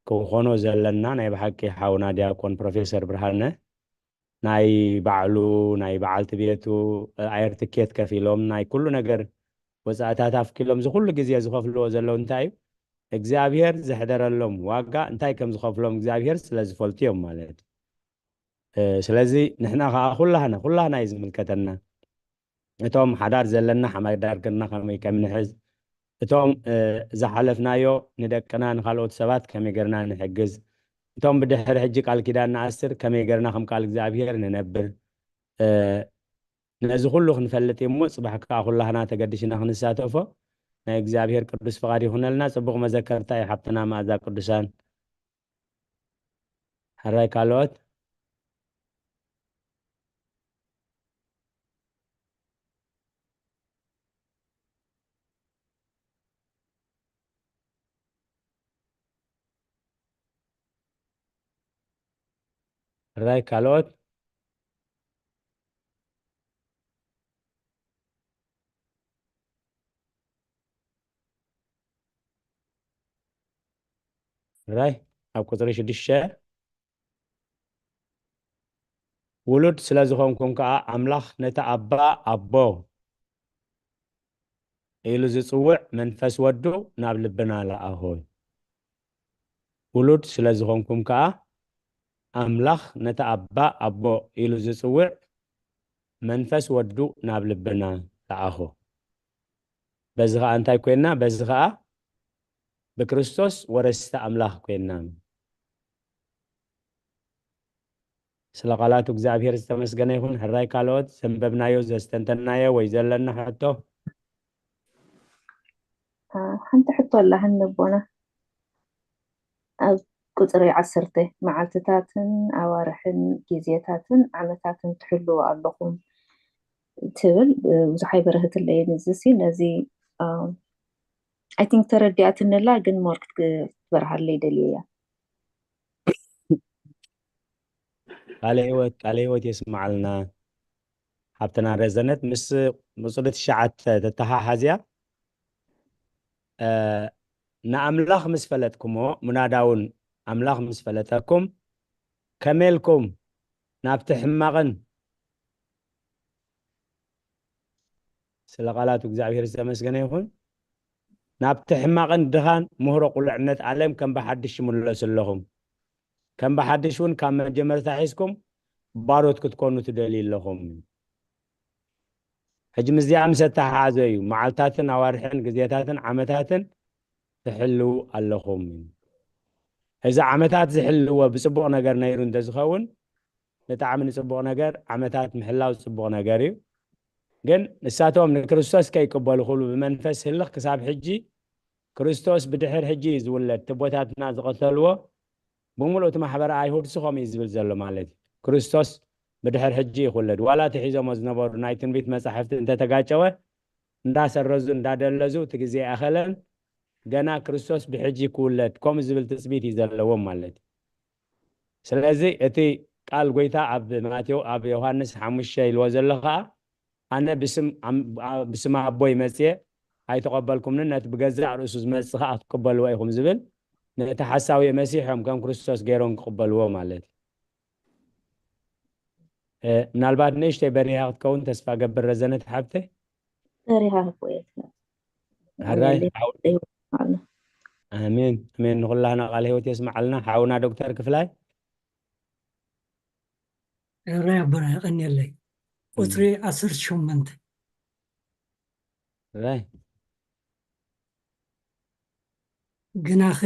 ክንኾኖ ዘለና፣ ናይ ብሓቂ ሓውና ዲያቆን ፕሮፌሰር ብርሃነ ናይ ባዕሉ፣ ናይ በዓልቲ ቤቱ፣ እ፣ ኣየር ትኬት ከፊሎም፣ ናይ ኩሉ ነገር ወጻእታት ኣፍኪሎም፣ እዚ ኩሉ ግዜ ዝኸፍልዎ ዘለዉ እንታይ እዩ? እግዚኣብሔር ዘሕደረሎም ዋጋ እንታይ ከም ዝኸፍሎም እግዚኣብሔር ስለ ዝፈልጡ እዮም ማለት እዩ። እ፣ ስለዚ ንሕና ኸዓ ኩላህና፣ ኩላህና እዩ ዝምልከተና። እቶም ሓዳር ዘለና ሓዳር ግርና ከመይ ከም ንሕዝ፣ እቶም፣ እ፣ ዝሓለፍናዮ ንደቅና፣ ንኻልኦት ሰባት ከመይ ጌርና ንሕግዝ፣ እቶም ብድሕሪ ሕጂ ቃል ኪዳን ንኣስር ከመይ ጌርና ከም ቃል እግዚኣብሔር ንነብር፣ እ፣ ነዚ ኩሉ ክንፈልጥ እዩ እሞ፣ ጽባሕ ከኣ ኩላህና ተገዲሽና ክንሳተፎ ናይ እግዚኣብሔር ቅዱስ ፍቓድ ይኹነልና። ጽቡቕ መዘከርታ እዩ ሓብትና መኣዛ ቅዱሳን። ሕራይ ካልኦት? ሕራይ ካልኦት? ሕራይ ኣብ ቁጽሪ ሽዱሽተ፣ ውሉድ ስለ ዝኾንኩም ከኣ ኣምላኽ ነቲ ኣባ ኣቦ ኢሉ ዝጽውዕ መንፈስ ወዱ ናብ ልብና ለኣኾ። ውሉድ ስለ ዝኾንኩም ከኣ ኣምላኽ ነቲ ኣባ ኣቦ ኢሉ ዝጽውዕ መንፈስ ወዱ ናብ ልብና ለኣኾ። በዚ ኸኣ እንታይ ኮይና? በዚ ኸኣ ብክርስቶስ ወረስቲ ኣምላኽ ኮይና። ስለ ቃላቱ እግዚኣብሔር ዝተመስገነ ይኹን። ሕራይ ካልኦት ዘንበብናዮ፣ ዘስተንተናዮ ወይ ዘለና ሕቶ? ሓንቲ ሕቶ ኣላ። ኣቦና ኣብ ቁፅሪ ዓሰርተ፣ መዓልትታትን ኣዋርሕን ግዜታትን ዓመታትን ትሕልዉ ኣለኹም ትብል፣ ብዙሕ ኣይበረህትለይን። እዚ ሲ ነዚ I think ተረዲኣትኒ ኣላ፣ ግን more ክትበርሃለይ ደልየ እያ። ቃለ ህይወት ቃለ ህይወት የስምዓልና። ሓብትና ረዘነት ምስ ቁፅሪ ትሽዓተ ተተሓሓዝያ። ንኣምላኽ ምስ ፈለጥኩሞ፣ ምናዳ እውን ኣምላኽ ምስ ፈለጠኩም፣ ከመይ ኢልኩም ናብቲ ሕማቕን፣ ስለ ቃላቱ እግዚኣብሔር ዝተመስገነ ይኹን፣ ናብቲ ሕማቕን ድኻን ምህሮ ቁልዕነት ዓለም ከም ብሓድሽ ይምለሱ ኣለኹም። ከም ብሓድሽ እውን ካብ መጀመርታ ሒዝኩም ባሮት ክትኮኑ ትደልዩ ኣለኹም። ሕጂ ምስዚኣ ምስ ኣተሓሓዘ እዩ፣ መዓልታትን ኣዋርሕን ግዜታትን ዓመታትን ትሕልዉ ኣለኹም። እዚ ዓመታት ዝሕልዎ ብጽቡቕ ነገር ነይሩ እንተዝኸውን፣ ብጣዕሚ ንጽቡቕ ነገር፣ ዓመታት ምሕላው ጽቡቕ ነገር እዩ። ግን ንሳቶም ንክርስቶስ ከይቅበሉ ክብሉ ብመንፈስ ህልኽ ክሳብ ሕጂ፣ ክርስቶስ ብድሕር ሕጂ እዩ ዝውለድ፣ ተቦታትና ዝቐተልዎ ብምሉእ እቲ ማሕበረ ኣይሁድ ስኾም እዩ ዝብል ዘሎ ማለት እዩ። ክርስቶስ ብድሕር ሕጂ እዩ ክውለድ። ዋላ እቲ ሒዞሞ ዝነበሩ ናይ ትንቢት መጻሕፍቲ እንተተጋጨወ፣ እንዳሰረዙ እንዳደለዙ እቲ ግዜ ኣይኣኸለን፣ ገና ክርስቶስ ብሕጂ ክውለድ ከምኡ ዝብል ትጽቢት እዩ ዘለዎም ማለት እዩ። ስለዚ እቲ ቃል ጎይታ ኣብ ማቴዎ ኣብ ዮሃንስ ሓሙሽተ ኢልዎ ዘሎ ኸኣ፣ ኣነ ብስም ኣም- ኣ- ብስም ኣቦይ መጽየ ኣይተቐበልኩምንን፣ ነቲ ብገዛእ ርእሱ ዝመጽእ ኸኣ ክትቀበልዎ ኢኹም ዝብል፣ ነቲ ሓሳዊ መሲሖም ከም ክርስቶስ ገይሮም ክቕበልዎ ማለት እዩ። እ፣ ምናልባት ንእሽተይ በሪሃ ክትከውን ተስፋ ገብር ረዘነት ሓብተይ። በሪሃ ክኮየት ሕራይ ሓው- ኣሜን ኣሜን። ንኹላህና ቃል ህይወት የስምዓልና ሓውና ዶክተር ክፍላይ። ሕራይ ኣቦና የቐንየለይ። ቁፅሪ ዓሰርተ ሸሞንተ። ሕራይ ግናኸ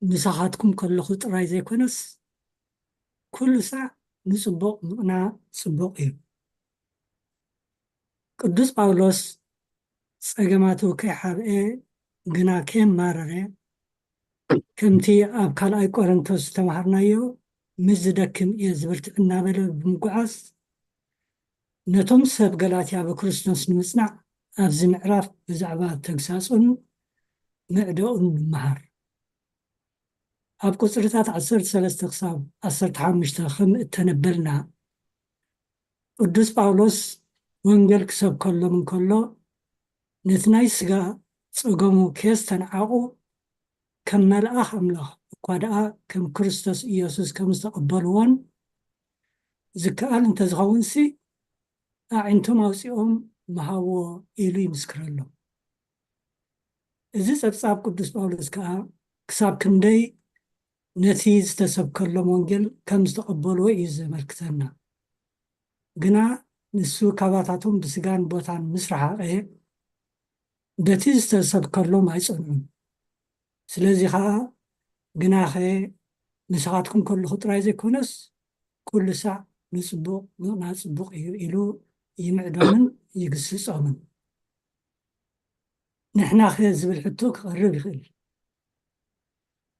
ምሳኻትኩም ከለኹ ጥራይ ዘይኮነስ ኩሉ ሳዕ ንጽቡቕ ምቕናእ ጽቡቕ እዩ። ቅዱስ ጳውሎስ ጸገማቱ ከይሓብኤ ግና ከየማረረ ከምቲ ኣብ ካልኣይ ቆረንቶስ ዝተማሃርናዮ ምስ ዝደክም እየ ዝብርትዕ እናበለ ብምጉዓዝ ነቶም ሰብ ገላትያ ብክርስቶስ ንምጽናዕ ኣብዚ ምዕራፍ ብዛዕባ ተግሳጹን ምዕደኡን ንምሃር። ኣብ ቁጽርታት ዓሰርተ ሰለስተ ክሳብ ዓሰርተ ሓሙሽተ ከም እተነበልና ቅዱስ ጳውሎስ ወንጌል ክሰብከሎም እንከሎ ነቲ ናይ ስጋ ጸገሙ ከየስተንዓቑ ከም መልኣኽ ኣምላኽ እኳ ደኣ ከም ክርስቶስ ኢየሱስ ከም ዝተቐበልዎን ዝከኣል እንተዝኸውንሲ ኣዒንቶም ኣውፂኦም ምሃብዎ ኢሉ ይምስክረሎም። እዚ ጸብጻብ ቅዱስ ጳውሎስ ከኣ ክሳብ ክንደይ ነቲ ዝተሰብከሎም ወንጌል ከም ዝተቐበልዎ እዩ ዘመልክተና። ግና ንሱ ካባታቶም ብስጋን ቦታን ምስ ረሓቐ በቲ ዝተሰብከሎም ኣይጸንዑን። ስለዚ ኸኣ ግናኸ ምሳኻትኩም ከለኹ ጥራይ ዘይኮነስ ኩሉ ሳዕ ንጽቡቕ ምቕናእ ጽቡቕ እዩ ኢሉ ይምዕዶምን ይግስጾምን። ንሕናኸ ዝብል ሕቶ ክቐርብ ይኽእል።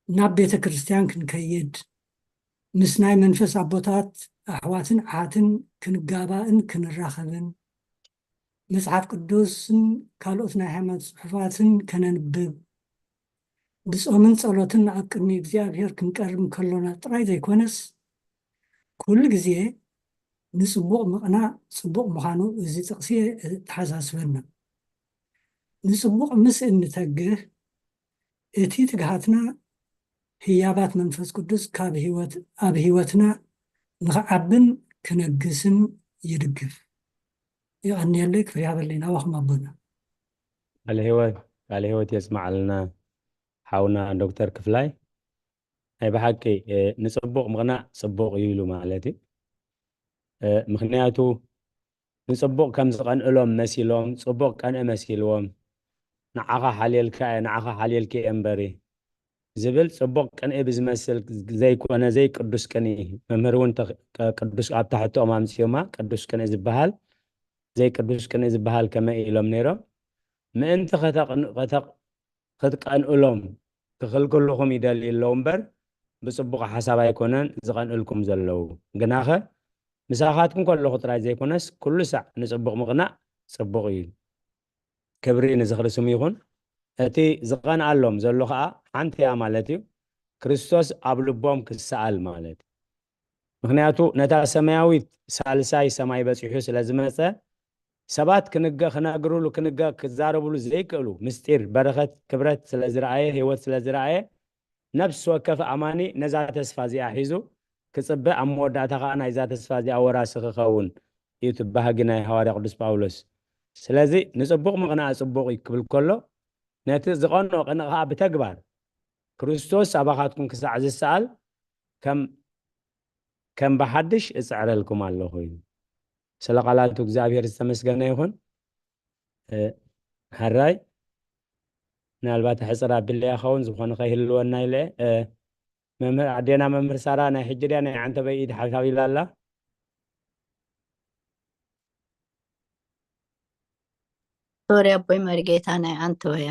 ናብ ቤተ ክርስቲያን ክንከይድ፣ ምስ ናይ መንፈስ ኣቦታት ኣሕዋትን ኣሓትን ክንጋባእን ክንራኸብን፣ መጽሓፍ ቅዱስን ካልኦት ናይ ሃይማኖት ጽሑፋትን ከነንብብ፣ ብጾምን ጸሎትን ኣብ ቅድሚ እግዚኣብሔር ክንቀርብ እንከሎና ጥራይ ዘይኮነስ፣ ኩሉ ግዜ ንጽቡቕ ምቕናእ ጽቡቕ ምዃኑ እዚ ጥቕሲ የተሓሳስበና። ንጽቡቕ ምስ እንተግህ፣ እቲ ትግሃትና ህያባት መንፈስ ቅዱስ ካብ ህይወት ኣብ ህይወትና ንኽዓብን ክነግስን ይድግፍ። የቐንየለይ፣ ክብሪ ይሃበለይ። ናባኹም ኣቦና። ቃለ ህይወት ቃለ ህይወት የስማዓልና ሓውና ዶክተር ክፍላይ። ናይ ብሓቂ ንፅቡቕ ምቕናእ ፅቡቕ እዩ ኢሉ ማለት እዩ። ምክንያቱ ንፅቡቕ ከም ዝቐንእሎም መሲሎም፣ ፅቡቕ ቀንኢ መሲልዎም፣ ንዓኻ ሓልየልካ እየ፣ ንዓኻ ሓልየልኪ እየ እምበሪ ዝብል ፅቡቕ ቅንኢ ብዝመስል ዘይኮነ ዘይቅዱስ ቅንኢ፣ መምህር እውን ቅዱስ ኣብ ታሕትኦም ኣምፅኦማ፣ ቅዱስ ቅንኢ ዝበሃል ዘይቅዱስ ቅንኢ ዝበሃል ከመይ ኢሎም ነይሮም? ምእንቲ ክትቀንእሎም ክኽልክልኹም ይደልዩ ኣለዉ እምበር ብፅቡቕ ሓሳብ ኣይኮነን ዝቐንእልኩም ዘለዉ። ግናኸ ምሳኻትኩም ከለኹ ጥራይ ዘይኮነስ ኩሉ ሳዕ ንፅቡቕ ምቕናእ ፅቡቕ እዩ። ክብሪ ንዝኽሪ ስሙ ይኹን። እቲ ዝቐንኣሎም ዘሎ ኸዓ ሓንቲ እያ ማለት እዩ፣ ክርስቶስ ኣብ ልቦም ክሰኣል ማለት እዩ። ምክንያቱ ነታ ሰማያዊት ሳልሳይ ሰማይ በፂሑ ስለ ዝመፀ ሰባት ክንገ ክነግርሉ ክንገ ክዛረብሉ ዘይክእሉ ምስጢር በረኸት ክብረት ስለ ዝረኣየ ህይወት ስለ ዝረኣየ ነፍሲ ወከፍ ኣማኒ ነዛ ተስፋ እዚኣ ሒዙ ክፅበ ኣብ መወዳእታ ከዓ ናይዛ ተስፋ እዚኣ ወራሲ ክኸውን እዩ እቲ ባህጊ ናይ ሃዋርያ ቅዱስ ጳውሎስ። ስለዚ ንፅቡቕ ምቕናእ ፅቡቕ እዩ ክብል ከሎ ነቲ ዝቐንኦ ቅንኢ ከዓ ብተግባር ክርስቶስ ኣባኻትኩም ክሳዕ ዝሰኣል ከም ከም ብሓድሽ እፅዕረልኩም ኣለኹ እዩ። ስለ ቃላቱ እግዚኣብሔር ዝተመስገነ ይኹን። ሕራይ ምናልባት ሕፅር ኣቢለያ ኸውን ዝኾነ ከይህልወና ኢለ። መምህር ኣዴና መምህር ሳራ ናይ ሕጂ ድያ ናይ ዓንተበይ ኢድ ሓፊፍ ኣቢላ ኣላ? ሶሪ ኣቦይ መሪጌታ ናይ ኣንቶያ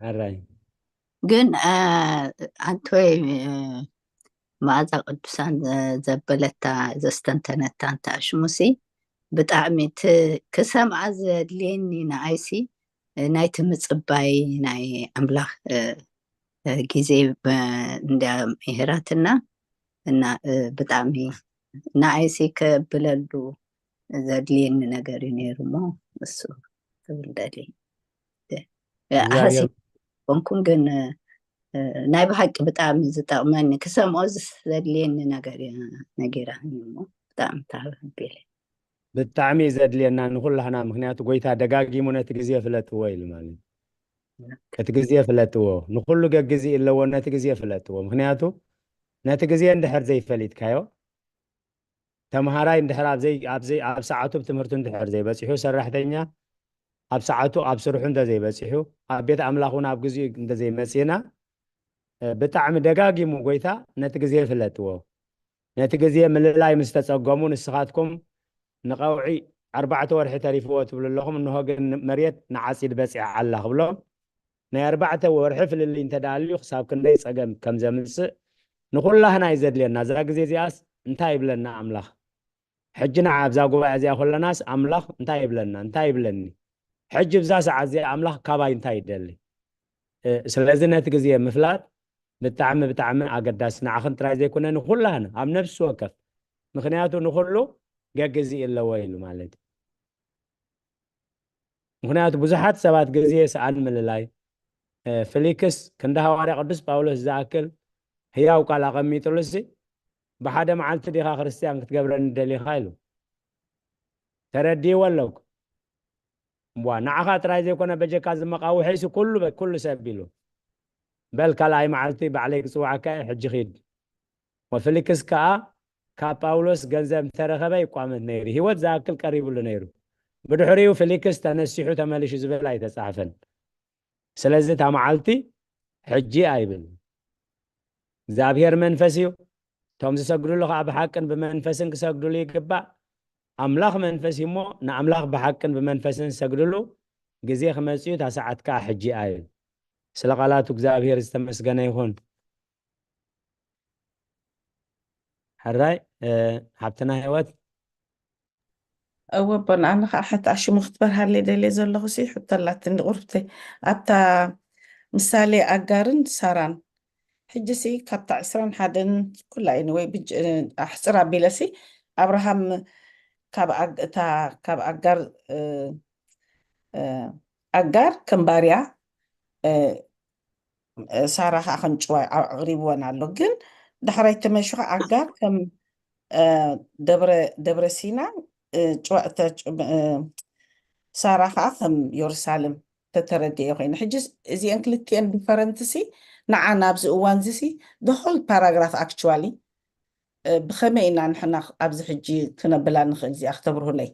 ሕራይ ግን ኣንቶይ መኣዛ ቅዱሳን ዘበለታ ዘስተንተነታ እንተ ኣሽሙሲ ብጣዕሚ ክሰምዓ ዘድልየኒ ንኣይሲ ናይቲ ምፅባይ ናይ ኣምላኽ ግዜ እንዳ ምሂራትና እና ብጣዕሚ ንኣይሲ ከብለሉ ዘድልየኒ ነገር እዩ ነይሩ እሞ እሱ ክብል ደሊ ሓሲ ኮንኩም ግን ናይ ብሓቂ ብጣዕሚ ዝጠቕመኒ ክሰምዖ ዘድልየኒ ነገር ነጊራኒ እሞ ብጣዕሚ ተሃቢለ ብጣዕሚ እዩ ዘድልየና ንኩላህና። ምክንያቱ ጎይታ ደጋጊሙ ነቲ ግዜ ፍለጥዎ ኢሉ ማለት እዩ። እቲ ግዜ ፍለጥዎ፣ ንኩሉ ገግዜ ኣለዎ። ነቲ ግዜ ፍለጥዎ። ምክንያቱ ነቲ ግዜ እንድሕር ዘይፈሊጥካዮ፣ ተምሃራይ እንድሕር ኣብ ዘይ- ኣብ ዘይ- ኣብ ሰዓቱ ትምህርቱ እንድሕር ዘይበፂሑ፣ ሰራሕተኛ ኣብ ሰዓቱ ኣብ ስርሑ እንተዘይበፂሑ፣ ኣብ ቤት ኣምላኽ እውን ኣብ ግዜኡ እንተዘይመፂና፣ ብጣዕሚ ደጋጊሙ ጎይታ ነቲ ግዜ ፍለጥዎ። ነቲ ግዜ ምልላይ ምስ ተጸገሙ፣ ንስኻትኩም ንቐውዒ ኣርባዕተ ወርሒ ተሪፍዎ ትብሉ ኣለኹም፣ እንሆ ግን መሬት ንዓጺድ በጺዓ ኣላ ክብሎም፣ ናይ ኣርባዕተ ወርሒ ፍልልይ እንተ ደኣ ኣልዩ ክሳብ ክንደይ ጸገም ከም ዘምጽእ ንኹላህና እዩ ዘድልየና። እዛ ግዜ እዚኣስ እንታይ ይብለና ኣምላኽ? ሕጂ ንዓ ኣብዛ ጉባኤ እዚኣ ኮለናስ ኣምላኽ እንታይ ይብለና? እንታይ ይብለኒ? ሕጂ ብዛ ሰዓት እዚኣ ኣምላኽ ካባይ እንታይ ይደሊ? ስለዚ ነቲ ግዜ ምፍላጥ ብጣዕሚ ብጣዕሚ ኣገዳሲ ንዓኽን ጥራይ ዘይኮነ ንኩላህን ኣብ ነፍሲ ወከፍ ምክንያቱ ንኩሉ ገግዚ ኣለዎ ኢሉ ማለት እዩ። ምክንያቱ ብዙሓት ሰባት ግዜ ሰኣን ምልላይ ፍሊክስ ክንዲ ሃዋርያ ቅዱስ ጳውሎስ ዝኣክል ህያው ቃል ኣቐሚጥሉ ሲ ብሓደ መዓልቲ ዲኻ ክርስትያን ክትገብረኒ ደሊኻ ኢሉ ተረዲእዎ ኣለኩ እዋ ንዓኻ ጥራይ ዘይኮነ በጀካ ዝመቃውሐ ሲ ኩሉ ኩሉ ሰብ ኢሉ በል ካልኣይ መዓልቲ ባዕለይ ክፅዋዕካ እየ ሕጂ ኺድ ወፍሊክስ ከዓ ካብ ጳውሎስ ገንዘብ እንተረኸበ ይቋመት ነይሩ ህይወት ዝኣክል ቀሪብሉ ነይሩ ብድሕሪኡ ፍሊክስ ተነሲሑ ተመሊሹ ዝብል ኣይተፃሕፈን ስለዚ እታ መዓልቲ ሕጂ ኣይብል እግዚኣብሔር መንፈስ እዩ እቶም ዝሰግድሉ ከዓ ብሓቅን ብመንፈስን ክሰግድሉ ይግባእ ኣምላኽ መንፈስ እዩ እሞ ንኣምላኽ ብሓቅን ብመንፈስን ዝሰግድሉ ግዜ ክመፅኡ እታ ሰዓት ከዓ ሕጂ ኣይብል ስለ ቃላቱ እግዚኣብሔር ዝተመስገነ ይኹን ሕራይ ሓብትና ህይወት እወ ኣቦና ኣነ ከዓ ሓንቲ ኣሽሙ ክትበርሃለይ ደልየ ዘለኹ ሲ ሕቶ ኣላትኒ ቁርብተይ ኣብታ ምሳሌ ኣጋርን ሳራን ሕጂ ሲ ካብታ ዕስራን ሓደን ኩላ እዩ ወይ ኣሕፅር ኣቢለ ሲ ኣብርሃም ካብ ኣግ- እታ ካብ ኣጋር እ፣ እ፣ ኣጋር ከም ባርያ እ፣ ሳራ ከዓ ከም ጭዋ ኣቅሪብወን ኣሎ ግን ዳሕራይ ተመሹ ከዓ ኣጋር ከም ደብረ ደብረ ሲና ጭዋእተ ሳራ ከዓ ከም የሩሳሌም ተተረድኤ ኮይኑ። ሕጂ እዚአን ክልቲአን ዲፈረንትሲ ንዓና ኣብዚ እዋንዚሲ the whole paragraph actually ብኸመይ ኢና ንሕና ኣብዚ ሕጂ ክነብላ ንኽእል? እዚኣ ክተብርሁለይ።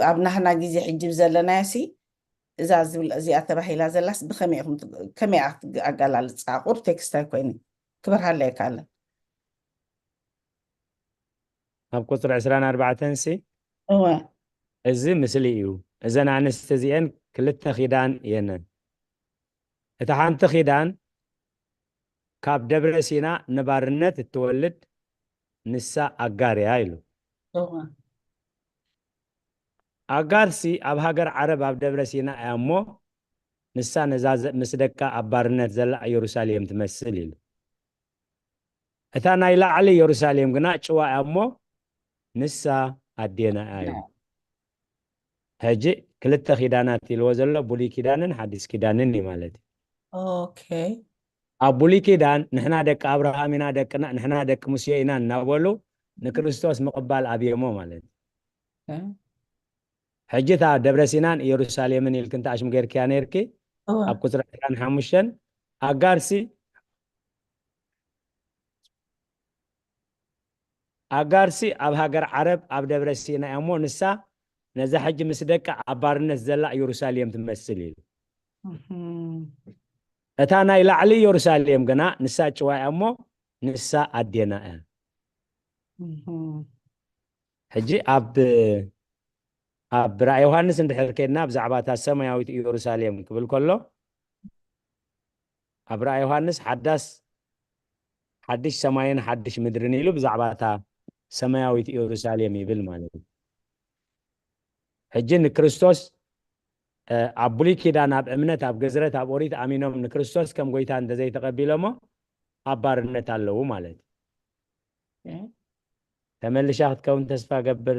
ኣብ ናህና ግዜ ሕጂ ዘለናዮ ሲ እዛ ዝብል እዚኣ ተባሂላ ዘላስ ብኸመይ ኢኹም ከመይ ኣገላልፃ ቁር ቴክስት ኣይኮይኑ ክበርሃለይ ካለን ኣብ ቁፅሪ ዕስራን ኣርባዕተን ሲ እወ እዚ ምስሊ እዩ። እዘን ኣንስቲ እዚአን ክልተ ኪዳን እየነን። እታ ሓንቲ ኪዳን ካብ ደብረ ሲና ንባርነት እትወልድ ንሳ ኣጋር እያ ኢሉ። እወ ኣጋርሲ ኣብ ሃገር ዓረብ ኣብ ደብረ ሲና እያ እሞ ንሳ ነዛ ዘ- ምስ ደቃ ኣብ ባርነት ዘላ ኢየሩሳሌም ትመስል ኢሉ። እታ ናይ ላዕሊ ኢየሩሳሌም ግና ጭዋ እያ እሞ ንሳ ኣዴና እያ ኢሉ። ሕጂ ክልተ ኪዳናት ኢልዎ ዘሎ ብሉይ ኪዳንን ሓዲስ ኪዳንን እዩ ማለት እዩ። ኦኬ ኣብ ብሉይ ኪዳን ንሕና ደቂ ኣብርሃም ኢና ደቅና ንሕና ደቂ ሙሴ ኢና እናበሉ ንክርስቶስ ምቕባል ኣብዮሞ ማለት እዩ። ሕጂ እታ ደብረ ሲናን ኢየሩሳሌምን ኢልክን ተኣሽም ጌርክያ ነይርኪ። ኣብ ቁፅሪ ዕስራን ሓሙሽተን ኣጋርሲ ኣጋርሲ ኣብ ሃገር ዓረብ ኣብ ደብረ ሲና እሞ ንሳ ነዛ ሕጂ ምስ ደቂ ኣብ ባርነት ዘላ ኢየሩሳሌም ትመስል ኢሉ። እታ ናይ ላዕሊ ኢየሩሳሌም ግና ንሳ ጭዋ እያ እሞ ንሳ ኣዴና እያ። ሕጂ ኣብ ኣብ ራእይ ዮሃንስ እንድሕር ከድና ብዛዕባ እታ ሰማያዊት ኢየሩሳሌም ክብል ከሎ ኣብ ራእይ ዮሃንስ ሓዳስ ሓድሽ ሰማይን ሓድሽ ምድርን ኢሉ ብዛዕባ እታ ሰማያዊት ኢየሩሳሌም ይብል ማለት እዩ። ሕጂ ንክርስቶስ ኣብ ብሉይ ኪዳን ኣብ እምነት ኣብ ግዝረት ኣብ ኦሪት ኣሚኖም ንክርስቶስ ከም ጎይታ እንተዘይተቐቢሎሞ ኣብ ባርነት ኣለዉ ማለት እዩ። ተመልሻ ክትከውን ተስፋ ገብር።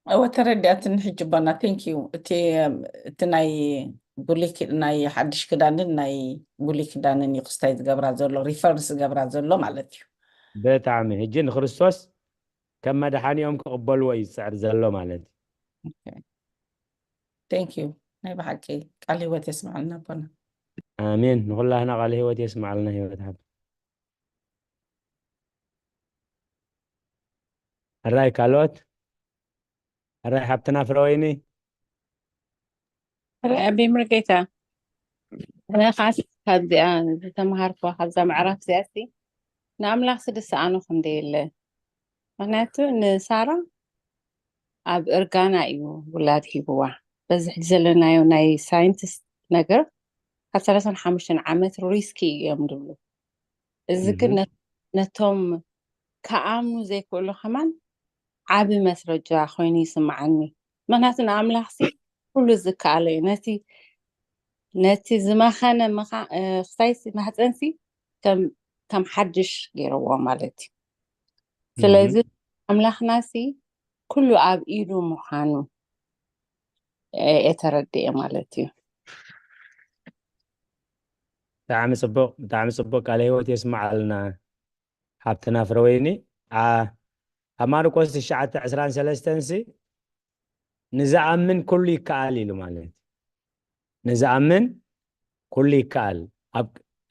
እወ ተረዲኣትኒ ሕጂ ባና thank you። እቲ እቲ ናይ ብሉይ ኪ- ናይ ሓድሽ ክዳንን ናይ ብሉይ ክዳንን እዩ ክስታይ ዝገብራ ዘሎ ሪፈርንስ ዝገብራ ዘሎ ማለት እዩ። ብጣዕሚ ሕጂ ንክርስቶስ ከም መድሓኒኦም ክቕበልዎ እዩ ዝፅዕር ዘሎ ማለት እዩ። thank you። ናይ ብሓቂ ቃል ህይወት የስምዐልና ኣቦና። ኣሜን። ንኩላህና ቃል ህይወት የስምዓልና ህይወት ሓብ ሕራይ ካልኦት ሕራይ ሓብትና ፍረወይኒ ርዐ ቢምርጌታ ነኻስ ካብዚኣ ዝተምሃርኩዋ ካብዛ ምዕራፍ እዚኣ ሲ ንኣምላኽ ስድሰኣኑ ክንደ የለ። ምክንያቱ ንሳራ ኣብ እርጋና እዩ ውላድ ሂብዋ። በዚ ሕጂ ዘለናዮ ናይ ሳይንቲስት ነገር ካብ ሰላሳን ሓሙሽተን ዓመት ሪስኪ እዮም ዝብሉ። እዚ ግን ነቶም ክኣምኑ ዘይክእሉ ከማን ዓቢ መስረጃ ኮይኑ ይስምዓኒ። ምክንያቱ ንኣምላኽሲ ኩሉ ዝከኣሎ እዩ። ነቲ ነቲ ዝመኸነ ክሳይሲ ማህፀንሲ ከም ሓድሽ ገይርዎ ማለት እዩ። ስለዚ ኣምላኽናሲ ኩሉ ኣብ ኢዱ ምዃኑ የተረድኤ ማለት እዩ። ብጣዕሚ ፅቡቅ ብጣዕሚ ፅቡቅ ቃለ ህይወት የስማዓልና። ሓብትና ፍረወይኒ ኣብ ማርቆስ ትሽዓተ ዕስራን ሰለስተን ሲ ንዝኣምን ኩሉ ይከኣል ኢሉ ማለት ንዝኣምን ኩሉ ይከኣል።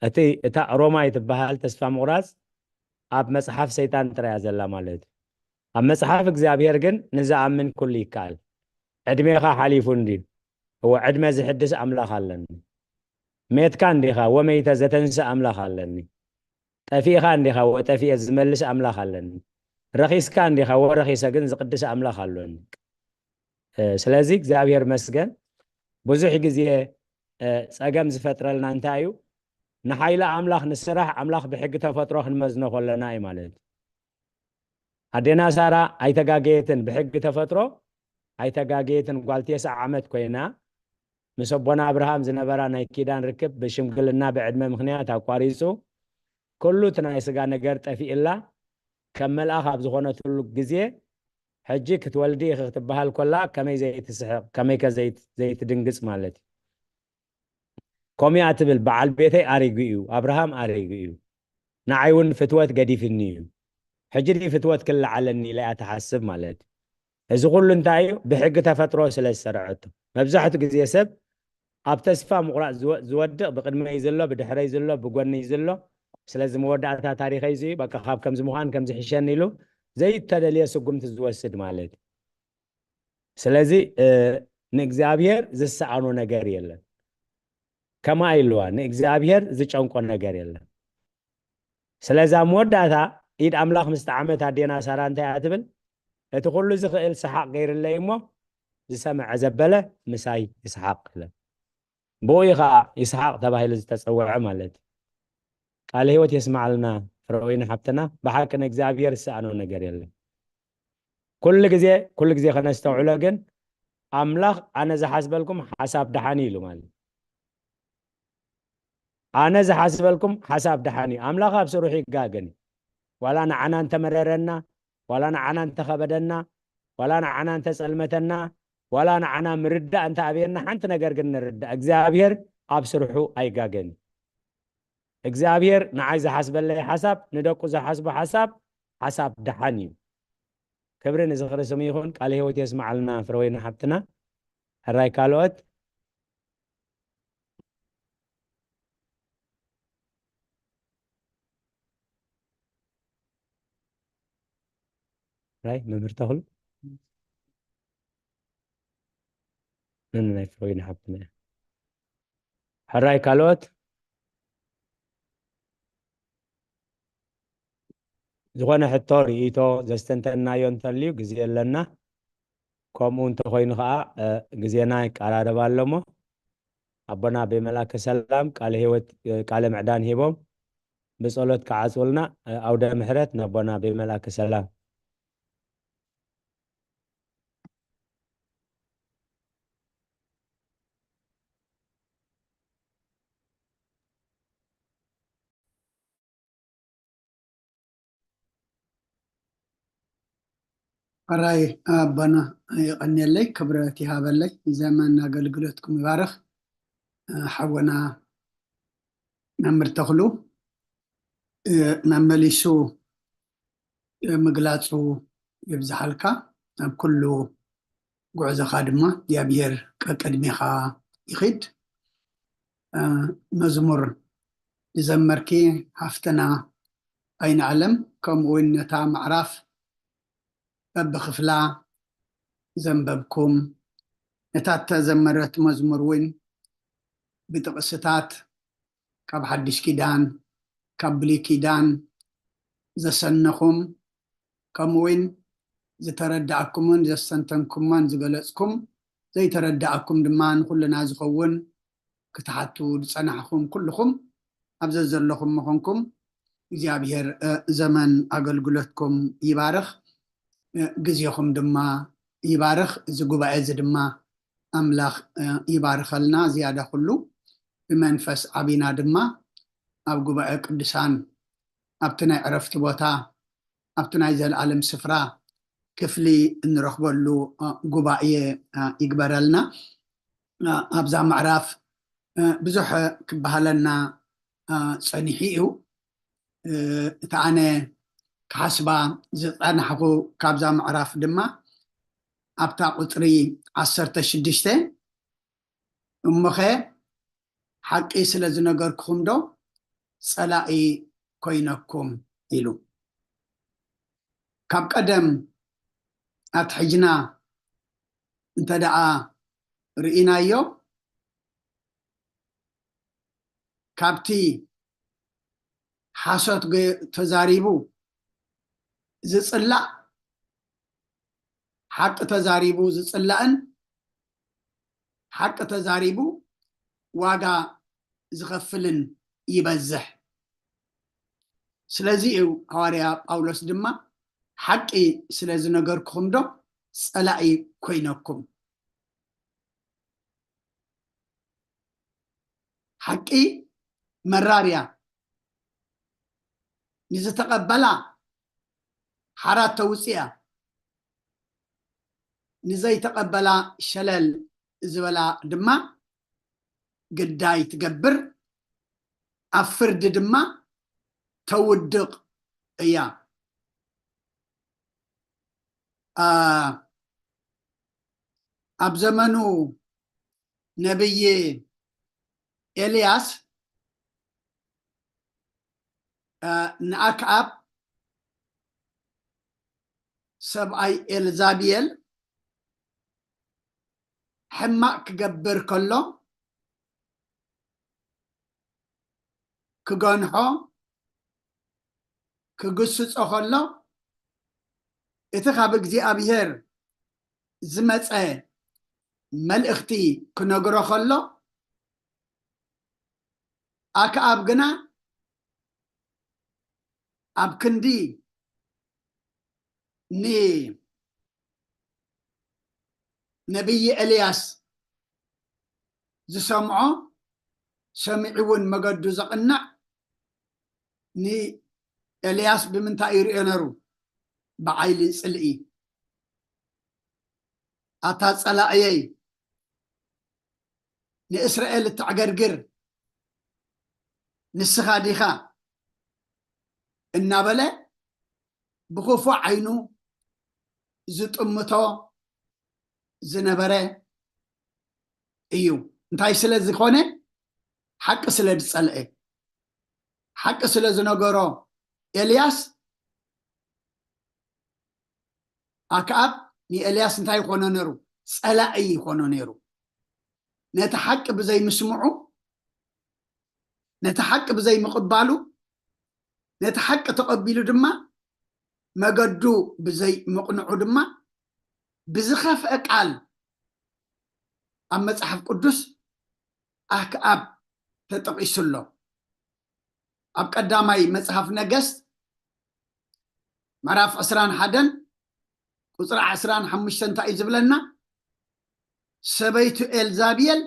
እቲ እታ ሮማይ ትበሃል ተስፋ ምቑራፅ ኣብ መፅሓፍ ሰይጣን ጥራያ ዘላ ማለት እዩ። ኣብ መፅሓፍ እግዚኣብሔር ግን ንዝኣምን ኩሉ ይከኣል። ዕድሜኻ ሓሊፉ እንድዩ። እወ ዕድመ ዝሕድስ ኣምላኽ ኣለኒ። ሜትካ እንዲኻ ወመይተ ዘተንስእ ኣምላኽ ኣለኒ። ጠፊእኻ እንዲኻ ወጠፊኤ ዝመልስ ኣምላኽ ኣለኒ። ረኺስካ እንዲኻ ወረኺሰ ግን ዝቕድስ ኣምላኽ ኣሎኒ። ስለዚ እግዚኣብሔር መስገን ብዙሕ ግዜ ፀገም ዝፈጥረልና እንታይ እዩ? ንሓይሊ ኣምላኽ ንስራሕ ኣምላኽ ብሕጊ ተፈጥሮ ክንመዝኖ ከለና እዩ ማለት እዩ። ኣዴና ሳራ ኣይተጋገየትን ብሕጊ ተፈጥሮ ኣይተጋገየትን ጓል ተስዓ ዓመት ኮይና ምስ ኣቦና ኣብርሃም ዝነበራ ናይ ኪዳን ርክብ ብሽምግልና ብዕድመ ምኽንያት ኣቋሪፁ ኩሉ እቲ ናይ ስጋ ነገር ጠፊእላ ከም መልኣኽ ኣብ ዝኾነትሉ ግዜ ሕጂ ክትወልዲ ኢኺ ክትበሃል ኮላ ከመይ ዘይትስሕቕ ከመይከ ዘይትድንግፅ ማለት እዩ። ከምኡ እያ ትብል በዓል ቤተይ ኣሪጉ እዩ ኣብርሃም ኣሪጉ እዩ ንዓይ እውን ፍትወት ገዲፍኒ እዩ ሕጂ ድዩ ፍትወት ክለዓለኒ ኢላ እያ ትሓስብ ማለት እዩ። እዚ ኩሉ እንታይ እዩ ብሕጊ ተፈጥሮ ስለ ዝሰርዐቶ መብዛሕቱ ግዜ ሰብ ኣብ ተስፋ ምቑራፅ ዝወ- ዝወድቕ፣ ብቅድመይ ዘሎ፣ ብድሕረይ ዘሎ፣ ብጎነይ ዘሎ፣ ስለዚ መወዳእታ ታሪኸይ እዚ እዩ፣ በቃ ካብ ከምዚ ምዃን ከምዚ ሕሸኒ ኢሉ ዘይተደልየ ስጉምቲ ዝወስድ ማለት እዩ። ስለዚ ንእግዚኣብሔር ዝሰኣኖ ነገር የለን። ከማይ ኢልዋ ንእግዚኣብሔር ዝጨንቆ ነገር የለን። ስለዚ ኣብ መወዳእታ ኢድ ኣምላኽ ምስ ጠዓመት ኣዴና ሳራ እንታይ እያ ትብል? እቲ ኩሉ ዝኽእል ሰሓቕ ገይርለይ እሞ ዝሰምዐ ዘበለ ምሳይ ይስሓቕ ኢለ። ብኡ እዩ ከዓ ይስሓቕ ተባሂሉ ዝተፀውዐ ማለት እዩ። ቃለ ህይወት የስማዓልና ፍረወይኒ ሓብትና። ብሓቂ ንእግዚኣብሔር ዝሰኣኖ ነገር የለን። ኩሉ ግዜ ኩሉ ግዜ ከነስተውዕሎ ግን ኣምላኽ ኣነ ዝሓስበልኩም ሓሳብ ደሓን እዩ ኢሉ ማለት እዩ። ኣነ ዝሓስበልኩም ሓሳብ ደሓን እዩ። ኣምላኽ ኣብ ስርሑ ይጋገን እዩ። ዋላ ንዓና እንተመረረና፣ ዋላ ንዓና እንተኸበደና፣ ዋላ ንዓና እንተጸልመተና፣ ዋላ ንዓና ምርዳእ እንተኣብየና፣ ሓንቲ ነገር ግን ንርዳእ፣ እግዚኣብሔር ኣብ ስርሑ ኣይጋገን እዩ። እግዚኣብሔር ንዓይ ዝሓስበለይ ሓሳብ፣ ንደቁ ዝሓስቦ ሓሳብ፣ ሓሳብ ደሓን እዩ። ክብሪ ንዝኽሪ ስሙ ይኹን። ቃለ ህይወት የስምዓልና ፍረወይኒ ሓብትና። ሕራይ ካልኦት። ሕራይ መምህር ተኽሉ። ነን ናይ ፍረወይኒ ሓብትና እያ። ሕራይ ካልኦት። ዝኾነ ሕቶ፣ ርእይቶ ዘስተንተናዮ እንተልዩ ግዜ ኣለና። ከምኡ እንተኾይኑ ኸዓ፣ እ፣ ግዜና ይቀራረብ ኣሎ እሞ፣ ኣቦና ቤመላከ ሰላም ቃለ ህይወት፣ እ፣ ቃለ ምዕዳን ሂቦም ብጸሎት ክዓጽውልና፣ እ፣ ኣውደ ምሕረት ነቦና ቤመላከ ሰላም። ሕራይ ኣቦና የቐንየለይ፣ ክብረት ይሃበለይ። ዘመን ኣገልግሎትኩም ይባርኽ። ሓወና መምህር ተኽሉ፣ መመሊሱ ምግላጹ ይብዝሓልካ። ኣብ ኩሉ ጉዕዞኻ ድማ እግዚኣብሔር ቀቅድሜኻ ይኺድ። መዝሙር ዝዘመርኪ ሓፍትና ኣይንኣለም፣ ከምኡ እውን ነታ ምዕራፍ በብኽፍላ ዘንበብኩም፣ ነታ እተዘመረት መዝሙር እውን ብጥቕስታት ካብ ሓድሽ ኪዳን፣ ካብ ብሉይ ኪዳን ዘሰነኹም፣ ከምኡ እውን ዝተረዳእኩምን ዘስተንተንኩሞን ዝገለጽኩም፣ ዘይተረዳእኩም ድማ ንኹልና ዝኸውን ክትሓቱ ዝጸናሕኹም ኩልኹም ኣብ ዘዘለኹም ምኾንኩም እግዚኣብሔር፣ እ፣ ዘመን ኣገልግሎትኩም ይባርኽ፣ እ፣ ግዜኹም ድማ ይባርኽ። እዚ ጉባኤ እዚ ድማ ኣምላኽ፣ እ፣ ይባርኸልና ዝያዳ ኩሉ ብመንፈስ ዓቢና ድማ ኣብ ጉባኤ ቅዱሳን ኣብቲ ናይ ዕረፍቲ ቦታ ኣብቲ ናይ ዘለኣለም ስፍራ ክፍሊ እንረኽበሉ፣ እ፣ ጉባኤ፣ እ፣ ይግበረልና። እ፣ ኣብዛ ምዕራፍ፣ እ፣ ብዙሕ ክበሃለና፣ እ፣ ጸኒሑ እዩ። እ፣ እታ ኣነ ክሓስባ ዝጸናሕኩ ካብዛ ምዕራፍ ድማ ኣብታ ቁጽሪ ዓሰርተ ሽዱሽተ፣ እሞኸ ሓቂ ስለ ዝነገርኩኹም ዶ ጸላኢ ኮይነኩም? ኢሉ። ካብ ቀደም ኣትሒዝና እንተ ደኣ ርኢናዮ፣ ካብቲ ሓሶት ገ-፣ ተዛሪቡ ዝጽላእ፣ ሓቂ ተዛሪቡ ዝጽላእን ሓቂ ተዛሪቡ ዋጋ ዝኸፍልን ይበዝሕ። ስለዚ እዩ ሃዋርያ ጳውሎስ ድማ ሓቂ ስለ ዝነገርኩኹም ዶ ጸላኢ ኮይነኩም? ሓቂ መራር እያ። ንዝተቐበላ ሓራት ተውፅእ እያ። ንዘይተቐበላ ሸለል ዝበላ ድማ ግዳይ ትገብር፣ ኣብ ፍርዲ ድማ ተውድቕ እያ። አ፣ ኣብ ዘመኑ ነብይ ኤልያስ ንኣክኣብ ሰብኣይ ኤልዛብኤል ሕማቕ ክገብር ከሎ ክገንሖ ክግስጾ ከሎ እቲ ካብ እግዚኣብሔር ዝመጸ መልእኽቲ ክነግሮ ከሎ ኣክኣብ ግና ኣብ ክንዲ ንነቢዪ ኤልያስ ዝሰምዖ ሰሚዑ እውን መገዱ ዘቕንዕ ንኤልያስ ብምንታይ ይርእዮ ነሩ? ብዓይሊ ጽልኢ። ኣታ ጸላእየይ ንእስራኤል እተዕገርግር ንስኻ ዲኻ እናበለ ብኽፉእ ዓይኑ ዝጥምቶ ዝነበረ እዩ። እንታይ ስለ ዝኾነ? ሓቂ ስለ ዝጸልአ። ሓቂ ስለ ዝነገሮ ኤልያስ ኣክኣብ ንኤልያስ እንታይ ይኾኖ ነሩ? ጸላኢ ይኾኖ ነሩ። ነቲ ሓቂ ብዘይምስምዑ፣ ነቲ ሓቂ ብዘይምቕባሉ፣ ነቲ ሓቂ ተቐቢሉ ድማ መገዱ ብዘይምቕንዑ ድማ ብዝኸፍአ ቃል ኣብ መጽሓፍ ቅዱስ ኣክኣብ ተጠቒሱ ኣሎ። ኣብ ቀዳማይ መጽሓፍ ነገስት ምዕራፍ ዕስራን ሓደን ቁጽሪ ዕስራን ሓሙሽተን እንታይ እዩ ዝብለና? ሰበይቱ ኤልዛቤል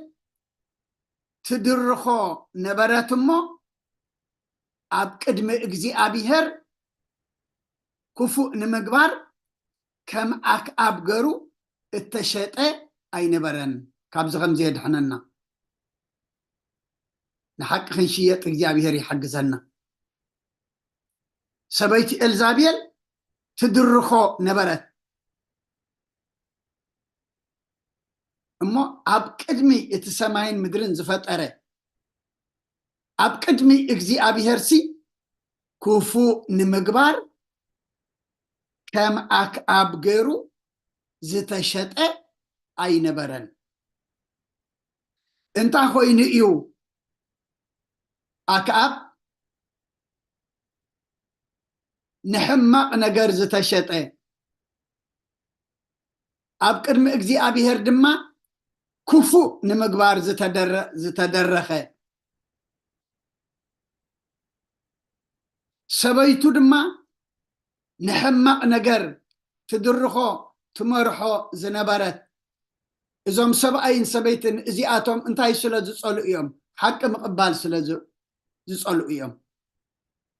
ትድርኾ ነበረት እሞ ኣብ ቅድሚ እግዚኣብሔር ክፉእ ንምግባር ከም ኣክኣብ ገሩ እተሸጠ ኣይነበረን። ካብዚ ከምዚ የድሕነና። ንሓቂ ክንሽየጥ እግዚኣብሔር ይሓግዘና። ሰበይቲ ኤልዛቤል ትድርኾ ነበረት። እሞ ኣብ ቅድሚ እቲ ሰማይን ምድርን ዝፈጠረ፣ ኣብ ቅድሚ እግዚኣብሔርሲ ክፉእ ንምግባር ከም ኣክኣብ ገይሩ ዝተሸጠ ኣይነበረን። እንታይ ኮይኑ እዩ ኣክኣብ ንሕማቕ ነገር ዝተሸጠ? ኣብ ቅድሚ እግዚኣብሔር ድማ ክፉእ ንምግባር ዝተደረ-፣ ዝተደረኸ። ሰበይቱ ድማ ንሕማቕ ነገር ትድርኾ ትመርሖ ዝነበረት። እዞም ሰብኣይን ሰበይትን እዚኣቶም እንታይ ስለ ዝጸልኡ እዮም? ሓቂ ምቕባል ስለ ዝ-፣ ዝጸልኡ እዮም።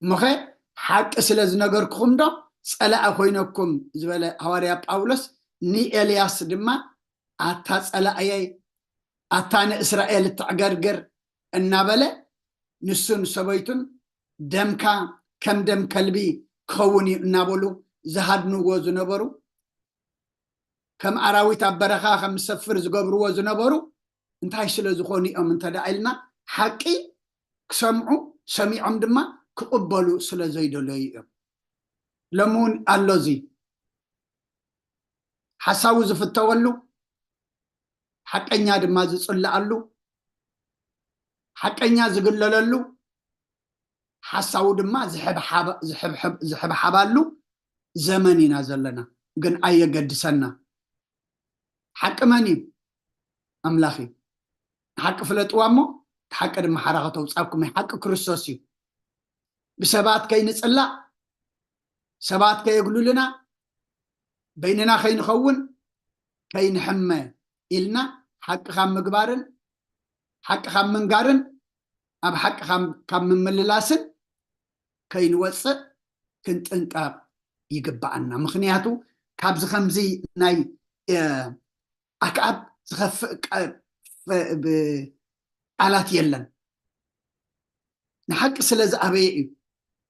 እሞኸ ሓቂ ስለ ዝነገርኩኹም ዶ ጸላኢ ኮይነኩም ዝበለ ሃዋርያ ጳውሎስ ንኤልያስ ድማ ኣታ ጸላእየይ፣ ኣታ ንእስራኤል እተዕገርግር እናበለ ንሱን ሰበይቱን ደምካ ከም ደም ከልቢ ክኸውን እዩ እናበሉ ዝሃድንዎ ዝነበሩ፣ ከም ኣራዊት ኣብ በረኻ ከም ዝሰፍር ዝገብርዎ ዝነበሩ እንታይ ስለ ዝኾኑ እዮም እንተ ደኣ ኢልና፣ ሓቂ ክሰምዑ፣ ሰሚዖም ድማ ክቕበሉ ስለ ዘይደለዩ እዮም። ሎሚ እውን ኣሎ እዚ። ሓሳዊ ዝፍተወሉ፣ ሓቀኛ ድማ ዝጽለኣሉ፣ ሓቀኛ ዝግለለሉ፣ ሓሳዊ ድማ ዝሕብሓብ-፣ ዝሕብሕብ-፣ ዝሕብሓባሉ ዘመን ኢና ዘለና። ግን ኣየገድሰና። ሓቂ መን እዩ? ኣምላኽ እዩ። ንሓቂ ፍለጥዋ እሞ፣ እቲ ሓቂ ድማ ሓራ ከተውጻኩም እዩ። ሓቂ ክርስቶስ እዩ። ብሰባት ከይንጽላእ፣ ሰባት ከየግሉልና፣ በይንና ከይንኸውን፣ ከይንሕመ ኢልና ሓቂ ካብ ምግባርን ሓቂ ካብ ምንጋርን ኣብ ሓቂ ካብ፣ ካብ ምምልላስን ከይንወጽእ ክንጥንቀቕ ይግብኣና። ምኽንያቱ ካብዚ ከምዚ ናይ፣ እ፣ ኣክኣብ ዝኸፍእ ቃ-፣ ፈ-፣ ብ-፣ ቃላት የለን። ንሓቂ ስለ ዝኣበየ እዩ።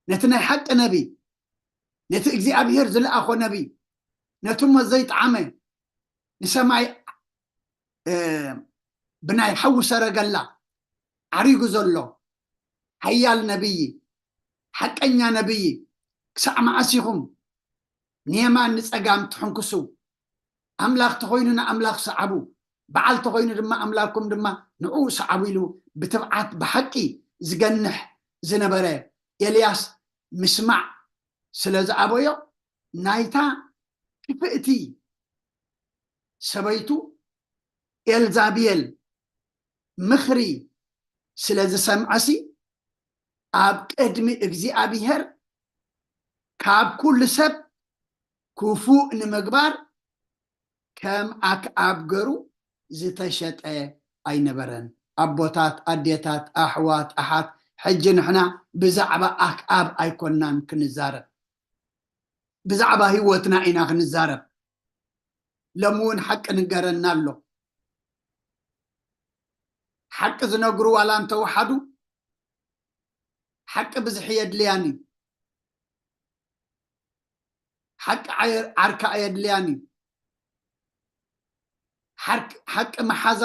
ነቲ ናይ ሓቂ ነቢይ፣ ነቲ እግዚኣብሔር ዝለኣኾ ነቢይ፣ ነቲ እሞ ዘይጠዓመ ንሰማይ፣ እ፣ ብናይ ሓዊ ሰረገላ ዓሪጉ ዘሎ ሓያል ነብይ፣ ሓቀኛ ነብይ፣ ክሳዕ መዓስ ኢኹም ንየማን ንጸጋም ትሕንክሱ? ኣምላኽ ተኾይኑ ንኣምላኽ ሰዓቡ፣ በዓል ተኾይኑ ድማ ኣምላኽኩም ድማ ንዕኡ ሰዓቡ ኢሉ ብትብዓት ብሓቂ ዝገንሕ ዝነበረ ኤልያስ ምስማዕ ስለ ዝኣበዮ፣ ናይታ ክፍእቲ ሰበይቱ ኤልዛቤል ምኽሪ ስለ ዝሰምዐሲ፣ ኣብ ቅድሚ እግዚኣብሄር ካብ ኩሉ ሰብ ክፉእ ንምግባር ከም ኣክኣብ ገሩ ዝተሸጠ ኣይነበረን። ኣቦታት፣ ኣዴታት፣ ኣሕዋት፣ ኣሓት፣ ሕጂ ንሕና ብዛዕባ ኣክኣብ ኣይኮናን ክንዛረብ፣ ብዛዕባ ህይወትና ኢና ክንዛረብ። ሎሚ እውን ሓቂ ንገረና ኣሎ። ሓቂ ዝነግሩ ዋላ እንተወሓዱ፣ ሓቂ ብዝሒ የድልያን እዩ። ሓቂ ዓየ-፣ ዓርካ ኣየድልያን እዩ። ሓርክ-፣ ሓቂ መሓዛ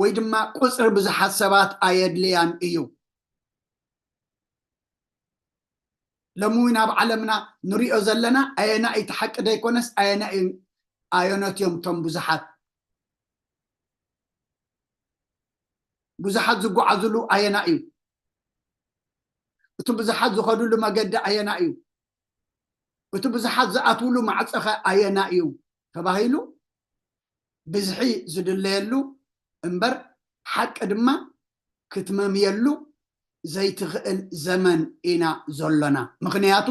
ወይ ድማ ቁጽሪ ብዙሓት ሰባት ኣየድልያን እዩ። ሎሚ እውን ኣብ ዓለምና ንሪኦ ዘለና ኣየናይ እቲ ሓቂ ደይኮነስ ኣየናይ፣ ኣየኖት እዮም እቶም ብዙሓት፣ ብዙሓት ዝጓዓዙሉ ኣየና እዩ? እቲ ብዙሓት ዝኸዱሉ መገዲ ኣየና እዩ? እቲ ብዙሓት ዝኣትውሉ ማዕጸኸ ኣየና እዩ? ተባሂሉ ብዝሒ ዝድለየሉ እምበር ሓቂ ድማ ክትመምየሉ ዘይትኽእል ዘመን ኢና ዘሎና። ምኽንያቱ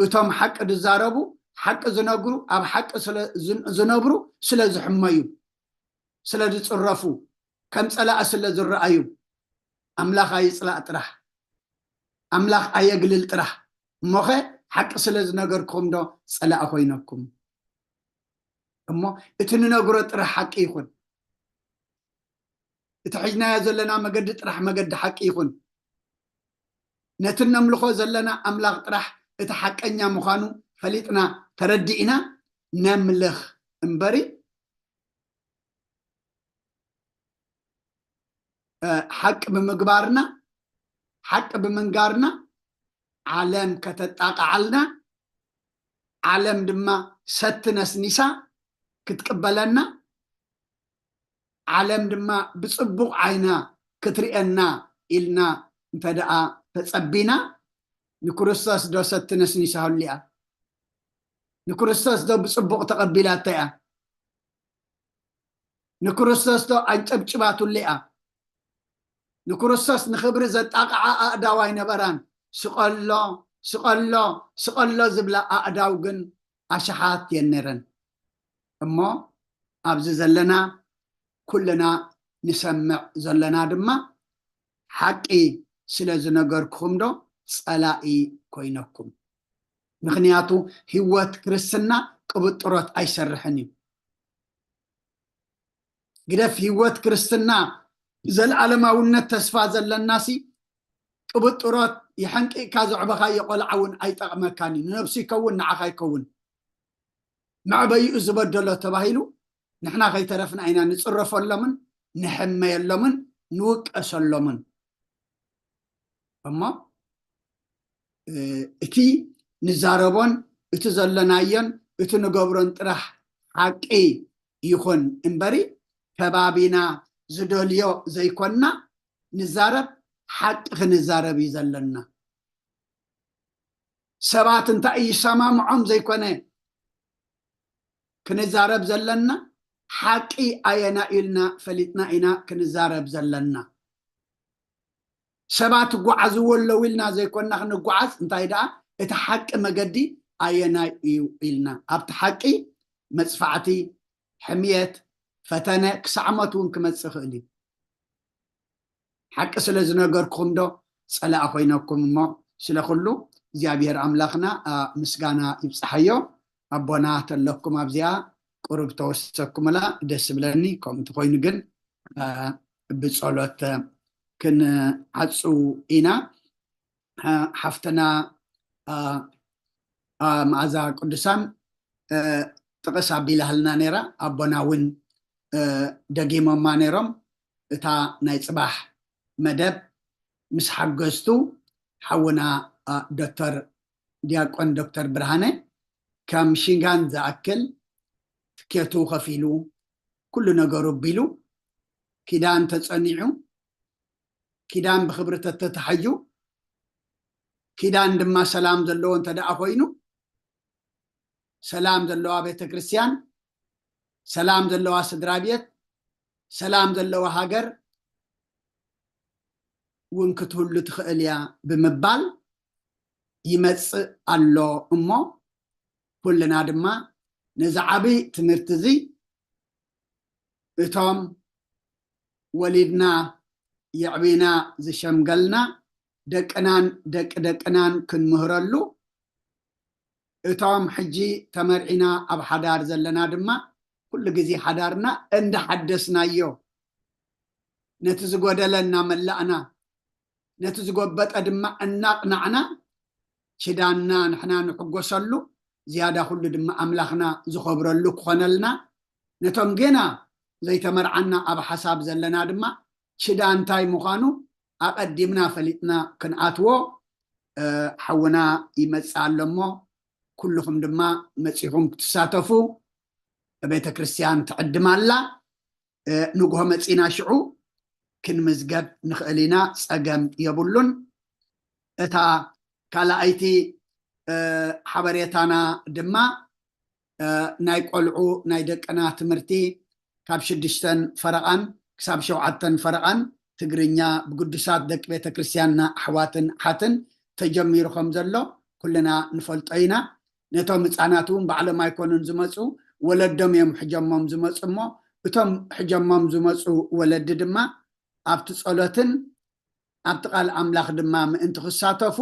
እቶም ሓቂ ዝዛረቡ፣ ሓቂ ዝነግሩ፣ ኣብ ሓቂ ስለ ዝን-፣ ዝነብሩ ስለ ዝሕመዩ፣ ስለ ዝጽረፉ፣ ከም ጸላኢ ስለ ዝረኣዩ፣ ኣምላኽ ኣይጽላእ ጥራሕ፣ ኣምላኽ ኣየግልል ጥራሕ። እሞኸ ሓቂ ስለ ዝነገርኩም ዶ ጸላኢ ኮይነኩም? እሞ እቲ ንነግሮ ጥራሕ ሓቂ ይኹን። እቲ ሒዝናዮ ዘለና መገዲ ጥራሕ መገዲ ሓቂ ይኹን። ነቲ ነምልኾ ዘለና ኣምላኽ ጥራሕ እቲ ሓቀኛ ምዃኑ ፈሊጥና ተረዲእና ነምልኽ እምበሪ፣ እ፣ ሓቂ ብምግባርና፣ ሓቂ ብምንጋርና ዓለም ከተጣቕዓልና፣ ዓለም ድማ ሰቲ ነስኒሳ ክትቅበለና፣ ዓለም ድማ ብጽቡቕ ዓይና ክትርእየና ኢልና እንተ ደኣ ተጸቢና፣ ንክርስቶስ ዶ ሰቲ ነስኒሳሉ እያ? ንክርስቶስ ዶ ብጽቡቕ ተቐቢላቶ እያ? ንክርስቶስ ዶ ኣንጨብጭባትሉ እያ? ንክርስቶስ ንኽብሪ ዘጣቕዓ ኣእዳው ኣይነበራን። ስቐሎ፣ ስቐሎ፣ ስቐሎ ዝብላ ኣእዳው ግን ኣሽሓት እየን ነይረን። እሞ ኣብዚ ዘለና ኩልና ንሰምዕ ዘለና ድማ ሓቂ ስለ ዝነገርኩኹም ዶ ጸላኢ ኮይነኩም? ምኽንያቱ ህይወት ክርስትና ቅብጥሮት ኣይሰርሕን እዩ። ግደፍ ህይወት ክርስትና ብዘለኣለማውነት ተስፋ ዘለናሲ ቅብጥሮት የሐንቂቕካ ዘዕበኻዮ ቆልዓ እውን ኣይጠቕመካን እዩ። ንነብሱ ይከውን ንዓኻ ይከውን። መዕበይኡ ዝበደሎ ተባሂሉ ንሕና ከይተረፍና ኢና ንጽረፈሎምን ንሕመየሎምን ንውቀሰሎምን። እሞ፣ እ፣ እቲ ንዛረቦን እቲ ዘለናዮን እቲ ንገብሮን ጥራሕ ሓቂ ይኹን እምበሪ፣ ከባቢና ዝደልዮ ዘይኮንና ንዛረብ፣ ሓቂ ክንዛረብ እዩ ዘለና። ሰባት እንታይ ይሰማምዖም ዘይኮነ ክንዛረብ ዘለና፣ ሓቂ ኣየና ኢልና ፈሊጥና ኢና ክንዛረብ ዘለና። ሰባት ይጓዓዝዎ ኣለዉ ኢልና ዘይኮንና ክንጓዓዝ፣ እንታይ ደኣ እቲ ሓቂ መገዲ ኣየናይ እዩ ኢልና። ኣብቲ ሓቂ መጽፋዕቲ፣ ሕምየት፣ ፈተነ፣ ክሳዕ ሞት እውን ክመጽእ ይኽእል እዩ። ሓቂ ስለ ዝነገርኩኹም ዶ ጸላኢ ኮይነኩም? እሞ ስለ ኩሉ እግዚኣብሔር ኣምላኽና፣ ኣ፣ ምስጋና ይብጽሓዮ። ኣቦና ተለኩም ኣብዚኣ ቁሩብ ተወሰኩምላ ደስ ይብለኒ። ከምኡ እንተኾይኑ ግን፣ ኣ፣ ብጸሎት ክንዓጹ ኢና። ሓ-፣ ሓፍትና፣ ኣ፣ ኣ፣ መኣዛ ቅዱሳን፣ እ፣ ጥቕስ ኣቢላህልና ነይራ። ኣቦና እውን፣ እ፣ ደጊሞማ ነይሮም። እታ ናይ ጽባሕ መደብ ምስ ሓገዝቱ ሓውና ዶክተር ዲያቆን ዶክተር ብርሃነ ከም ሽንጋን ዝኣክል ትኬቱ ከፊሉ ኩሉ ነገሩ ቢሉ ኪዳን ተጸኒዑ ኪዳን ብክብሪ ተተተሓዩ ኪዳን ድማ ሰላም ዘለዎ እንተ ደኣ ኮይኑ ሰላም ዘለዋ ቤተ ክርስቲያን ሰላም ዘለዋ ስድራ ቤት ሰላም ዘለዋ ሃገር እውን ክትህሉ ትኽእል እያ ብምባል ይመጽእ ኣሎ እሞ ኩልና ድማ ነዚ ዓቢ ትምህርቲ እዚ እቶም ወሊድና የዕቢና ዝሸምገልና ደቅናን ደቂ ደቅናን ክንምህረሉ እቶም ሕጂ ተመርዒና ኣብ ሓዳር ዘለና ድማ ኩሉ ግዜ ሓዳርና እንዳሓደስናዮ ነቲ ዝጎደለ እናመላእና ነቲ ዝጎበጠ ድማ እናቕናዕና ችዳንና ንሕና ንሕጎሰሉ ዝያዳ ኩሉ ድማ ኣምላኽና ዝኸብረሉ ክኾነልና ነቶም ገና ዘይተመርዓና ኣብ ሓሳብ ዘለና ድማ ችዳ እንታይ ምዃኑ ኣቐዲምና ፈሊጥና ክንኣትዎ ሓውና ይመጽእ ኣሎ እሞ ኩልኹም ድማ መጺኹም ክትሳተፉ ቤተ ክርስቲያን ትዕድም ኣላ። ንግሆ መጺና ሽዑ ክንምዝገብ ንኽእል ኢና፣ ጸገም የብሉን። እታ ካልኣይቲ ሓበሬታና ድማ ናይ ቆልዑ ናይ ደቅና ትምህርቲ ካብ ሽዱሽተን ፈረቓን ክሳብ ሸውዓተን ፈረቓን ትግርኛ ብግዱሳት ደቂ ቤተ ክርስቲያንና ኣሕዋትን ሓትን ተጀሚሩ ከም ዘሎ ኩልና ንፈልጦ ኢና። ነቶም ህፃናት እውን ባዕሎም ኣይኮኑን ዝመፁ፣ ወለዶም እዮም ሕጀሞም ዝመፁ። እሞ እቶም ሕጀሞም ዝመፁ ወለዲ ድማ ኣብቲ ፀሎትን ኣብቲ ቃል ኣምላኽ ድማ ምእንቲ ክሳተፉ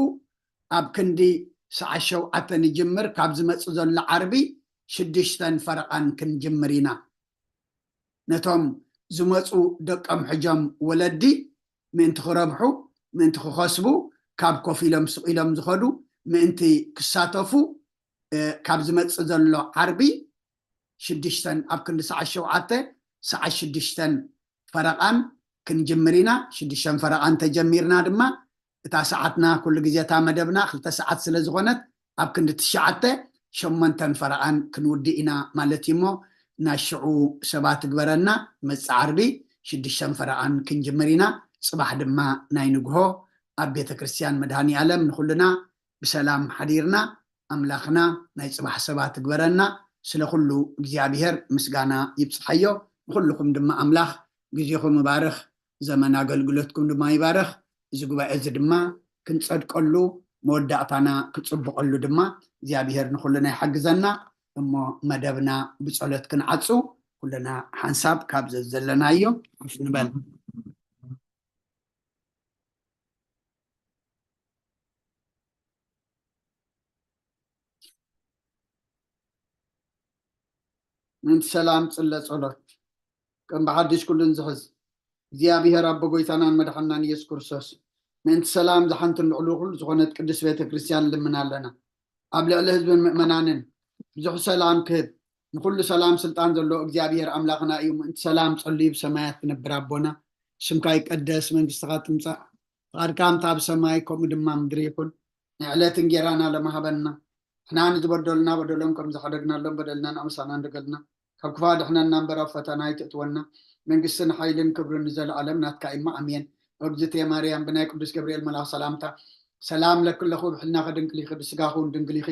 ኣብ ክንዲ ሰዓት ሸውዓተ ንጅምር። ካብ ዝመፅእ ዘሎ ዓርቢ ሽዱሽተን ፈረቓን ክንጅምር ኢና። ነቶም ዝመፁ ደቆም ሕጆም ወለዲ ምእንቲ ክረብሑ ምእንቲ ክኸስቡ ካብ ኮፍ ኢሎም ስቕ ኢሎም ዝኸዱ ምእንቲ ክሳተፉ ካብ ዝመፅእ ዘሎ ዓርቢ ሽዱሽተን ኣብ ክንዲ ሰዓት ሸውዓተ ሰዓት ሽዱሽተን ፈረቓን ክንጅምር ኢና። ሽዱሽተን ፈረቓን ተጀሚርና ድማ እታ ሰዓትና ኩሉ ግዜ እታ መደብና ክልተ ሰዓት ስለ ዝኾነት ኣብ ክንዲ ትሽዓተ ሸሞንተን ፈረቓን ክንውድእ ኢና ማለት እዩ እሞ ናይ ሽዑ ሰባት ትግበረና። መፅእ ዓርቢ ሽዱሽተን ፈረቓን ክንጅምር ኢና። ፅባሕ ድማ ናይ ንግሆ ኣብ ቤተ ክርስቲያን መድሃኒ ኣለም ንኩልና ብሰላም ሓዲርና ኣምላኽና ናይ ፅባሕ ሰባት ትግበረና። ስለ ኩሉ እግዚኣብሔር ምስጋና ይብፅሓዮ። ንኩልኩም ድማ ኣምላኽ ግዜኹም ይባርኽ፣ ዘመን ኣገልግሎትኩም ድማ ይባርኽ። እዚ ጉባኤ እዚ ድማ ክንፀድቀሉ መወዳእታና ክፅብቐሉ ድማ እግዚኣብሔር ንኩልና ይሓግዘና። እሞ መደብና ብፀሎት ክንዓፁ ኩልና ሓንሳብ ካብ ዘዘለናዮ ኮፍ ንበል። ምእንቲ ሰላም ጽለ ጸሎት። ከም ብሓድሽ ኩሉን ዝሕዝ እግዚኣብሔር ኣቦ ጎይታናን መድሓናን ኢየሱስ ክርስቶስ ምእንቲ ሰላም ዝሓንትን ልዕሉ ኩሉ ዝኾነት ቅድስት ቤተ ክርስቲያን ልምና ኣለና። ኣብ ልዕሊ ህዝብን ምእመናንን ብዙሕ ሰላም ክህብ ንኩሉ ሰላም ስልጣን ዘሎ እግዚኣብሔር ኣምላኽና እዩ። ምእንቲ ሰላም ጸልዩ ብሰማያት ትነብር ኣቦና ስምካ ይቀደስ መንግስትኻ ትምጻእ ፍቓድካ እንታ ኣብ ሰማይ ከምኡ ድማ ምድሪ ይኹን። ናይ ዕለት እንጌራና ለማሃበና ንሕና ንዝበደሉና በደሎም ከም ዝሓደግናሎም በደልና ንኣምሳና እንደገልና ካብ ክፋ ድሕነና እምበር ኣብ ፈተና ኣይትእትወና። መንግስትን ሓይልን ክብርን ንዘለኣለም ናትካ እማ ኣሜን። እግዝእትየ ማርያም ብናይ ቅዱስ ገብርኤል መልኣኽ ሰላምታ ሰላም ለክለኹ ብሕልና ከድንግል ይኽድ ስጋኹን ድንግል ይኺ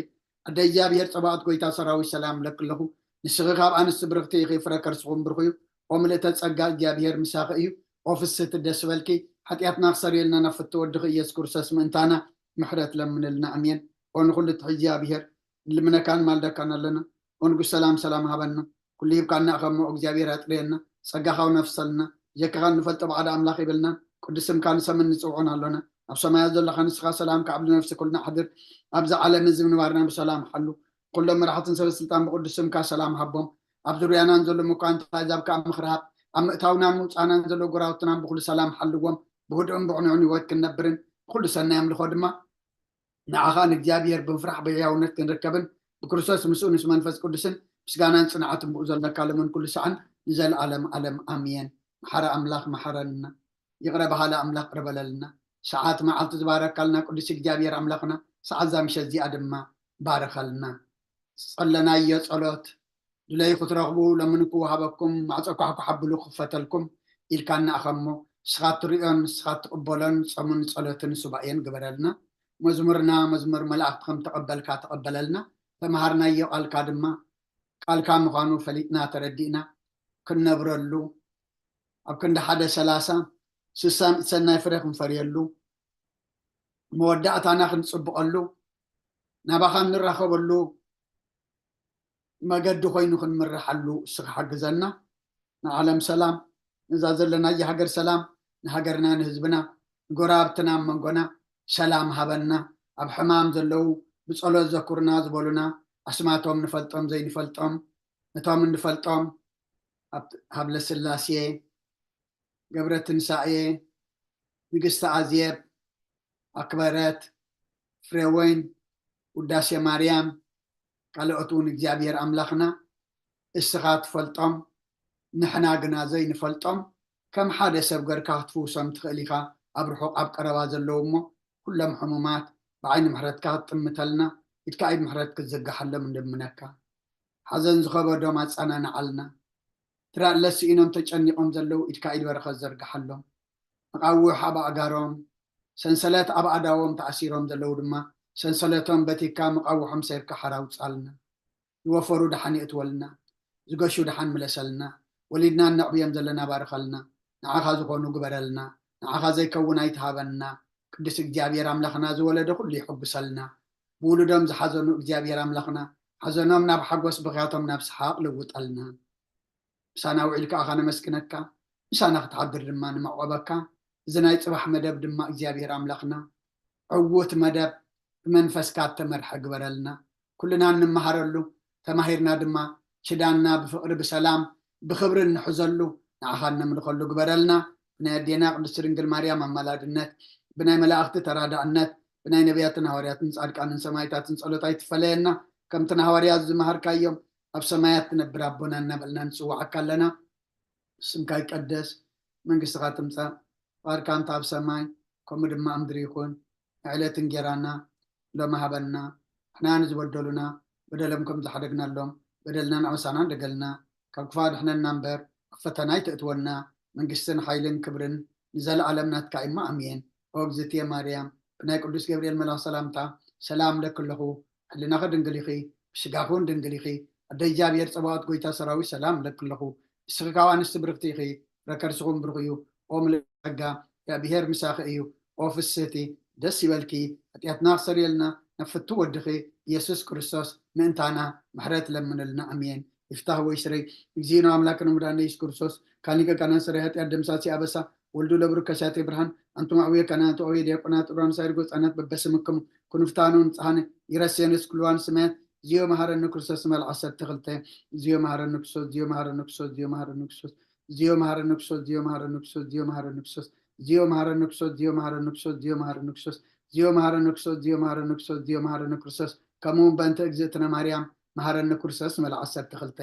ኣደ እግዚኣብሔር ጸባኦት ጎይታ ሰራዊት ሰላም ለክለኹ ንስኺ ካብ ኣንስቲ ብርኽቲ ኢኺ ፍረ ከርስኹም ብርኽ እዩ። ኦ ምልእተ ጸጋ እግዚኣብሔር ምሳኺ እዩ። ኦ ፍስህቲ ደስ በልኪ ሓጢኣትና ክሰርየልና ናብ ፍቲ ወድኺ ኢየሱስ ክርስቶስ ምእንታና ምሕረት ለምንልና ኣሜን። ኦ ንኹሉ ትሕዚ እግዚኣብሔር ንልምነካን ማልደካን ኣለና። ኦ ንጉስ ሰላም ሰላም ሃበና። ኩሉ ሂብካና እኸሞ እግዚኣብሔር ኣጥርየና። ጸጋኻ ነፍሰልና። ጀካኻ ንፈልጦ ባዕዳ ኣምላኽ ይብልና። ቅዱስ ስምካ ንሰምን ንጽውዖን ኣሎና። ኣብ ሰማያት ዘለኻ ንስኻ ሰላም ካብ ልነፍሲ ኩልና ኣሕድር። ኣብዚ ዓለም እዚ ምንባርና ብሰላም ሓሉ። ኩሎም መራሕትን ሰበ ስልጣን ብቅዱስ ስምካ ሰላም ሃቦም። ኣብ ዙርያናን ዘሎ መኳንንቲ ኣሕዛብ ከዓ ምኽሪ ሃብ። ኣብ ምእታውናን ምውፃእናን ዘሎ ጎራውትናን ብኩሉ ሰላም ሓልዎም። ብህድኡን ብቕኑዕን ህይወት ክንነብርን ብኩሉ ሰናይ ኣምልኾ ድማ ንዓኻ ንእግዚኣብሔር ብምፍራሕ ብሕያውነት ክንርከብን ብክርስቶስ ምስኡ ምስ መንፈስ ቅዱስን ምስጋናን ጽንዓትን ብኡ ዘለካ ሎምን ኩሉ ሰዓን ንዘለኣለም ኣለም ኣሜን። መሓረ ኣምላኽ መሓረልና። ይቕረ በሃሊ ኣምላኽ ቅረ በለልና። ሰዓት መዓልቲ ዝባረካልና ቅዱስ እግዚኣብሔር ኣምላኽና ሰዓት እዛ ምሸት እዚኣ ድማ ባረኸልና። ዝጸለናዮ ጸሎት ድለዩ ክትረኽቡ ለምንኩ ወሃበኩም፣ ማዕጾ ኳሕኳሕ ኣብሉ ክፈተልኩም ኢልካ እናኣኸሞ ንስኻ ትርእዮን ንስኻ ትቕበሎን ጾምን ጸሎትን ሱባኤን ግበረልና። መዝሙርና መዝሙር መላእክቲ ከም ተቐበልካ ተቐበለልና። ተምሃርናዮ ቃልካ ድማ ቃልካ ምዃኑ ፈሊጥና ተረዲእና ክንነብረሉ ኣብ ክንዲ ሓደ ሰላሳ ስሳን ሰናይ ፍረ ክንፈርየሉ መወዳእታና ክንጽብቐሉ ናባኻ እንራኸበሉ መገዲ ኮይኑ ክንምርሓሉ እስኻ ሓግዘና። ንዓለም ሰላም፣ ነዛ ዘለናያ ሃገር ሰላም፣ ንሃገርና ንህዝብና፣ ንጎረባብትና ኣብ መንጎና ሰላም ሃበና። ኣብ ሕማም ዘለዉ ብጸሎት ዘኩርና ዝበሉና ኣስማቶም ንፈልጦም ዘይንፈልጦም ነቶም እንፈልጦም ኣብ- ሃብለ ስላሴ፣ ገብረ ትንሳኤ፣ ንግስቲ ኣዜብ፣ ኣክበረት፣ ፍሬወይን፣ ውዳሴ ማርያም፣ ካልኦት እውን እግዚኣብሔር ኣምላኽና እስኻ ትፈልጦም ንሕና ግና ዘይንፈልጦም ከም ሓደ ሰብ ገርካ ክትፍውሶም ትኽእል ኢኻ። ኣብ ርሑቕ ኣብ ቀረባ ዘለዉ እሞ ኩሎም ሕሙማት ብዓይኒ ምሕረትካ ክትጥምተልና ኢድካ ኢድ ምሕረት ክትዝርግሓሎም እንደምነካ። ሓዘን ዝኸበዶም ኣጸናንዓልና። ትራእለ ስኢኖም ተጨኒቖም ዘለዉ ኢድካ ኢድ በረኸት ዘርግሓሎም። መቓውሕ ኣብ ኣእጋሮም ሰንሰለት ኣብ ኣእዳዎም ተኣሲሮም ዘለዉ ድማ ሰንሰለቶም በቲካ መቓውሖም ሰይርካ ሓራ ኣውጻልና። ዝወፈሩ ደሓን የእትወልና፣ ዝገሹ ደሓን ምለሰልና። ወሊድና እነዕብዮም ዘለና ባርኸልና። ንዓኻ ዝኾኑ ግበረልና። ንዓኻ ዘይከውን ኣይትሃበና። ቅዱስ እግዚኣብሔር ኣምላኽና ዝወለደ ኩሉ ይሕጉሰልና። ብውሉዶም ዝሓዘኑ እግዚኣብሔር ኣምላኽና ሓዘኖም ናብ ሓጎስ ብኽያቶም ናብ ሰሓቕ ልውጠልና። ምሳና ውዒልካ ኣኻ ነመስግነካ፣ ምሳና ክትሓድር ድማ ንመዕቆበካ። እዚ ናይ ጽባሕ መደብ ድማ እግዚኣብሔር ኣምላኽና ዕዉት መደብ ብመንፈስካ እተመርሐ ግበረልና። ኩልና እንመሃረሉ ተማሂርና ድማ ኪዳንና ብፍቕሪ ብሰላም ብኽብሪ እንሕዘሉ ንዓኻ እነምልኸሉ ግበረልና። ብናይ ኣዴና ቅድስቲ ድንግል ማርያም ኣማላድነት ብናይ መላእኽቲ ተራዳእነት ብናይ ነቢያትን ሃዋርያትን ጻድቃንን ሰማይታትን ጸሎት ኣይትፈለየና። ከምቲ ንሃዋርያት ዝመሃርካዮም ኣብ ሰማያት ትነብር ኣቦና እናበልና ንጽውዓካ ኣለና። ስምካ ይቀደስ፣ መንግስትኻ ትምጻእ፣ ፍቓድካ እንተ ኣብ ሰማይ ከምኡ ድማ ኣብ ምድሪ ይኹን። ንዕለት እንጌራና ሎሚ ሃበና፣ ንሕና ንዝበደሉና በደሎም ከም ዝሓደግናሎም በደልና ንዕውሳና እንደገልና ካብ ክፋ ድሕነና እምበር ኣብ ፈተና ኣይተእትወና። መንግስትን ሓይልን ክብርን ንዘለኣለም ናትካ እሞ ኣሜን። ኦ እግዝእትየ ማርያም ብናይ ቅዱስ ገብርኤል መልኣኽ ሰላምታ ሰላም ለኪ ኣለኹ። ሕልናኺ ድንግል ኢኺ፣ ብስጋኺ እውን ድንግል ኢኺ። ኣደ እግዚኣብሔር ጸባኦት ጎይታ ሰራዊት ሰላም ለኪ ኣለኹ። ንስኺ ካብ ኣንስቲ ብርኽቲ ኢኺ፣ ፍረ ከርስኹም ብሩኽ እዩ። ኦ ምልእ ጸጋ እግዚኣብሔር ምሳኺ እዩ። ኦ ፍስህቲ ደስ ይበልኪ፣ ሓጢኣትና ክሰርየልና ናብ ፍቱ ወድኺ ኢየሱስ ክርስቶስ ምእንታና ምሕረት ለምንልና። ኣሜን። ይፍታህ ወይ ስረይ እግዚእነ ኣምላክነ ሙዳነ ኢየሱስ ክርስቶስ ካሊቀ ካህናት ሰራይ ኃጢአት ደምሳሲ ኣበሳ ወልዱ ለብሩ ከሳቴ ብርሃን ኣንቱም ኣውየ ካህናት ኣውየ ዲያቆናት ጥሩራን ሳይር ጎጻናት በበስምክም ኩንፍታኑ ንጽሃነ ይረሴንስ ኩልዋን ስመያት ዚዮ መሃረኒ ክርስቶስ መል ዓሰርተ ክልተ ዚዮ መሃረኒ ክርስቶስ ዚዮ መሃረኒ ክርስቶስ ዚዮ መሃረኒ ክርስቶስ ዚዮ መሃረኒ ክርስቶስ ዚዮ መሃረኒ ክርስቶስ ዚዮ መሃረኒ ክርስቶስ ዚዮ መሃረኒ ክርስቶስ ዚዮ መሃረኒ ክርስቶስ ዚዮ መሃረኒ ክርስቶስ ዚዮ መሃረኒ ክርስቶስ ዚዮ መሃረኒ ክርስቶስ ዚዮ መሃረኒ ክርስቶስ ከምኡ እውን በእንተ እግዝእትነ ማርያም መሃረኒ ክርስቶስ መል ዓሰርተ ክልተ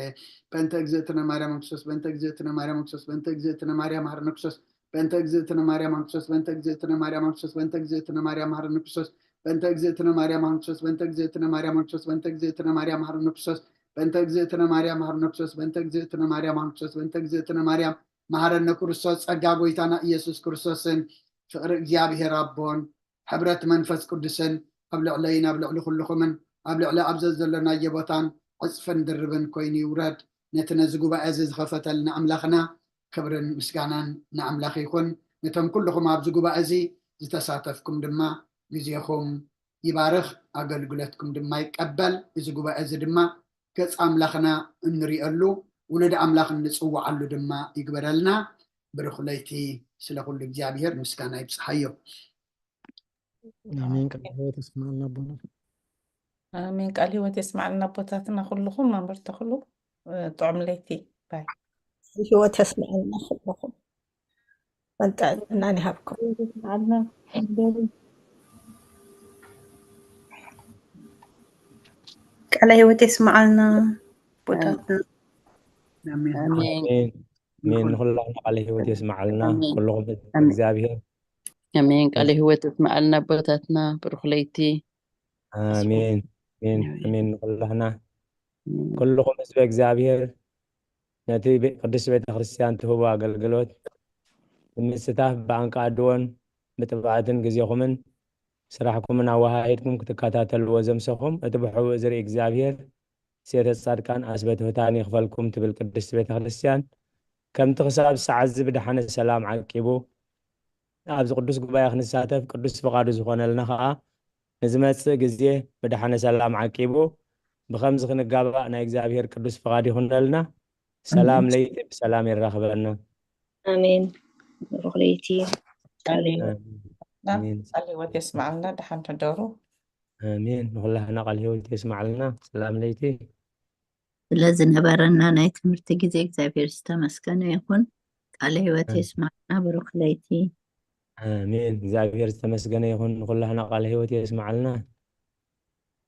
በእንተ እግዝእትነ ማርያም ክርስቶስ በእንተ እግዝእትነ ማርያም ክርስቶስ በእንተ እግዝእትነ ማርያም መሃረኒ ክርስቶስ በእንተ እግዝእትነ ማርያም ክርስቶስ በእንተ እግዝእትነ ማርያም ክርስቶስ በእንተ እግዝእትነ ማርያም መሃረኒ ክርስቶስ በእንተ እግዝእትነ ማርያም ክርስቶስ በእንተ እግዝእትነ ማርያም ክርስቶስ በእንተ እግዝእትነ ማርያም መሃረኒ ክርስቶስ በእንተ እግዝእትነ ማርያም መሃረኒ ክርስቶስ በእንተ እግዝእትነ ማርያም ክርስቶስ በእንተ እግዝእትነ ማርያም መሃረኒ ክርስቶስ ጸጋ ጎይታና ኢየሱስ ክርስቶስን ፍቕሪ እግዚኣብሔር ኣቦን ሕብረት መንፈስ ቅዱስን ኣብ ልዕለይን ኣብ ልዕሊ ኩልኹምን ኣብ ልዕሊ ኣብ ዘዘለናዮ ቦታን ዕጽፍን ድርብን ኮይኑ ይውረድ። ነቲ ነዚ ጉባኤ እዚ ዝኸፈተልና ኣምላኽና ክብርን ምስጋናን ንኣምላኽ ይኹን። ነቶም ኩልኹም ኣብዚ ጉባኤ እዚ ዝተሳተፍኩም ድማ ግዜኹም ይባርኽ፣ ኣገልግሎትኩም ድማ ይቀበል። እዚ ጉባኤ እዚ ድማ ገጽ ኣምላኽና እንሪእሉ ውሉድ ኣምላኽ እንጽውዓሉ ድማ ይግበረልና። ብሩኽ ለይቲ ስለ ኩሉ እግዚኣብሔር ምስጋና ይብጽሓዮ። ኣሜን። ቃል ህይወት የስማዕልና ኣቦና። ኣሜን። ቃል ህይወት የስማዕልና ኣቦታትና ኩልኹም መምህር ተኽሉ። ጥዑም ለይቲ ባይ። ህይወት የስማዕልና ኩልኹም። ጥዕናን ይሃብኩም። ቃለ ህይወት የስማዓልና ኣቦታትና። ኣሜን። ኣሜን። ኣሜን። ንኹላትና ቃለ ህይወት የስማዓልና። ኩልኹም ህዝቢ እግዚኣብሔር ኣሜን። ቃለ ህይወት የስምዓልና ኣቦታትና። ብሩኽ ለይቲ። ኣሜን ኣሜን ኣሜን። ንኩላህና ኩልኹም ህዝበ እግዚኣብሔር ነቲ ቤ- ቅድስቲ ቤተ ክርስቲያን ትህቦ ኣገልግሎት ብምስታፍ ብኣንቃድዎን ብጥብዓትን ግዜኹምን ስራሕኩምን ኣወሃሂድኩም ክትከታተልዎ ዘምሰኹም እቲ ብሕቡእ ዝርኢ እግዚኣብሔር ሴተ ጻድቃን ኣስበትህታን ይኽፈልኩም ትብል ቅድስቲ ቤተ ክርስቲያን ከምቲ ክሳብ ሰዓት እዚ ብደሓነ ሰላም ዓቂቡ ኣብዚ ቅዱስ ጉባኤ ክንሳተፍ ቅዱስ ፍቓዱ ዝኾነልና ኸዓ ንዝመጽእ ግዜ ብደሓነ ሰላም ዓቂቡ ብኸምዚ ክንጋባእ ናይ እግዚኣብሔር ቅዱስ ፍቓድ ይኹነልና። ሰላም ለይቲ ብሰላም የራኽበና። ኣሜን። ብሩኽ ለይቲ። ቃለ ህይወት የስማዓልና። ደሓን ሕደሩ። ኣሜን። ንኹላህና ቃል ህይወት የስማዓልና። ሰላም ለይቲ። ስለዝነበረና ናይ ትምህርቲ ግዜ እግዚኣብሔር ዝተመስገነ ይኹን። ቃለ ህይወት የስማዕና። ብሩኽ ለይቲ። ኣሜን። እግዚኣብሔር ዝተመስገነ ይኹን። ንኹላህና ቃለ ህይወት የስማዓልና።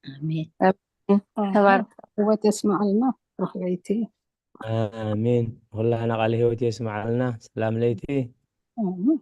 ኣሜን። ተባረክ። ህይወት የስማዓልና። ብሩኽ ለይቲ። ኣሜን። ንኹላህና ቃለ ህይወት የስማዓልና። ሰላም ለይቲ። ኣሜን።